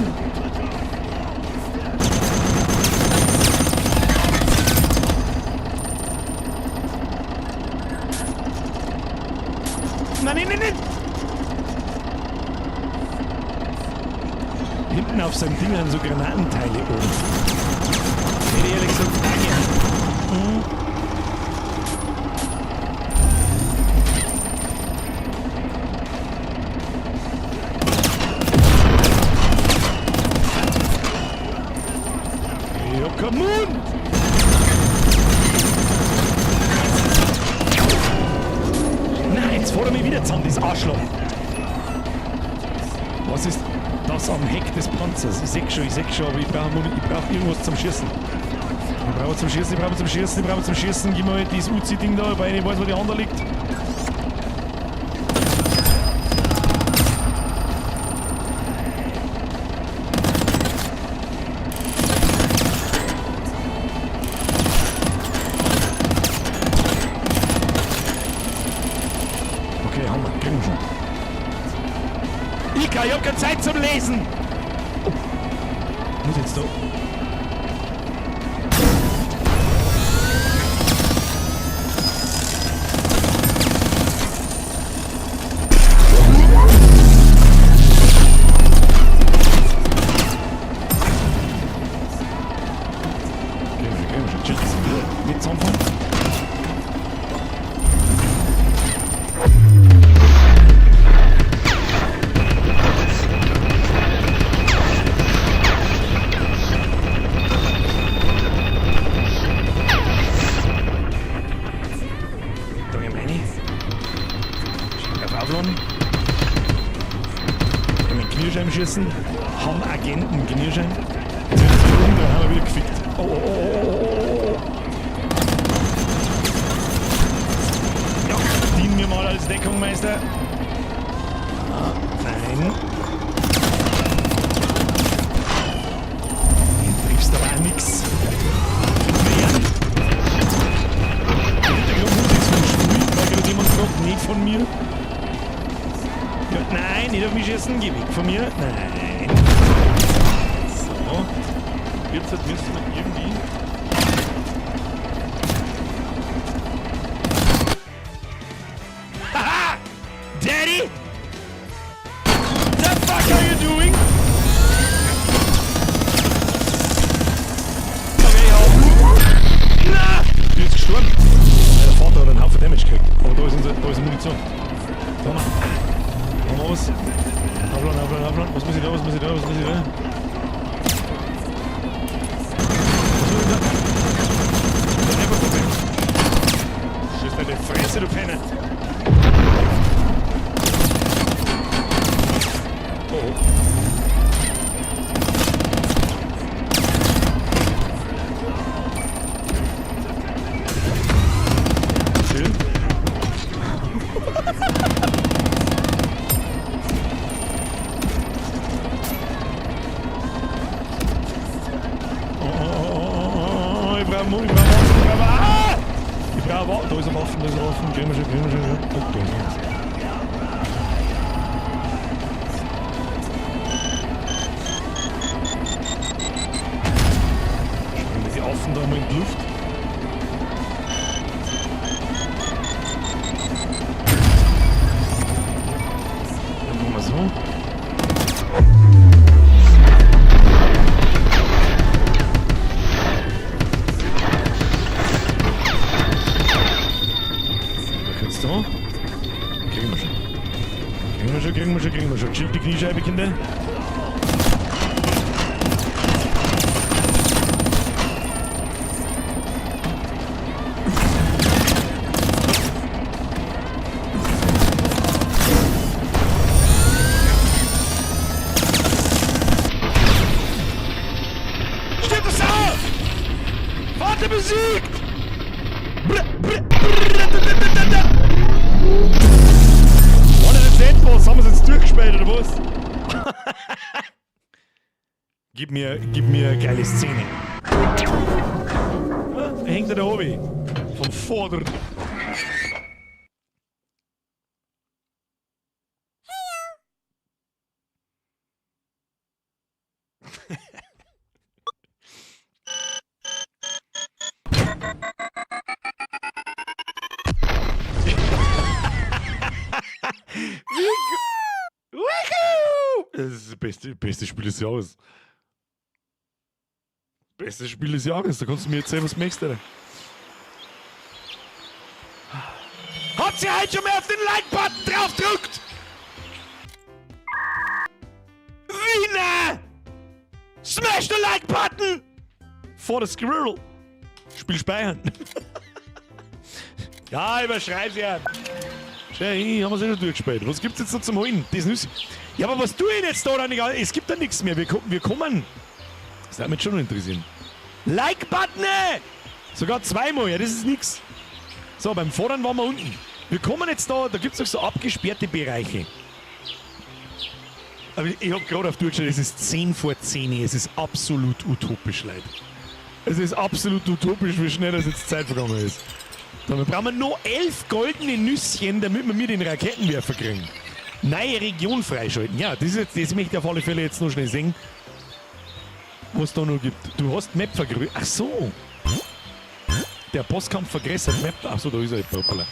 Nein, nein, nein, nein! Hinten auf seinem Ding haben so Granatenteile oben. Hätte ich ehrlich gesagt auch gern. Mhm. Ja, come on! Nein, jetzt fährt er mich wieder zusammen, das Arschloch. Was ist das am Heck des Panzers? Ich seh schon, aber ich brauche irgendwas zum Schießen. Ich brauche zum Schießen, ich brauche zum Schießen, ich brauche zum Schießen. Gib mir mal dieses Uzi-Ding da, weil ich nicht weiß, wo die andere liegt. Okay, haben wir. Kriegen wir schon. Ika, ich hab keine Zeit zum Lesen! Oh. Muss jetzt da. schießen, haben Agenten Genierschein. Jetzt wird sie umdrehen, haben wir wieder gefickt. Oh, oh, oh, oh, oh, oh, oh. Ja, dien mir mal als Deckung, Meister. Ah, nein. Hier triffst aber auch nix. Finden wir ja. Hintergrundmusik ist vom Spiel, weil gerade jemand fragt, nicht von mir. Ja, nein, nicht auf mich schießen, geh weg von mir. Nein. So. Jetzt müssen wir irgendwie. Haha! Daddy! The fuck are you doing? Okay, ja. Na! Die ist gestorben. Ja, der Vater hat einen Haufen Damage gekriegt. Aber da ist, unser, da ist Munition. Da haben wir. Haben wir was? Aufladen, aufladen, aufladen. Was muss ich da, was muss ich da, was muss ich da? Was muss ich da? Der Snipergruppe. Schieß deine Fresse, du Penner. Oh. Schön. Oh, oh, oh, oh, oh, ich brauche ich brauch Waffen, ich brauch Ah! Ich brauche Waffen. Da ist eine Waffen, da ist eine Waffen. Kriegen wir schon, kriegen wir schon. Oh, da ist eins. Springen die Affen da mal in die Luft? Dann machen wir so. Da kurz da. Kriegen wir schon. Kriegen wir schon, kriegen wir schon, kriegen wir schon. Chill die Kniescheibe, Kinder. Stirb das auf! Vater besiegt! Brr, brr, brr, da, da, da, da, da. War das jetzt Endboss? Haben wir es jetzt durchgespielt oder was? Gib mir eine geile Szene. Ah, da hängt er da oben. Vom Vater. Woohoo! Das ist das beste, beste Spiel des Jahres. Bestes Spiel des Jahres. Da kannst du mir erzählen, was du möchtest, Alter. Hat sie heute schon mal auf den Like-Button draufgedrückt? Wiener! Smash the Like-Button! For the Squirrel. Spiel speichern. Ja, überschreib's ja. Schau, hin, haben wir eh schon durchgespielt. Was gibt's jetzt noch zum Holen? Das Nüsse. Ja, aber was tue ich denn jetzt da dann? Es gibt da nichts mehr. Wir kommen. Das würde mich schon noch interessieren. Like-Button! Sogar zweimal, ja, das ist nix. So, beim Vorderen waren wir unten. Wir kommen jetzt da, da gibt's doch so abgesperrte Bereiche. Aber ich hab gerade auf durchgeschaut, es ist 10 vor 10. Es ist absolut utopisch, Leute. Es ist absolut utopisch, wie schnell das jetzt Zeit vergangen ist. So, wir brauchen noch 11 goldene Nüsschen, damit wir mir den Raketenwerfer kriegen. Neue Region freischalten. Ja, das, ist jetzt, das möchte ich auf alle Fälle jetzt noch schnell sehen. Was da noch gibt. Du hast Map vergrößert. Ach so. Der Bosskampf vergrößert Map. Ach so, da ist er. Hoppala.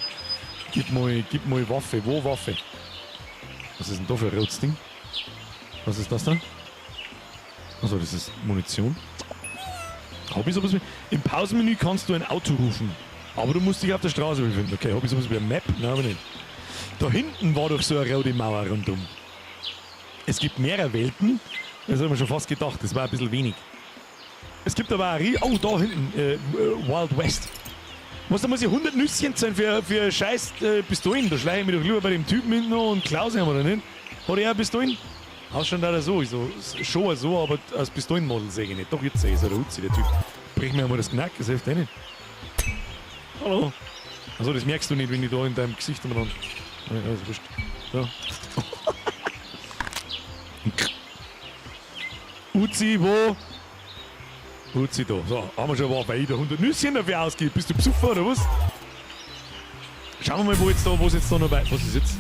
Gib mal Waffe. Wo Waffe? Was ist denn da für ein rotes Ding? Was ist das da? Achso, das ist Munition. Hab ich sowas wie. Im Pausenmenü kannst du ein Auto rufen. Aber du musst dich auf der Straße befinden. Okay, hab ich sowas wie eine Map? Nein, aber nicht. Da hinten war doch so eine rote Mauer rundum. Es gibt mehrere Welten. Das habe ich mir schon fast gedacht. Das war ein bisschen wenig. Es gibt aber auch. Oh, da hinten. Wild West. Was, da muss ich 100 Nüsschen zahlen für scheiß Pistolen. Da schleiche ich mich doch lieber bei dem Typen hinten noch und Klaus haben, oder nicht? Hat er auch Pistolen? Ausschauen da so, ich so, schon so, aber als Pistolenmodel sehe ich nicht. Doch, jetzt sehe ich so, der Uzi, der Typ. Brich mir einmal das Knack, das hilft eh nicht. Hallo. Also das merkst du nicht, wenn ich da in deinem Gesicht umeinander. Ja, ist wurscht. So. Uzi, wo? Uzi da. So, haben wir schon mal weiter 100 Nüsschen dafür ausgegeben. Bist du besoffen oder was? Schauen wir mal, wo jetzt da, wo es jetzt da noch bei. Was ist jetzt?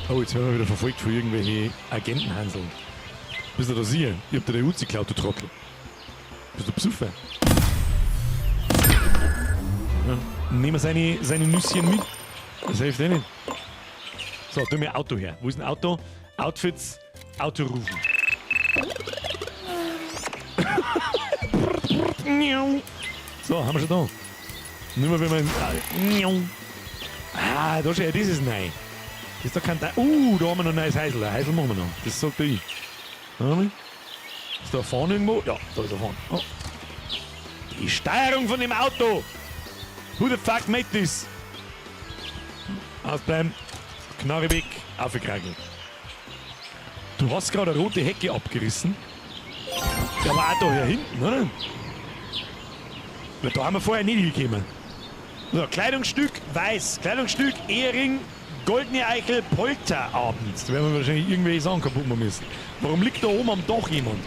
Oh, jetzt werden wir wieder verfolgt von irgendwelchen Agentenhanseln. Bist du da sicher? Ich hab dir die Uzi geklaut, du Trottel. Bist du besoffen? Ja. Nehmen wir seine Nüsschen mit. Das hilft eh nicht. So, tu mir Auto her. Wo ist ein Auto? Outfits, Auto rufen. So, haben wir schon da. Nur mal, wenn man. Ah, da schon, das ist neu. Das ist doch kein. Da haben wir noch ein neues Häusl. Ein Häusl machen wir noch. Das sagt ich. Ist da vorne irgendwo? Ja, da ist er vorne. Oh. Die Steuerung von dem Auto! Who the fuck made this? Ausbleiben. Knarre weg. Aufgekragelt. Du hast gerade eine rote Hecke abgerissen. Der war auch da hier hinten, oder? Ja, da haben wir vorher nicht hingekommen. So, Kleidungsstück weiß, Kleidungsstück Ehering, goldene Eichel, Polterabend. Da werden wir wahrscheinlich irgendwelche Sachen kaputt machen müssen. Warum liegt da oben am Dach jemand?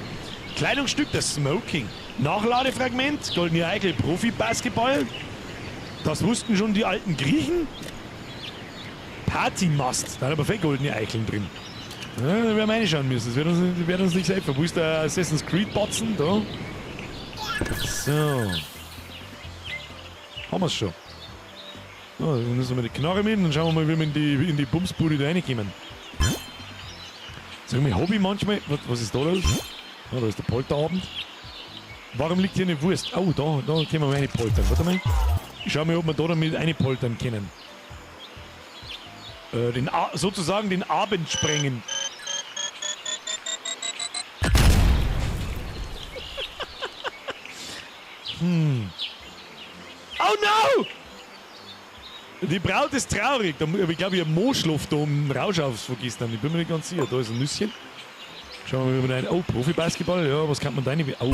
Kleidungsstück, das Smoking. Nachladefragment, goldene Eichel, Profi-Basketball. Das wussten schon die alten Griechen. Partymast, da hat aber fett goldene Eicheln drin. Ja, da werden wir reinschauen müssen, das wird uns nicht helfen. Wo ist der Assassin's Creed Batzen? Da. So. Haben wir's schon. So, dann müssen wir die Knarre mit und dann schauen wir mal, wie wir in die Bumsbude da reinkommen. Sag mal, hab ich manchmal. Was ist da los? Oh, da ist der Polterabend. Warum liegt hier eine Wurst? Oh, da können wir mal reinpoltern. Warte mal. Ich schau mal, ob wir da damit reinpoltern können. Sozusagen den Abend sprengen. Oh no! Die Braut ist traurig. Da, ich glaube, ihr Mo schläft da um Rausch auf von gestern. Ich bin mir nicht ganz sicher. Da ist ein Nüsschen. Schauen wir mal, wie wir da rein. Oh, Profi-Basketball. Ja, was kann man da rein? Oh.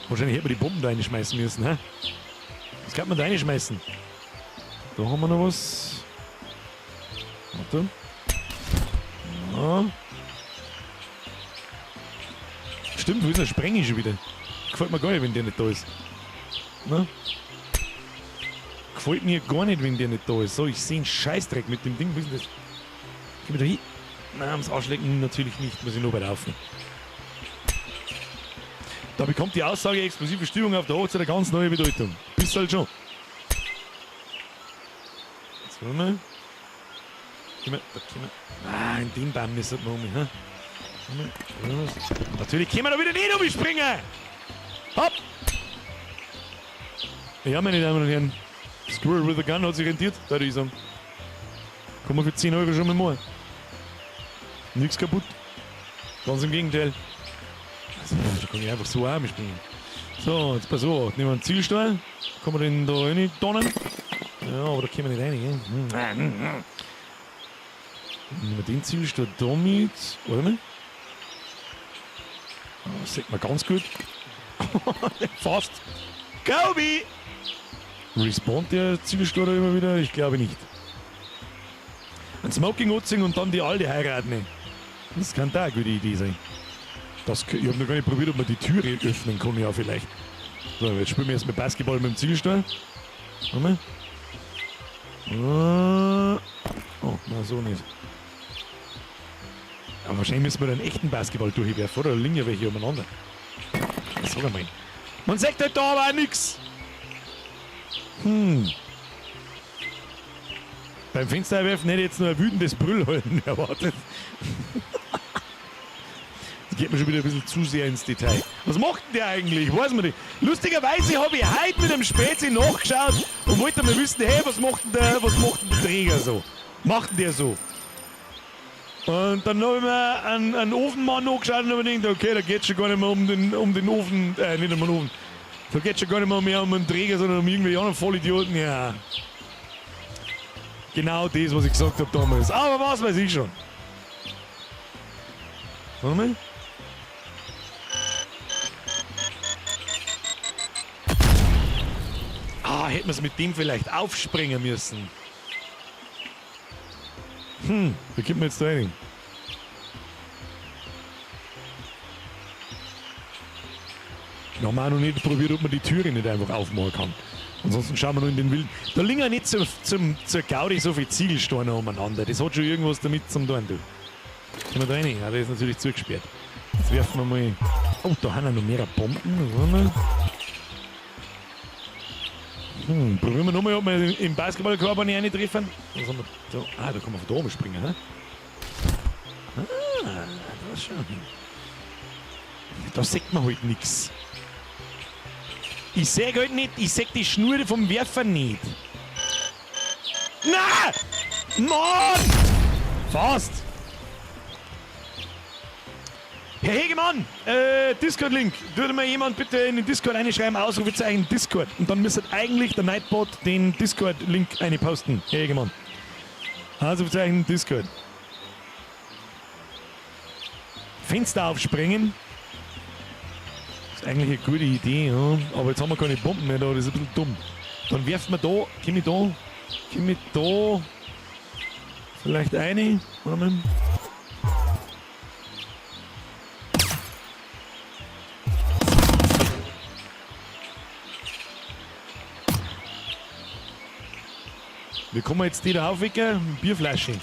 Wahrscheinlich hätte man die Bomben da reinschmeißen müssen, hä? Was kann man da reinschmeißen? Da haben wir noch was. Warte. Ja. Stimmt, wo ist der Sprenge schon wieder? Gefällt mir gar nicht, wenn der nicht da ist. Ne? Gefällt mir gar nicht, wenn der nicht da ist. So, ich seh einen Scheißdreck mit dem Ding. Wo ist denn das? Geh mir da hin. Nein, ums Arschlecken natürlich nicht. Muss ich nur weit aufnehmen. Da bekommt die Aussage explosive Stimmung auf der Hochzeit eine ganz neue Bedeutung. Bist halt schon. Jetzt wollen wir. Gehen wir, da können wir. Ah, in den Baum müssen wir um, hä? Natürlich können wir da wieder nicht umspringen! Hopp! Ja, meine Damen und Herren, Squirrel with a Gun hat sich rentiert, würde ich sagen. Kann man für 10 Euro schon mal machen. Nix kaputt. Ganz im Gegenteil. Also, da kann ich einfach so auch mitspringen. So, jetzt pass auf. Nehmen wir einen Zielstein. Kann man den da rein tonnen? Ja, aber da können wir nicht rein, gell? Nehmen wir den Zielstein da mit. Warte mal. Das sieht man ganz gut. Fast. Kobe! Respawnt der Zielstein da immer wieder? Ich glaube nicht. Ein Smoking anziehen und dann die alte heiraten. Das kann da eine gute Idee sein. Ich hab noch gar nicht probiert, ob man die Türe öffnen kann, ja vielleicht. So, jetzt spielen wir erstmal Basketball mit dem Zielstein. Warte mal. Oh, na so nicht. Aber wahrscheinlich müssen wir da einen echten Basketball durchwerfen, oder? Da liegen ja welche umeinander. Sag einmal. Man sagt halt da aber auch nix. Beim Fensterwerfen hätte ich jetzt nur ein wütendes Brüllheulen erwartet. Das geht mir schon wieder ein bisschen zu sehr ins Detail. Was macht denn der eigentlich? Weiß man nicht. Lustigerweise habe ich heute mit dem Spezi nachgeschaut und wollte mal wissen, hey, was macht denn der, was macht denn der Träger so? Macht denn der so? Und dann habe ich mir einen Ofenmann angeschaut und habe mir gedacht, okay, da geht's schon gar nicht mehr um den Ofen, nicht um den Ofen. Da geht's schon gar nicht mehr um den Träger, sondern um irgendwelche anderen Vollidioten. Ja. Genau das, was ich gesagt hab damals. Aber was weiß ich schon. Warte mal. Ah, hätten wir es mit dem vielleicht aufspringen müssen. Wie kommt man jetzt da rein? Wir haben auch noch nicht probiert, ob man die Türe nicht einfach aufmachen kann. Ansonsten schauen wir nur in den Wilden. Da liegen ja nicht zur Gaudi so viele Ziegelsteine umeinander. Das hat schon irgendwas damit zum tun, du. Können wir da rein? Ja, der ist natürlich zugesperrt. Jetzt werfen wir mal. Oh, da haben wir noch mehrere Bomben. Was haben wir? Probieren wir nochmal, ob wir im Basketballkorb nicht reintreffen. Was haben wir da? Ah, da kann man von da oben springen, hä? Ah, das schon. Da sieht man halt nix. Ich seh halt nicht, ich seh die Schnur vom Werfer nicht. Na! Mann! Fast! Herr Hegemann, Discord-Link. Würde mir jemand bitte in den Discord reinschreiben, Ausrufezeichen Discord. Und dann müsste eigentlich der Nightbot den Discord-Link einposten, Herr Hegemann. Ausrufezeichen Discord. Fenster aufsprengen. Ist eigentlich eine gute Idee, ja. Aber jetzt haben wir keine Bomben mehr da, das ist ein bisschen dumm. Dann werfen wir da, komm ich da, komm ich da, vielleicht eine. Warte mal. Wie kommen wir jetzt die da aufwecken? Bierflasche.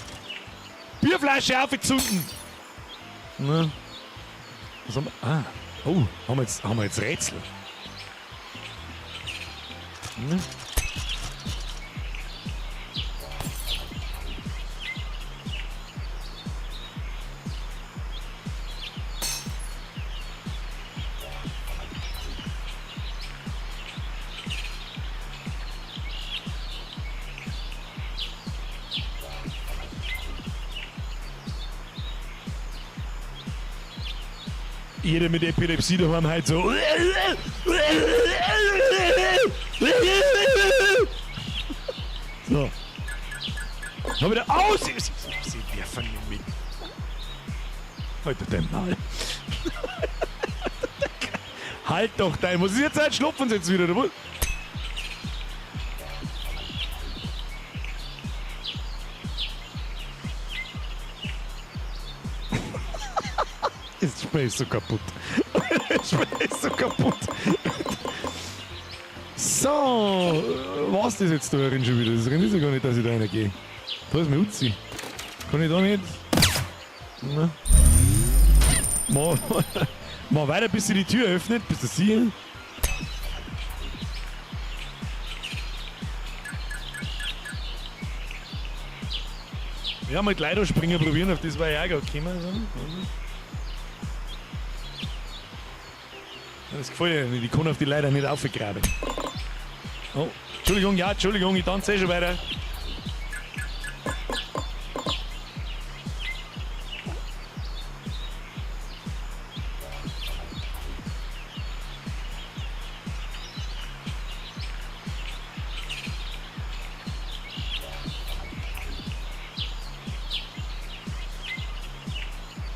Bierflasche aufgezündet! Na. Was haben wir? Ah. Oh, haben wir jetzt Rätsel? Jeder mit Epilepsie daheim halt so. So. Noch wieder aus! Sie werfen ihn mit. Halt doch dein Maul. Halt doch dein. Was ist jetzt halt? Schlupfen sie jetzt wieder, oder was? Das Spiel ist so kaputt. Das Spiel ist so kaputt. So, was ist das jetzt da drin schon wieder? Das ist ja gar nicht, dass ich da reingehe. Da ist mein Uzi. Kann ich da nicht? Na. Mach weiter, bis sie die Tür öffnet. Bist du sicher? Ja, mal Kleiderspringer probieren, auf das war ich auch gerade gekommen. So. Das gefällt mir nicht, ich kann auf die Leiter nicht aufgraben. Oh, Entschuldigung, ja, Entschuldigung, ich tanze eh schon weiter.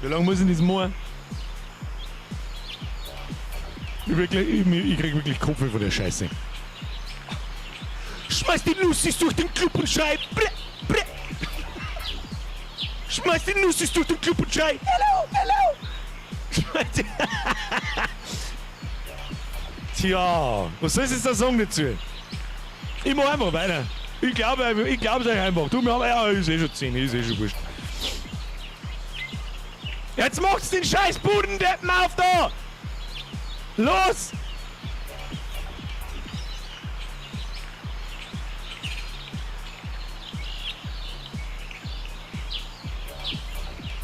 Wie lange muss ich das machen? Ich krieg wirklich Kopfweh von der Scheiße. Schmeiß die Nussis durch den Club und schrei! Bre, bre. Schmeiß die Nussis durch den Club und schrei! Hello, hello! Schmeiß die Tja, was soll ich jetzt da sagen dazu? Ich mach einfach weiter. Ich glaub's euch einfach. Du, wir haben, ja, ist eh schon 10, ist eh schon wurscht. Jetzt macht's den scheiß Budendeppen auf da! Los!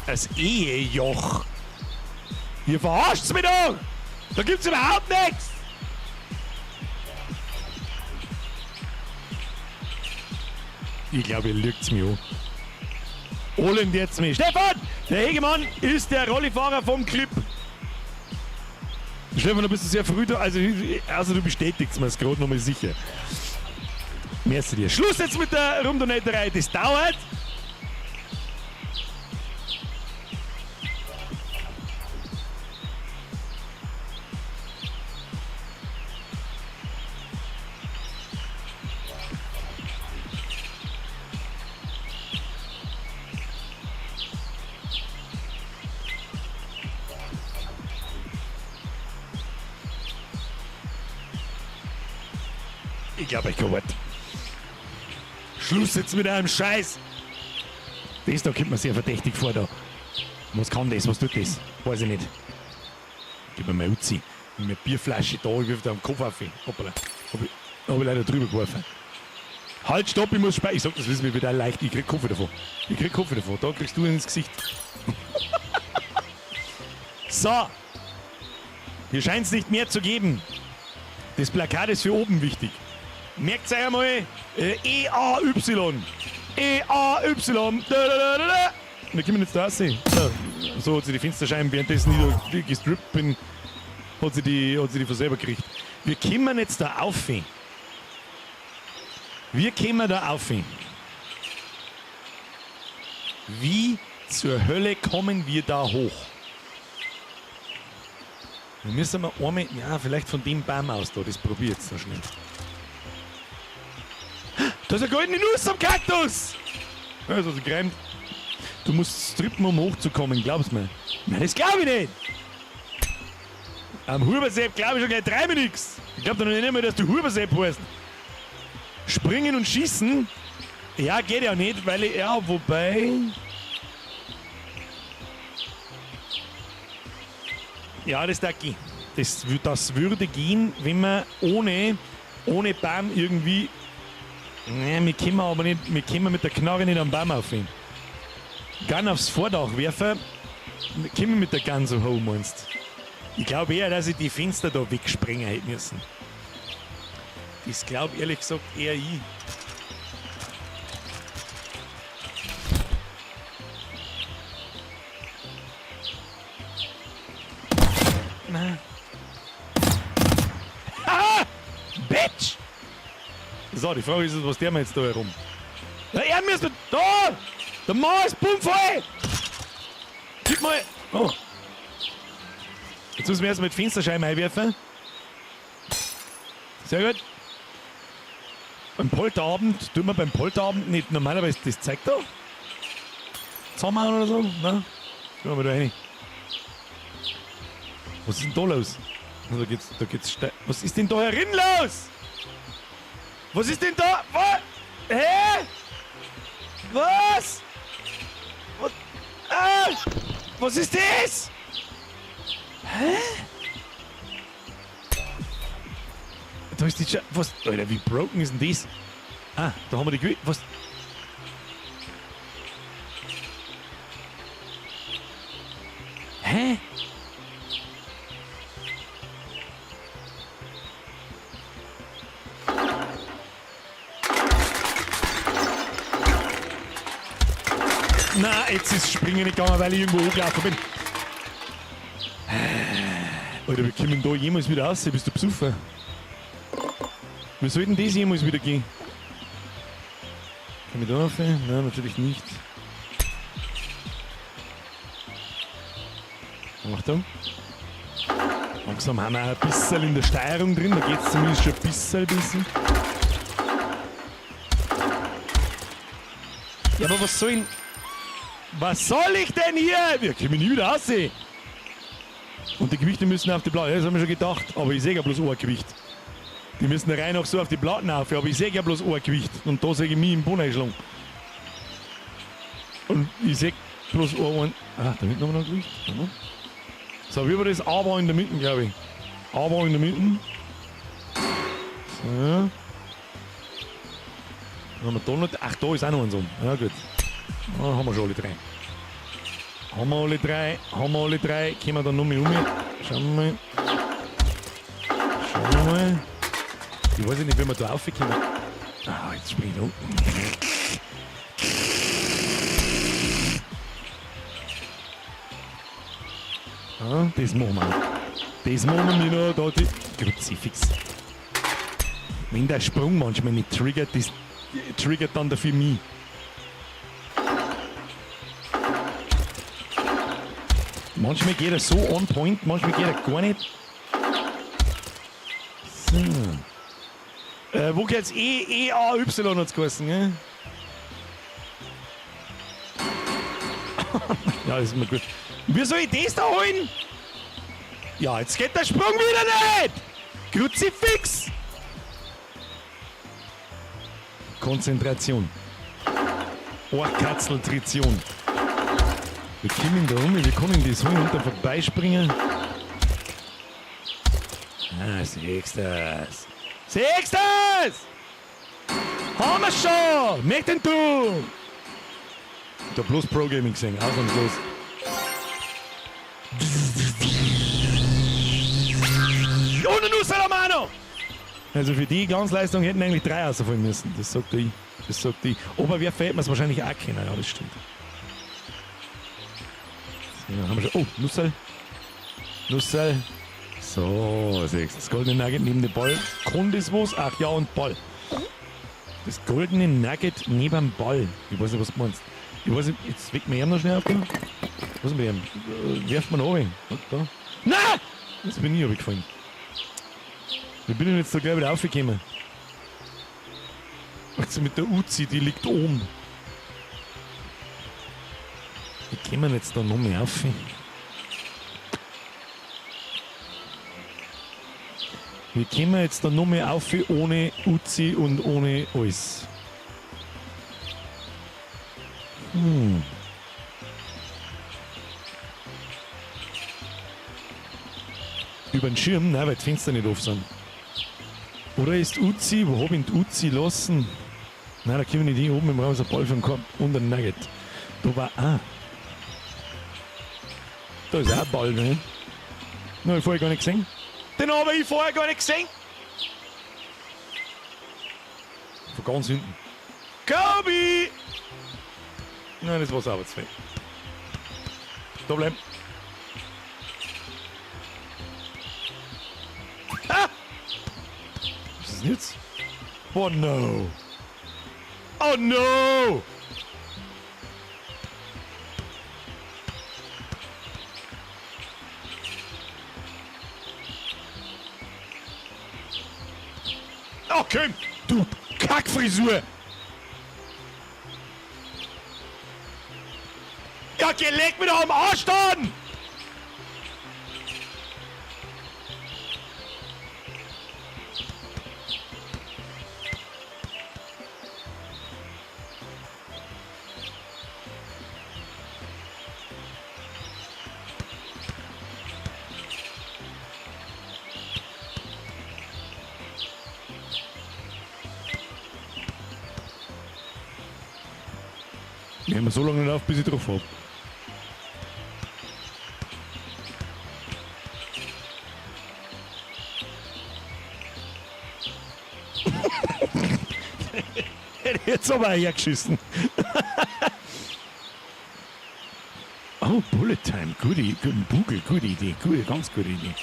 Das Ehejoch. Ihr verarscht's mich doch! Da gibt's überhaupt nichts! Ich glaube, ihr lügt's mir an. Holen jetzt mich. Stefan! Der Hegemann ist der Rollifahrer vom Clip. Stefan, du bist sehr früh da. Also du bestätigst mir's grad nochmal sicher. Merci dir. Schluss jetzt mit der Rumdonaterei. Das dauert. Ich glaube, ich kann Wort. Schluss jetzt mit einem Scheiß! Das da kommt mir sehr verdächtig vor da. Was kann das? Was tut das? Weiß ich nicht. Gib mir mal Uzi. Mit einer Bierflasche da, ich wirf da am Kopf auf. Hoppala. Hab ich leider drüber geworfen. Halt, stopp, ich muss speichern. Ich sag, das wissen wir wieder leicht. Ich krieg Kopf davon. Ich krieg Kopf davon. Da kriegst du ins Gesicht. So. Hier scheint es nicht mehr zu geben. Das Plakat ist für oben wichtig. Merkt euch einmal, E-A-Y. E-A-Y. Da, da, da, da. Wir kommen jetzt da raus. So, so hat sie die Fensterscheiben, währenddessen ich da gestrippt bin, hat sie die von selber gekriegt. Wir kommen jetzt da auf. Wir kommen da auf. Wie zur Hölle kommen wir da hoch? Wir müssen mal einmal, ja, vielleicht von dem Baum aus da, das probier ich jetzt noch schnell. Da ist eine goldene Nuss am Kaktus! Ja, das hat sich gereimt. Du musst strippen, um hochzukommen, glaub's mir. Nein, das glaub ich nicht! Am Hubersepp glaub ich schon gleich dreimal nix. Ich glaub doch noch nicht einmal, dass du Hubersepp heißt. Springen und schießen? Ja, geht ja nicht, weil ich, ja, wobei... Ja, das darf gehen. Das würde gehen, wenn man ohne Baum irgendwie... Nee, wir können aber nicht, wir können mit der Knarre nicht am Baum aufhören. Gun aufs Vordach werfen, wir können mit der Gun so hoch, meinst du? Ich glaube eher, dass ich die Fenster da wegsprengen hätte müssen. Das glaub ehrlich gesagt eher ich. Nein. Haha! Bitch! So, die Frage ist jetzt, was der mir jetzt da herum? Na, er müsste... Da! Der Mann ist bummvoll! Gib mal... Oh. Jetzt müssen wir erst mit Fensterscheiben einwerfen. Sehr gut. Beim Polterabend, tun wir beim Polterabend nicht normalerweise das zeigt da? Zusammenhauen oder so? Nein? Gehen wir mal da rein. Was ist denn da los? Da geht's steil. Was ist denn da herin los? Was ist denn da? Was? Hä? Was? Was? Ah! Was ist das? Hä? Da ist die Sche-, was? Alter, wie broken ist denn das? Ah, da haben wir die Gewicht. Was? Hä? Na, jetzt ist Springen nicht gegangen, weil ich irgendwo hochgelaufen bin. Alter, wir kommen da jemals wieder raus? Bist du besoffen? Wie soll denn das jemals wieder gehen? Kann ich da rauf? Nein, natürlich nicht. Achtung. Langsam haben wir auch ein bisschen in der Steuerung drin, da geht's zumindest schon ein bisschen. Ja, aber was soll ich denn... Was soll ich denn hier? Wir kommen nie wieder raus. Und die Gewichte müssen auf die Platte. Ja, das haben wir schon gedacht. Aber ich sehe ja bloß ein Gewicht. Die müssen rein auch so auf die Platten auf. Aber ich sehe ja bloß ein Gewicht. Und da sehe ich mich im Boden einschlagen. Und ich sehe bloß ein. Ah, da hinten haben wir noch ein Gewicht. Mhm. So, wie war das? A war in der Mitte, glaube ich. A war in der Mitte. So. Dann haben wir da noch. Ach, da ist auch noch eins um. Ja, gut. Da haben wir schon alle drei. Haben wir alle drei, haben wir alle drei. Kommen wir dann noch mal um. Schauen wir mal. Schauen wir mal. Ich weiß nicht, wie wir da raufkommen. Ah, jetzt spring ich da unten. Ah, das machen wir. Das machen wir noch. Da, die Kruzifix. Wenn der Sprung manchmal nicht triggert, das triggert dann dafür mich. Manchmal geht er so on point, manchmal geht er gar nicht. So. Wo geht's? E, E, A, Y hat's geheißen, gell? Ja, das ist mir gut. Wie soll ich das da holen? Ja, jetzt geht der Sprung wieder nicht! Kruzifix! Konzentration. Ohrkatzeltrition. Wir kommen da rum, wir kommen das holen und dann vorbeispringen. Ah, siehst das. Siehst das! Haben wir schon! Möcht denn du! Da bloß Pro Gaming gesehen, ausnahmslos. Und ein Salamano! Also für die Glanzleistung hätten eigentlich drei rausfallen müssen. Das sagt ich. Das sagt ich. Aber wer fällt mir es wahrscheinlich auch kennen. Ja, das stimmt. So, haben wir schon. Oh, Nusserl. Nusserl. So, siehst du. Das goldene Nugget neben dem Ball. Kann das was? Ach ja, und Ball. Das goldene Nugget neben dem Ball. Ich weiß nicht, was du meinst. Ich weiß nicht, jetzt weckt mir noch schnell auf. Was ist mit ihm? Werft man runter. Da. Nein! Jetzt bin ich runtergefallen. Wie bin ich denn jetzt da gleich wieder aufgekommen? Also mit der Uzi, die liegt oben. Wie kommen wir jetzt da noch mehr auf? Wie kommen wir jetzt da noch mehr auf ohne Uzi und ohne alles? Über den Schirm? Nein, weil die Fenster nicht offen sind. Oder ist Uzi, wo hab ich denn die Uzi lassen? Nein, da kommen wir nicht hin. Oben im Raum ist ein Ball für den Korb und ein Nugget. Da war. Ah. Da ist auch ein Ball, ne? Den hab ich vorher gar nicht gesehen. Den habe ich vorher gar nicht gesehen! Von ganz hinten. Kobi! Nein, das war's aber zu viel. Da bleiben. Ah! Was ist denn jetzt? Oh no! Oh no! Oh, komm! Du Kackfrisur! Ja, geh, leg mir doch am Arsch dann! Ich hör mir so lange nicht auf, bis ich drauf hab. Hätte ich jetzt aber hergeschissen. Oh, Bullet Time. Gute, guten Bugel, gute Idee. Gute, ganz gute Idee.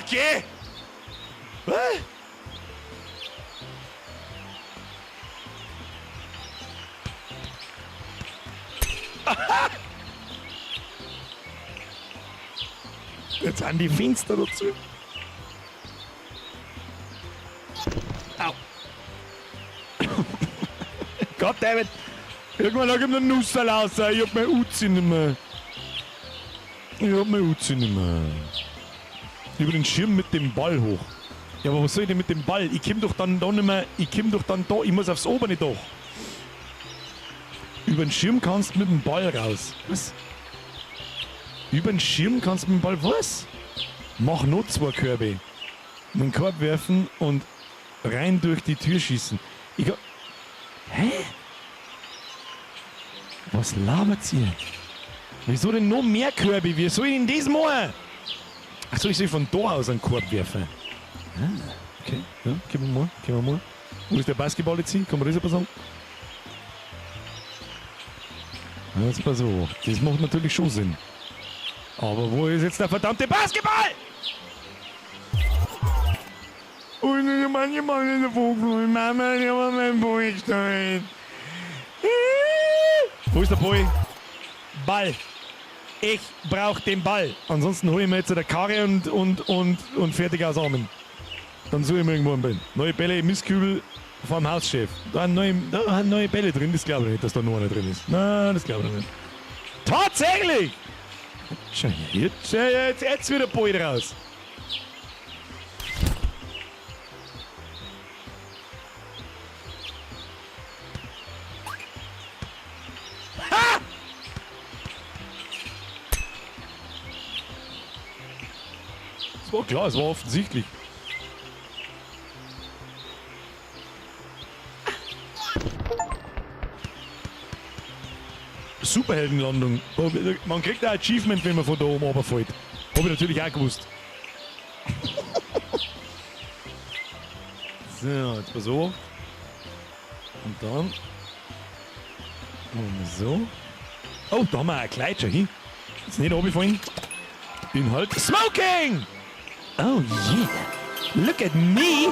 Okay. Was? Jetzt an die Fenster dazu. Au. Goddammit. Irgendwann lag ihm der Nusserl raus. Ich hab mein Uzi nicht mehr. Ich hab mein Uzi nicht mehr. Über den Schirm mit dem Ball hoch. Ja, aber was soll ich denn mit dem Ball? Ich komm doch dann da nicht mehr. Ich komm doch dann da. Ich muss aufs obere Dach. Über den Schirm kannst du mit dem Ball raus. Was? Über den Schirm kannst du mit dem Ball. Was? Mach noch zwei Körbe. Mit dem Korb werfen und rein durch die Tür schießen. Ich. Hä? Was labert ihr? Wieso denn noch mehr Körbe? Wie soll ich denn das machen? Achso, ich soll von da aus einen Korb werfen. Ah, okay. Ja, gehen wir mal, gehen wir mal. Wo ist der Basketball jetzt hin? Kann man das etwas sagen? Ja, jetzt pass auf. Das macht natürlich schon Sinn. Aber wo ist jetzt der verdammte Basketball? Wo ist der Boy? Ball. Ich brauch den Ball. Ansonsten hole ich mir jetzt eine Karre und fertig aus Armen. Dann suche ich mir irgendwo einen Ball. Neue Bälle im Mistkübel vom Hauschef. Da sind neue Bälle drin, das glaube ich nicht, dass da noch einer drin ist. Nein, das glaube ich nicht. Tatsächlich! Schau her, jetzt, jetzt, jetzt wird der Ball raus. Ha! Es war klar, es war offensichtlich. Superheldenlandung. Man kriegt ein Achievement, wenn man von da oben runterfällt. Hab ich natürlich auch gewusst. So, jetzt pass auf. Und dann. Machen wir so. Oh, da haben wir ein Kleid schon hin. Jetzt nicht runterfallen. Inhalt. Smoking! Oh yeah. Look at me.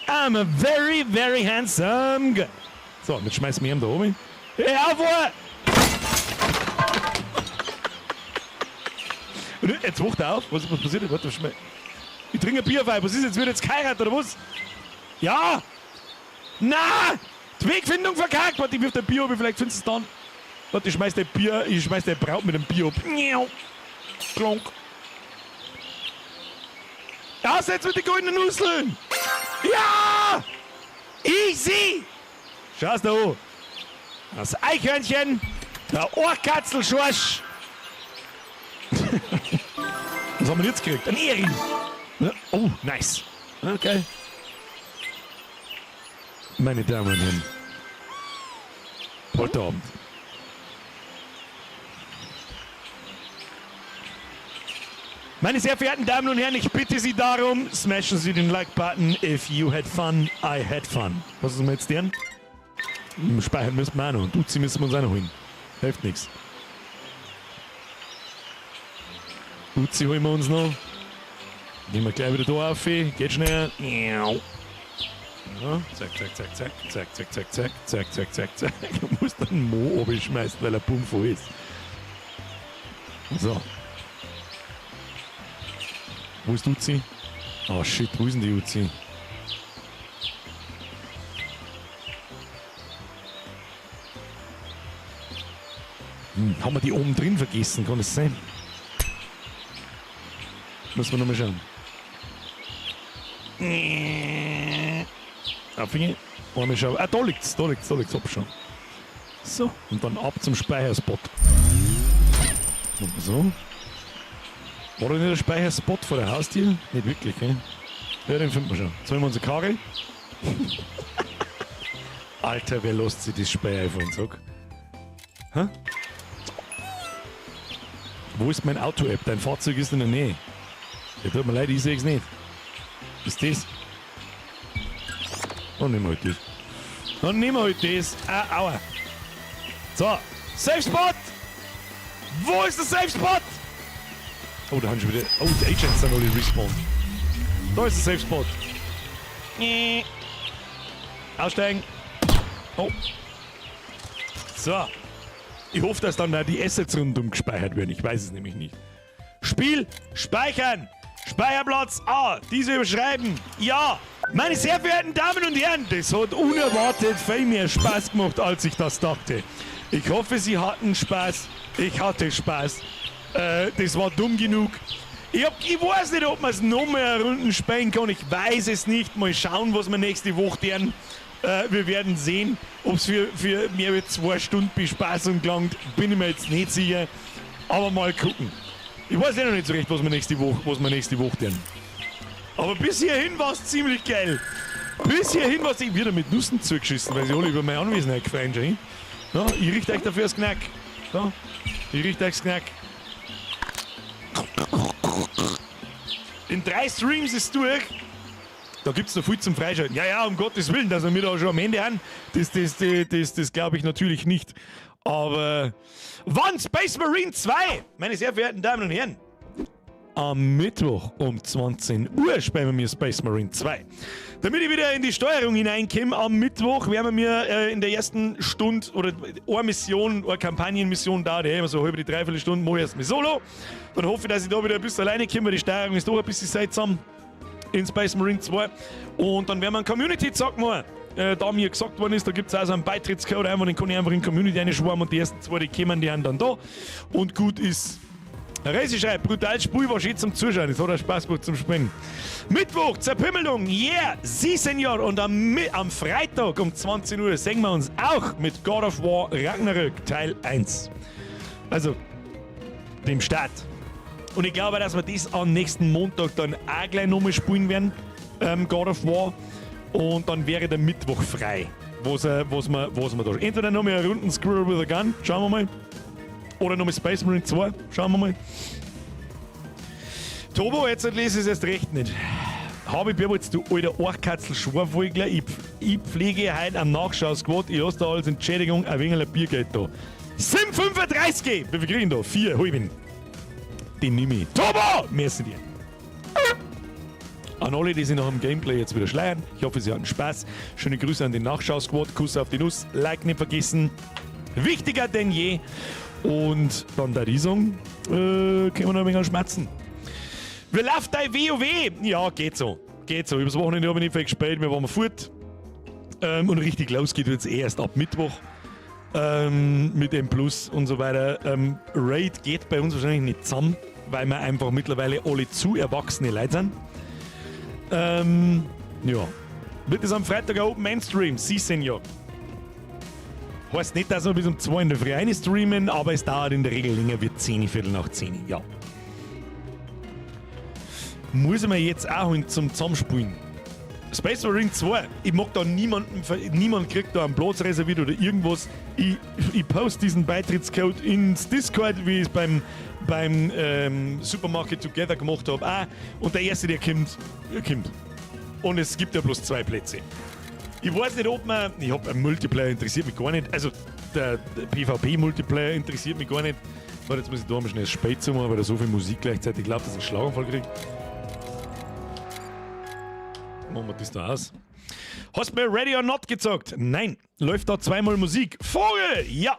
I'm a very, very handsome guy. So, jetzt schmeißen wir ihn da oben. Hey, auf! Und jetzt wacht er auf. Was, was passiert? Warte, schme ich trinke ein Bier, was ist jetzt? Wird jetzt geheiratet oder was? Ja! Na! Die Wegfindung verkackt! Warte, ich wirf dein Bier ab, vielleicht findest du es dann. Warte, ich schmeiß dein Bier, ich schmeiß dein Braut mit dem Bier ab. Klonk. Aus jetzt mit den goldenen Nusseln! Ja! Easy! Schau's da an. Das Eichhörnchen, der Ohrkatzelschorsch. Was haben wir jetzt gekriegt? Ein Ehering. Oh, nice. Okay. Meine Damen und Herren. Heute Abend. Meine sehr verehrten Damen und Herren, ich bitte Sie darum, smashen Sie den Like-Button. If you had fun, I had fun. Was ist denn jetzt deren? Speichern müssen wir auch noch. Und Uzi müssen wir uns auch noch holen. Hilft nichts. Uzi holen wir uns noch. Gehen wir gleich wieder da auf. Geht schnell. Ja, zack, zack, zack, zack, zack, zack, zack, zack, zack, zack, zack, zack. Du musst dann Mo schmeißen, weil er bumm voll ist. So. Wo ist Uzi? Oh shit, wo ist denn die Uzi? Haben wir die oben drin vergessen? Kann das sein? Müssen wir nochmal schauen. Auf ihn. Einmal schauen. Ah, da liegt's, da liegt's, da liegt's. Ab schon. So, und dann ab zum Speicherspot. Und so. War da nicht der Speicherspot vor der Haustür? Nicht wirklich, gell? Ja, den finden wir schon. Jetzt holen wir unsere Karre. Alter, wer lässt sich das Speier einfallen, sag? Hä? Wo ist mein Auto-App? Dein Fahrzeug ist in der Nähe. Ja, tut mir leid, ich seh's nicht. Ist das? Dann nehmen wir halt das. Dann nehmen wir halt das. Ah, aua. So, Safe Spot! Wo ist der Safe Spot? Oh, da haben schon wieder. Oh, die Agents sind alle respawned. Da ist der Safe Spot. Aussteigen. Oh. So. Ich hoffe, dass dann da die Assets rundum gespeichert werden. Ich weiß es nämlich nicht. Spiel speichern. Speicherplatz A. Diese überschreiben. Ja. Meine sehr verehrten Damen und Herren, das hat unerwartet viel mehr Spaß gemacht, als ich das dachte. Ich hoffe, Sie hatten Spaß. Ich hatte Spaß. Das war dumm genug. Ich weiß nicht, ob man es noch mehr Runden spielen kann. Ich weiß es nicht. Mal schauen, was wir nächste Woche tun. Wir werden sehen, ob es für mehr als 2 Stunden Bespaßung gelangt. Bin ich mir jetzt nicht sicher. Aber mal gucken. Ich weiß eh noch nicht so recht, was wir nächste Woche tun. Aber bis hierhin war es ziemlich geil. Bis hierhin war es wieder mit Nüssen zugeschissen, weil sie alle über meine Anwesenheit gefreut sind. Ja, ich richte euch dafür das Knack. Ja, ich richte euch das Knack. In 3 Streams ist durch. Da gibt's noch viel zum Freischalten. Ja, ja, um Gottes Willen, dass wir da schon am Ende haben, das glaube ich natürlich nicht. Aber wann Space Marine 2? Meine sehr verehrten Damen und Herren, am Mittwoch um 20 Uhr spielen wir Space Marine 2. Damit ich wieder in die Steuerung hineinkomme, am Mittwoch werden wir in der ersten Stunde oder eine Mission, eine Kampagnenmission da, die immer so halbe, die dreiviertel Stunde, mache ich erstmal solo. Dann hoffe ich, dass ich da wieder ein bisschen alleine komme, weil die Steuerung ist doch ein bisschen seltsam in Space Marine 2. Und dann werden wir einen Community-Zock machen. da mir gesagt worden ist, da gibt es also einen Beitrittscode, einfach, den kann ich einfach in die Community reinschwärmen und die ersten zwei, die kommen, die sind dann da. Und gut ist. Reisi schreibt, brutal Spiel war schön zum Zuschauen, es hat auch Spaß gemacht zum Spielen. Mittwoch, Zerpimmelung, yeah, Sie, Senor. Und am Freitag um 20 Uhr sehen wir uns auch mit God of War Ragnarök Teil 1. Also, dem Start. Und ich glaube, dass wir das am nächsten Montag dann auch gleich nochmal spielen werden, God of War. Und dann wäre der Mittwoch frei. Was wir da. Entweder nochmal eine Runden Squirrel with a Gun, schauen wir mal. Oder nochmal Space Marine 2, schauen wir mal. Tobo, jetzt lese ich es erst recht nicht. Habe ich jetzt, du alter Archkatzel Schwarfvogler, ich pflege heute am Nachschau-Squad, ich lasse da als Entschädigung ein wenig Biergeld da. 7,35! Wie viel krieg ich denn da? 4, hol ich ihn. Den nehme ich. Tobo! Merci dir. An alle, die sich nach dem Gameplay jetzt wieder schleiern, ich hoffe, sie hatten Spaß. Schöne Grüße an den Nachschau-Squad, Kuss auf die Nuss, Like nicht vergessen. Wichtiger denn je. Und dann da die sagen, können wir noch ein wenig schmatzen. Wie läuft dein WoW? Ja, geht so. Geht so. Übers Wochenende habe ich nicht viel gespielt, wir waren fort. Und richtig los geht jetzt erst ab Mittwoch. Mit M Plus und so weiter. Raid geht bei uns wahrscheinlich nicht zusammen, weil wir einfach mittlerweile alle zu erwachsene Leute sind. Ja. Wird es am Freitag ein Open End Stream? Sie, Senor. Heißt nicht, dass wir bis um 2 in der Früh rein streamen, aber es dauert in der Regel länger wie 10, Viertel nach 10. Ja. Muss ich mir jetzt auch holen zum Zusammenspielen. Space Marine 2, ich mag da niemanden, niemand kriegt da einen Platz reserviert oder irgendwas. Ich poste diesen Beitrittscode ins Discord, wie ich es beim Supermarket Together gemacht habe. Auch. Und der Erste, der kommt, der kommt. Und es gibt ja bloß 2 Plätze. Ich weiß nicht, ob man. Ich hab ein Multiplayer interessiert mich gar nicht. Also der PvP-Multiplayer interessiert mich gar nicht. Warte, jetzt muss ich da mal schnell das Spät zu machen, weil da so viel Musik gleichzeitig läuft, dass ich einen Schlaganfall kriege. Machen wir das da aus. Hast du mir Ready or Not gezockt? Nein. Läuft da zweimal Musik? Vogel! Ja!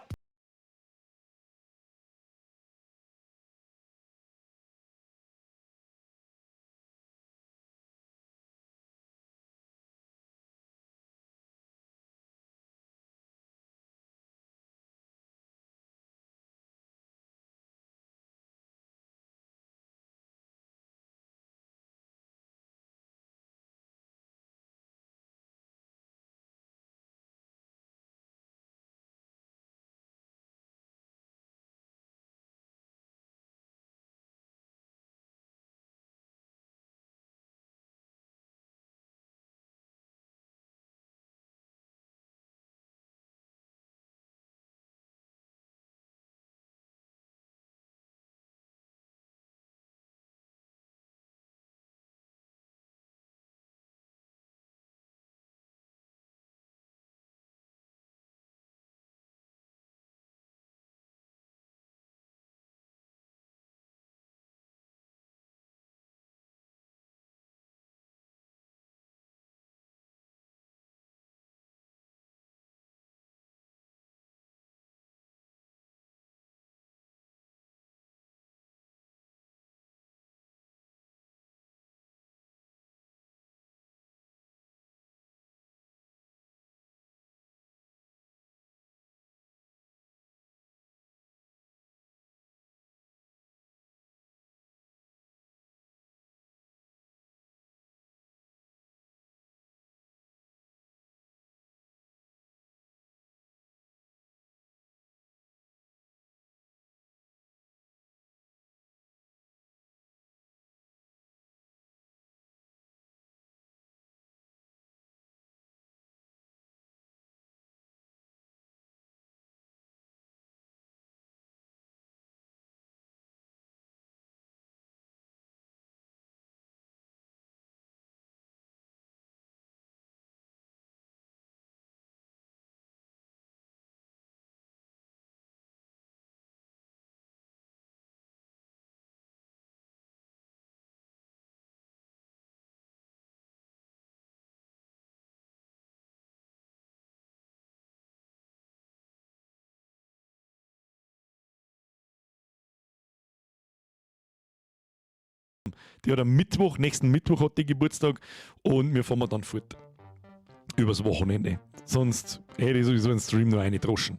Die hat am Mittwoch, nächsten Mittwoch hat die Geburtstag und wir fahren dann fort. Übers Wochenende. Sonst hätte ich sowieso einen Stream nur eine droschen.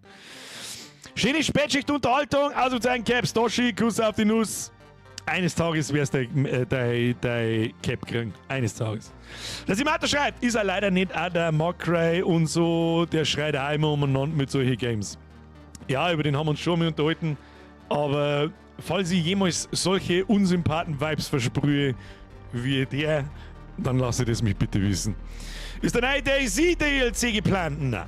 Schöne Spätschicht-Unterhaltung. Ausrufezeichen Caps, Doshi, Kuss auf die Nuss. Eines Tages wirst du dein Cap kriegen. Eines Tages. Der Simato schreibt, ist er leider nicht auch der Markray und so, der schreit auch immer umeinander mit solchen Games. Ja, über den haben wir uns schon mal unterhalten. Aber falls ich jemals solche Unsympathen-Vibes versprühe wie der, dann lasse das mich bitte wissen. Ist der neue DayZ DLC geplant? Nein.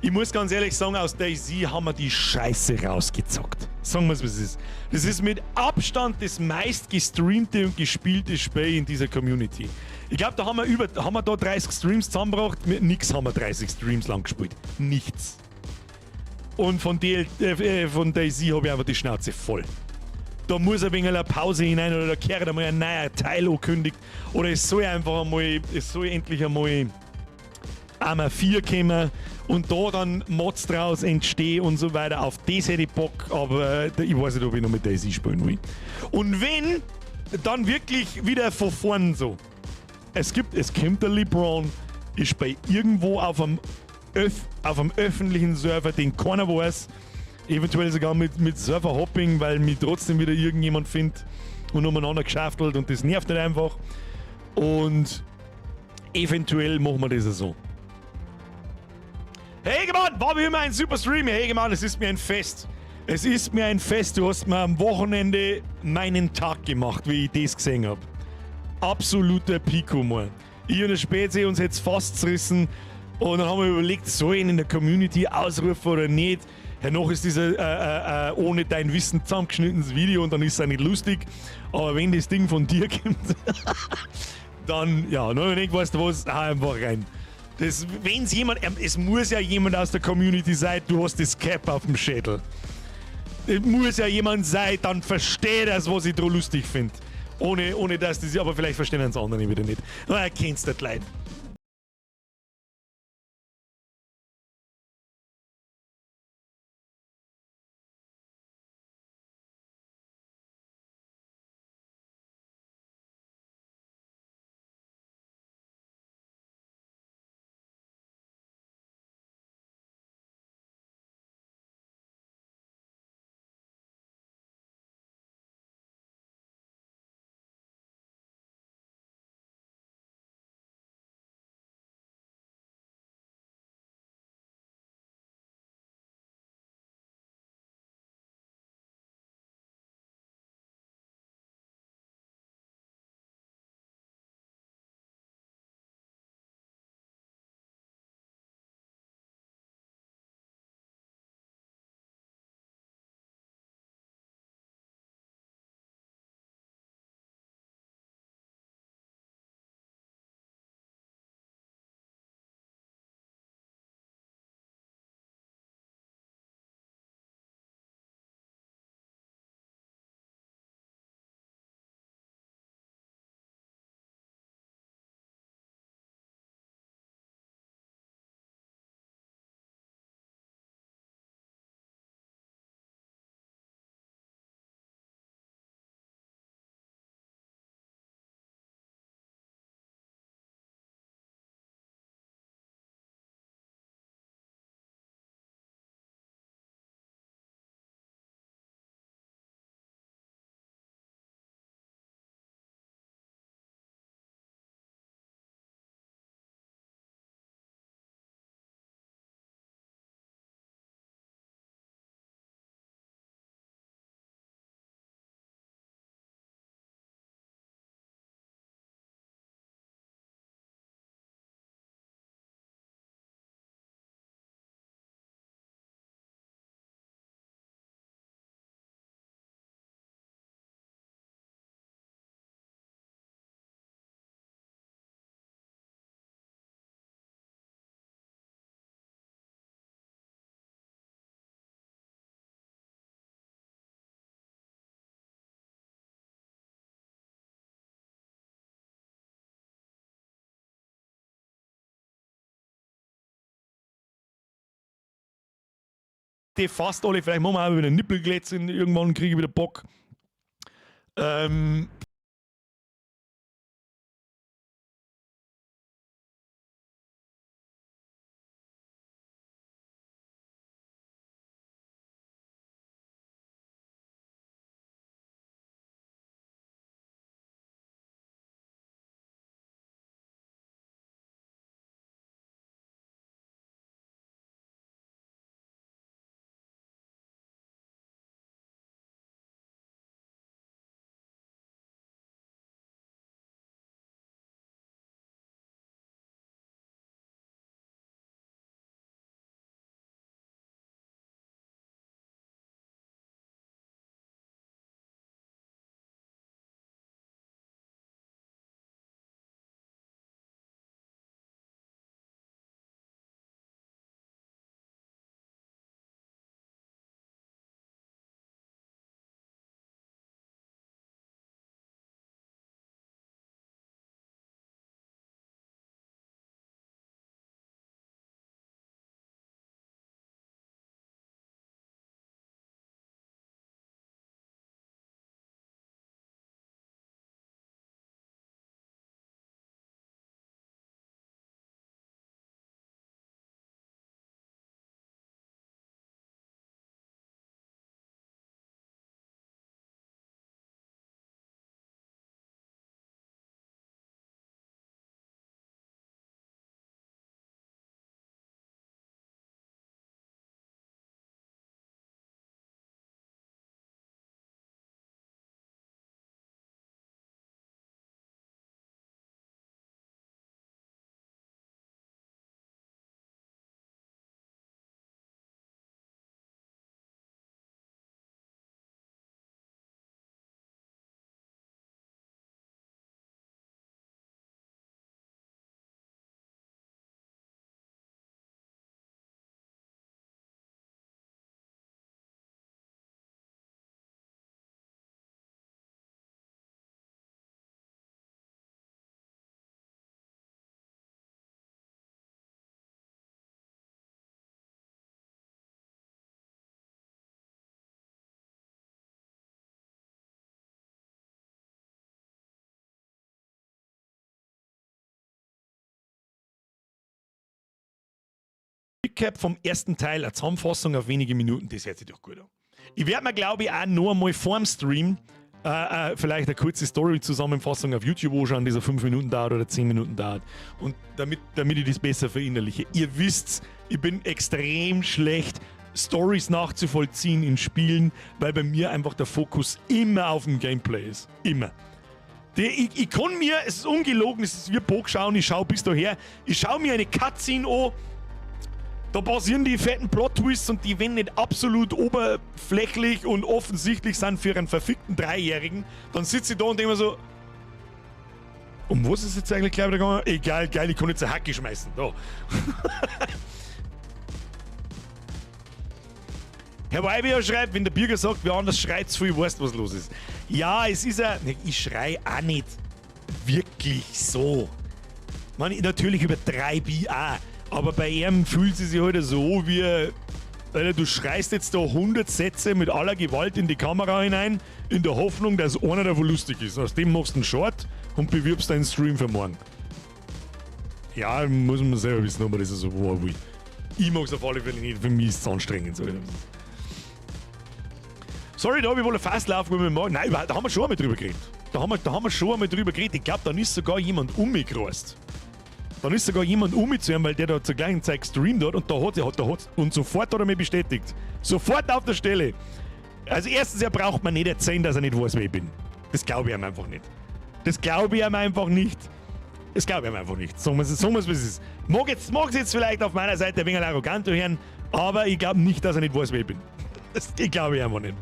Ich muss ganz ehrlich sagen, aus DayZ haben wir die Scheiße rausgezockt. Sagen wir es, wie es ist. Das ist mit Abstand das meistgestreamte und gespielte Spiel in dieser Community. Ich glaube, da haben wir über, haben wir da 30 Streams zusammengebracht. Mit nix haben wir 30 Streams lang gespielt. Nichts. Und von DayZ habe ich einfach die Schnauze voll. Da muss ein wenig eine Pause hinein oder da kehrt einmal ein neuer Teil angekündigt. Oder es soll einfach einmal, es soll endlich einmal Arma 4 kommen und da dann Mods draus entstehen und so weiter. Auf das hätte ich Bock, aber ich weiß nicht, ob ich noch mit DayZ spielen will. Und wenn, dann wirklich wieder von vorn so. Es kommt der LeBron, ich spiele irgendwo auf einem öffentlichen Server, den keiner weiß, eventuell sogar mit Server-Hopping, weil mich trotzdem wieder irgendjemand findet und umeinander geschaftelt und das nervt nicht einfach. Und eventuell machen wir das so. Hey Hegemann, war wie immer ein super Stream. Hey Hegemann, es ist mir ein Fest. Es ist mir ein Fest. Du hast mir am Wochenende meinen Tag gemacht, wie ich das gesehen habe. Absoluter Peak-Humor. Ich und der Spezi uns jetzt fast zerrissen. Und dann haben wir überlegt, soll ich ihn in der Community ausrufen oder nicht. Hernach ist dieser ohne dein Wissen zusammengeschnittenes Video und dann ist es auch nicht lustig. Aber wenn das Ding von dir kommt, dann, ja, dann hab ich gedacht, weißt du was, hau einfach rein. Das, wenn's jemand, es muss ja jemand aus der Community sein, du hast das Cap auf dem Schädel. Es muss ja jemand sein, dann versteht er es, was ich da lustig finde. Ohne dass das, aber vielleicht verstehen es andere wieder nicht. Na, erkennst das Leid. Die fast alle, vielleicht machen wir auch wieder Nippelglätzchen, irgendwann kriege ich wieder Bock. Recap vom ersten Teil, eine Zusammenfassung auf wenige Minuten, das hört sich doch gut an. Ich werde mir, glaube ich, auch noch einmal vorm Stream vielleicht eine kurze Story-Zusammenfassung auf YouTube anschauen, die so 5 Minuten dauert oder 10 Minuten dauert. Und damit ich das besser verinnerliche. Ihr wisst, ich bin extrem schlecht, Stories nachzuvollziehen in Spielen, weil bei mir einfach der Fokus immer auf dem Gameplay ist. Immer. Ich kann mir, es ist ungelogen, es ist wie Bock schauen, ich schaue bis daher, ich schaue mir eine Cutscene an, da passieren die fetten Plot-Twists und die, wenn nicht absolut oberflächlich und offensichtlich sind für einen verfickten Dreijährigen, dann sitze ich da und denke mir so, um was ist jetzt eigentlich gleich wieder gegangen? Egal, geil, ich kann jetzt eine Hacke schmeißen. Da. Herr Weibier schreibt, wenn der Birger sagt, wer anders schreit zu viel, weißt, was los ist. Ja, es ist ja, ich schrei auch nicht wirklich so. Man, natürlich übertreibe ich auch. Aber bei ihm fühlt sie sich halt so wie, Alter, du schreist jetzt da 100 Sätze mit aller Gewalt in die Kamera hinein, in der Hoffnung, dass einer davon lustig ist. Aus dem machst du einen Short und bewirbst deinen Stream für morgen. Ja, muss man selber wissen, ob man das so wahr will. Ich mag's auf alle Fälle nicht, für mich ist es anstrengend. Sorry, da habe ich wohl fast laufen mit dem. Nein, da haben wir schon einmal drüber geredet. Da haben wir schon einmal drüber geredet. Ich glaube, dann ist sogar jemand umgerast. Dann ist sogar jemand um zu ihm, weil der da zur gleichen Zeit gestreamt hat und da hat, und sofort hat er mich bestätigt. Sofort auf der Stelle. Also erstens, er braucht mir nicht erzählen, dass er nicht weiß, wer ich bin. Das glaube ich ihm einfach nicht. Das glaube ich ihm einfach nicht. Das glaube ich ihm einfach nicht. Sagen wir es, wie es ist. Mag jetzt vielleicht auf meiner Seite ein wenig arrogant hören, aber ich glaube nicht, dass er nicht weiß, wer ich bin. Das glaube ich einfach nicht.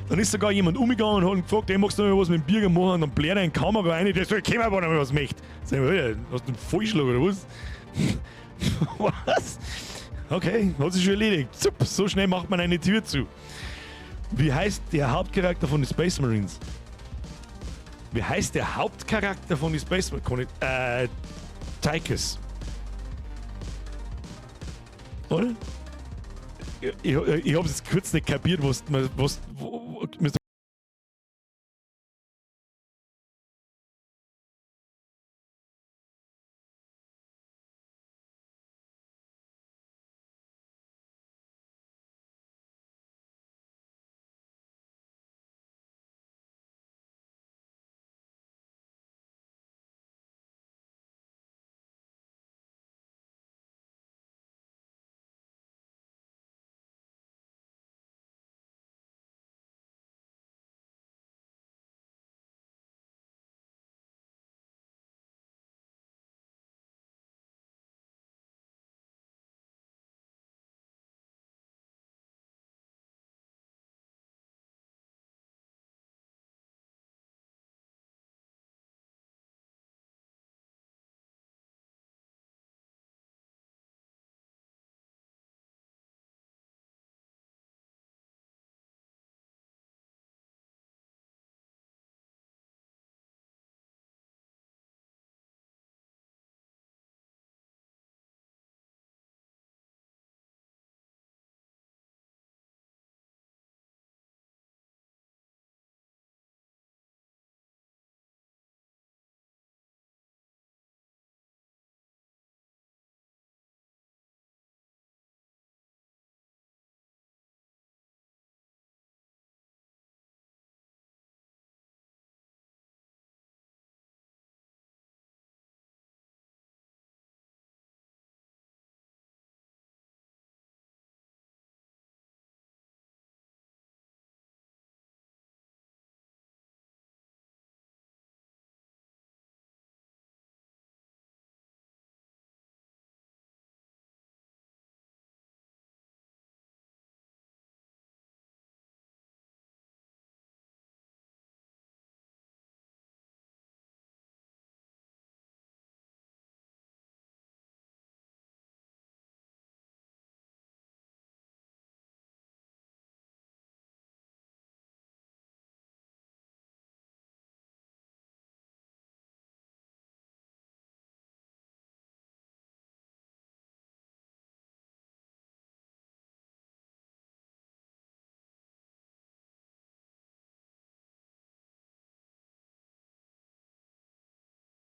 Dann ist sogar jemand umgegangen und hat gefragt, hey, magst du noch mal was mit dem Birger machen? Und dann blärt er in die Kamera rein, der sagt, komm aber noch mal was möchte. Sag ich, Alter, hast du einen Vollschlag oder was? Was? Okay, hat sich schon erledigt. Zup, so schnell macht man eine Tür zu. Wie heißt der Hauptcharakter von den Space Marines? Wie heißt der Hauptcharakter von den Space Marines? Tychus. Oder? Ich hab's jetzt kurz nicht kapiert, was, wo,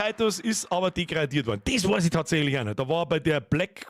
Titus ist aber degradiert worden. Das weiß ich tatsächlich auch nicht. Da war bei der Black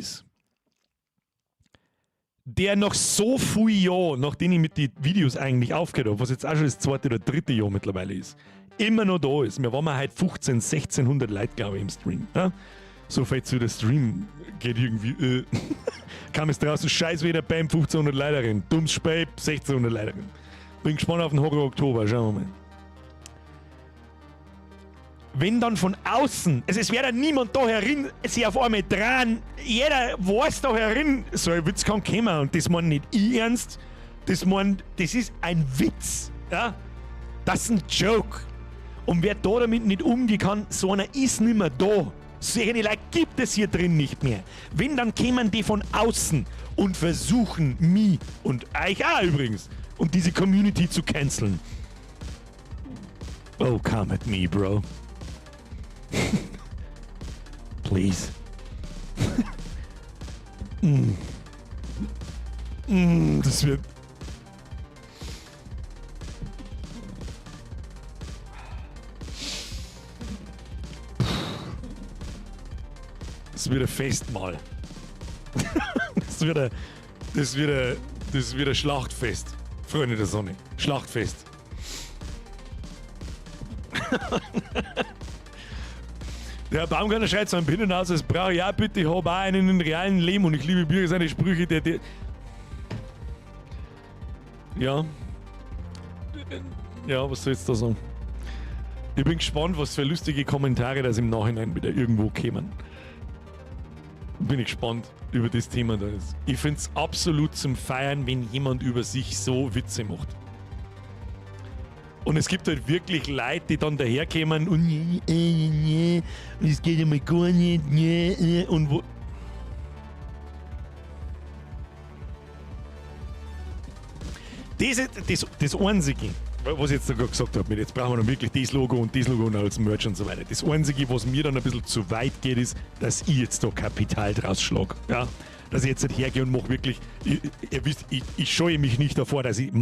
ist, der nach so viel Jahren, nachdem ich mit den Videos eigentlich aufgehört habe, was jetzt auch schon das zweite oder dritte Jahr mittlerweile ist, immer noch da ist. Wir waren mal heute 15, 1600 Leute, glaube ich, im Stream. Ja? So viel zu der Stream geht irgendwie. Kam es draußen, scheiß wieder, bam, 1500 Leute rein. Dummes Spiel, 1600 Leute rein. Bin gespannt auf den Horror Oktober, schauen wir mal. Wenn dann von außen, also es wäre dann niemand da herin, sich auf einmal dran, jeder weiß da herin, so ein Witz kann kommen und das mein nicht ich ernst, das mein, das ist ein Witz, ja? Das ist ein Joke. Und wer da damit nicht umgehen kann, so einer ist nicht mehr da. Solche Leute gibt es hier drin nicht mehr. Wenn, dann kämen die von außen und versuchen, mich und euch auch übrigens, und diese Community zu canceln. Oh, come at me, bro. Please. Das wird. Das wird ein Festmahl. Das wird ein Schlachtfest. Freunde der Sonne. Schlachtfest. Der Herr Baumgartner schreit so ein Pinnen aus, es brauche ich auch bitte, ich habe auch einen in realen Leben und ich liebe Bürger seine Sprüche, der. Ja. Ja, was soll ich jetzt da sagen? Ich bin gespannt, was für lustige Kommentare das im Nachhinein wieder irgendwo kämen. Bin ich gespannt über das Thema da ist. Ich finde es absolut zum Feiern, wenn jemand über sich so Witze macht. Und es gibt halt wirklich Leute, die dann daherkommen und nee, das geht ja mal gar nicht, nee, und wo. Das ist das Einzige, was ich jetzt da gerade gesagt habe, mit jetzt brauchen wir noch wirklich das Logo und das Logo und als Merch und so weiter. Das Einzige, was mir dann ein bisschen zu weit geht, ist, dass ich jetzt da Kapital draus schlage. Ja? Dass ich jetzt nicht hergehe und mache wirklich, ihr wisst, ich scheue mich nicht davor, dass ich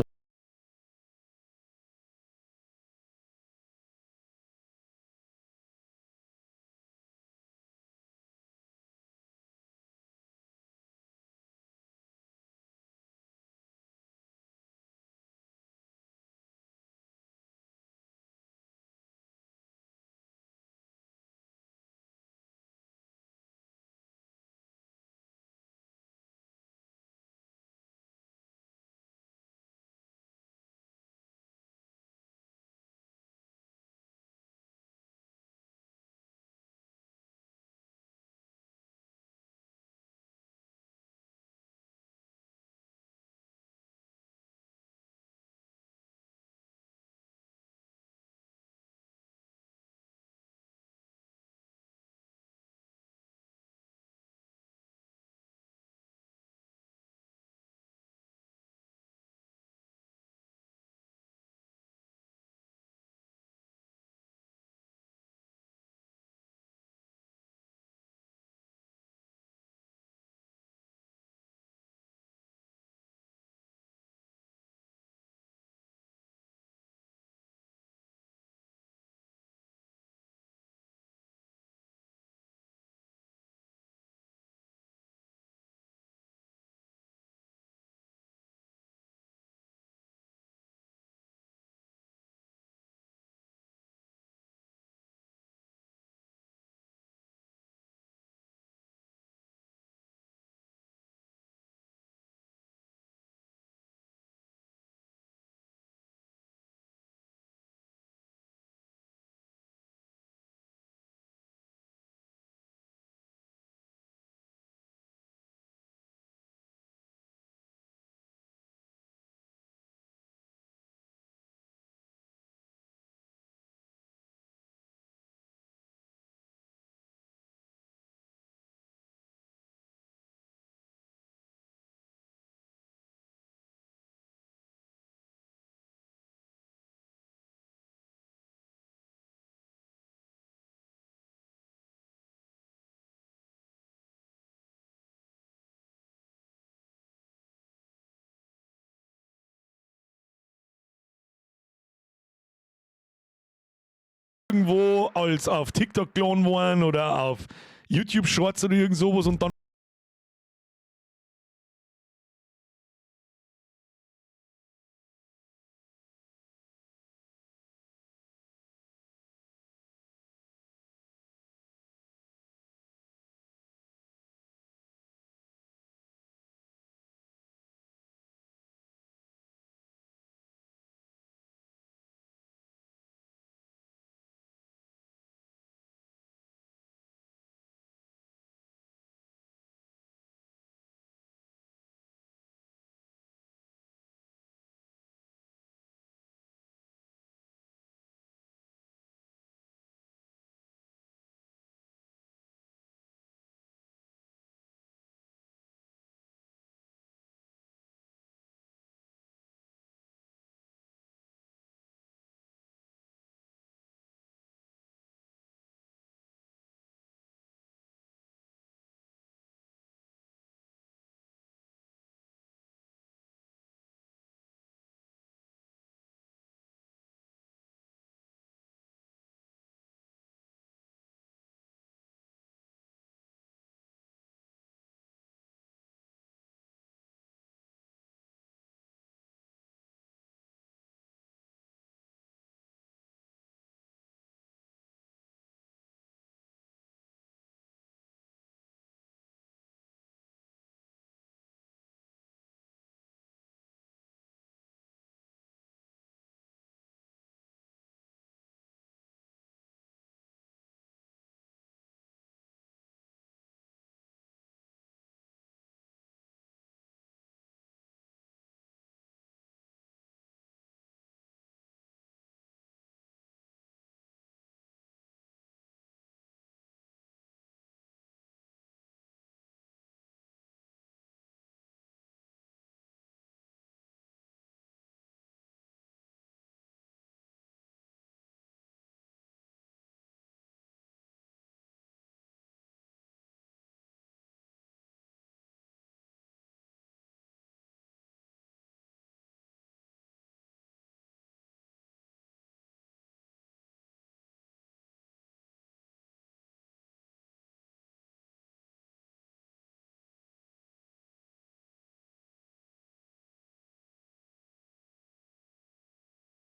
irgendwo als auf TikTok klonen worden oder auf YouTube Shorts oder irgend sowas und dann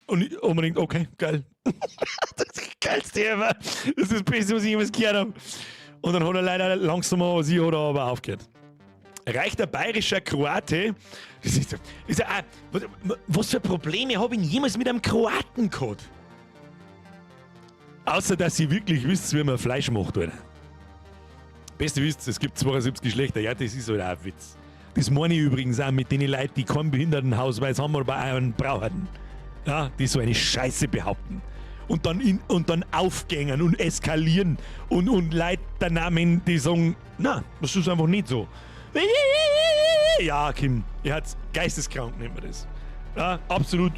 Und ich unbedingt, okay, geil. Das ist das Geilste ever. Das ist das Beste, was ich jemals gehört habe. Und dann hat er leider langsamer als ich, hat er aber aufgehört. Reicht der bayerischer Kroate? Das ist ja, was, was für Probleme habe ich jemals mit einem Kroaten gehabt? Außer, dass sie wirklich wisst, wie man Fleisch macht, Alter. Beste wisst, es gibt 72 Geschlechter. Ja, das ist halt auch ein Witz. Das meine ich übrigens auch mit den Leuten, die keinen Behindertenausweis haben, aber einen brauchen. Ja, die so eine Scheiße behaupten. Und dann aufgängen und eskalieren und Leute danach, die sagen, na, das ist einfach nicht so. Ja, Kim, ihr hat's geisteskrank, nennt man das. Ja, absolut.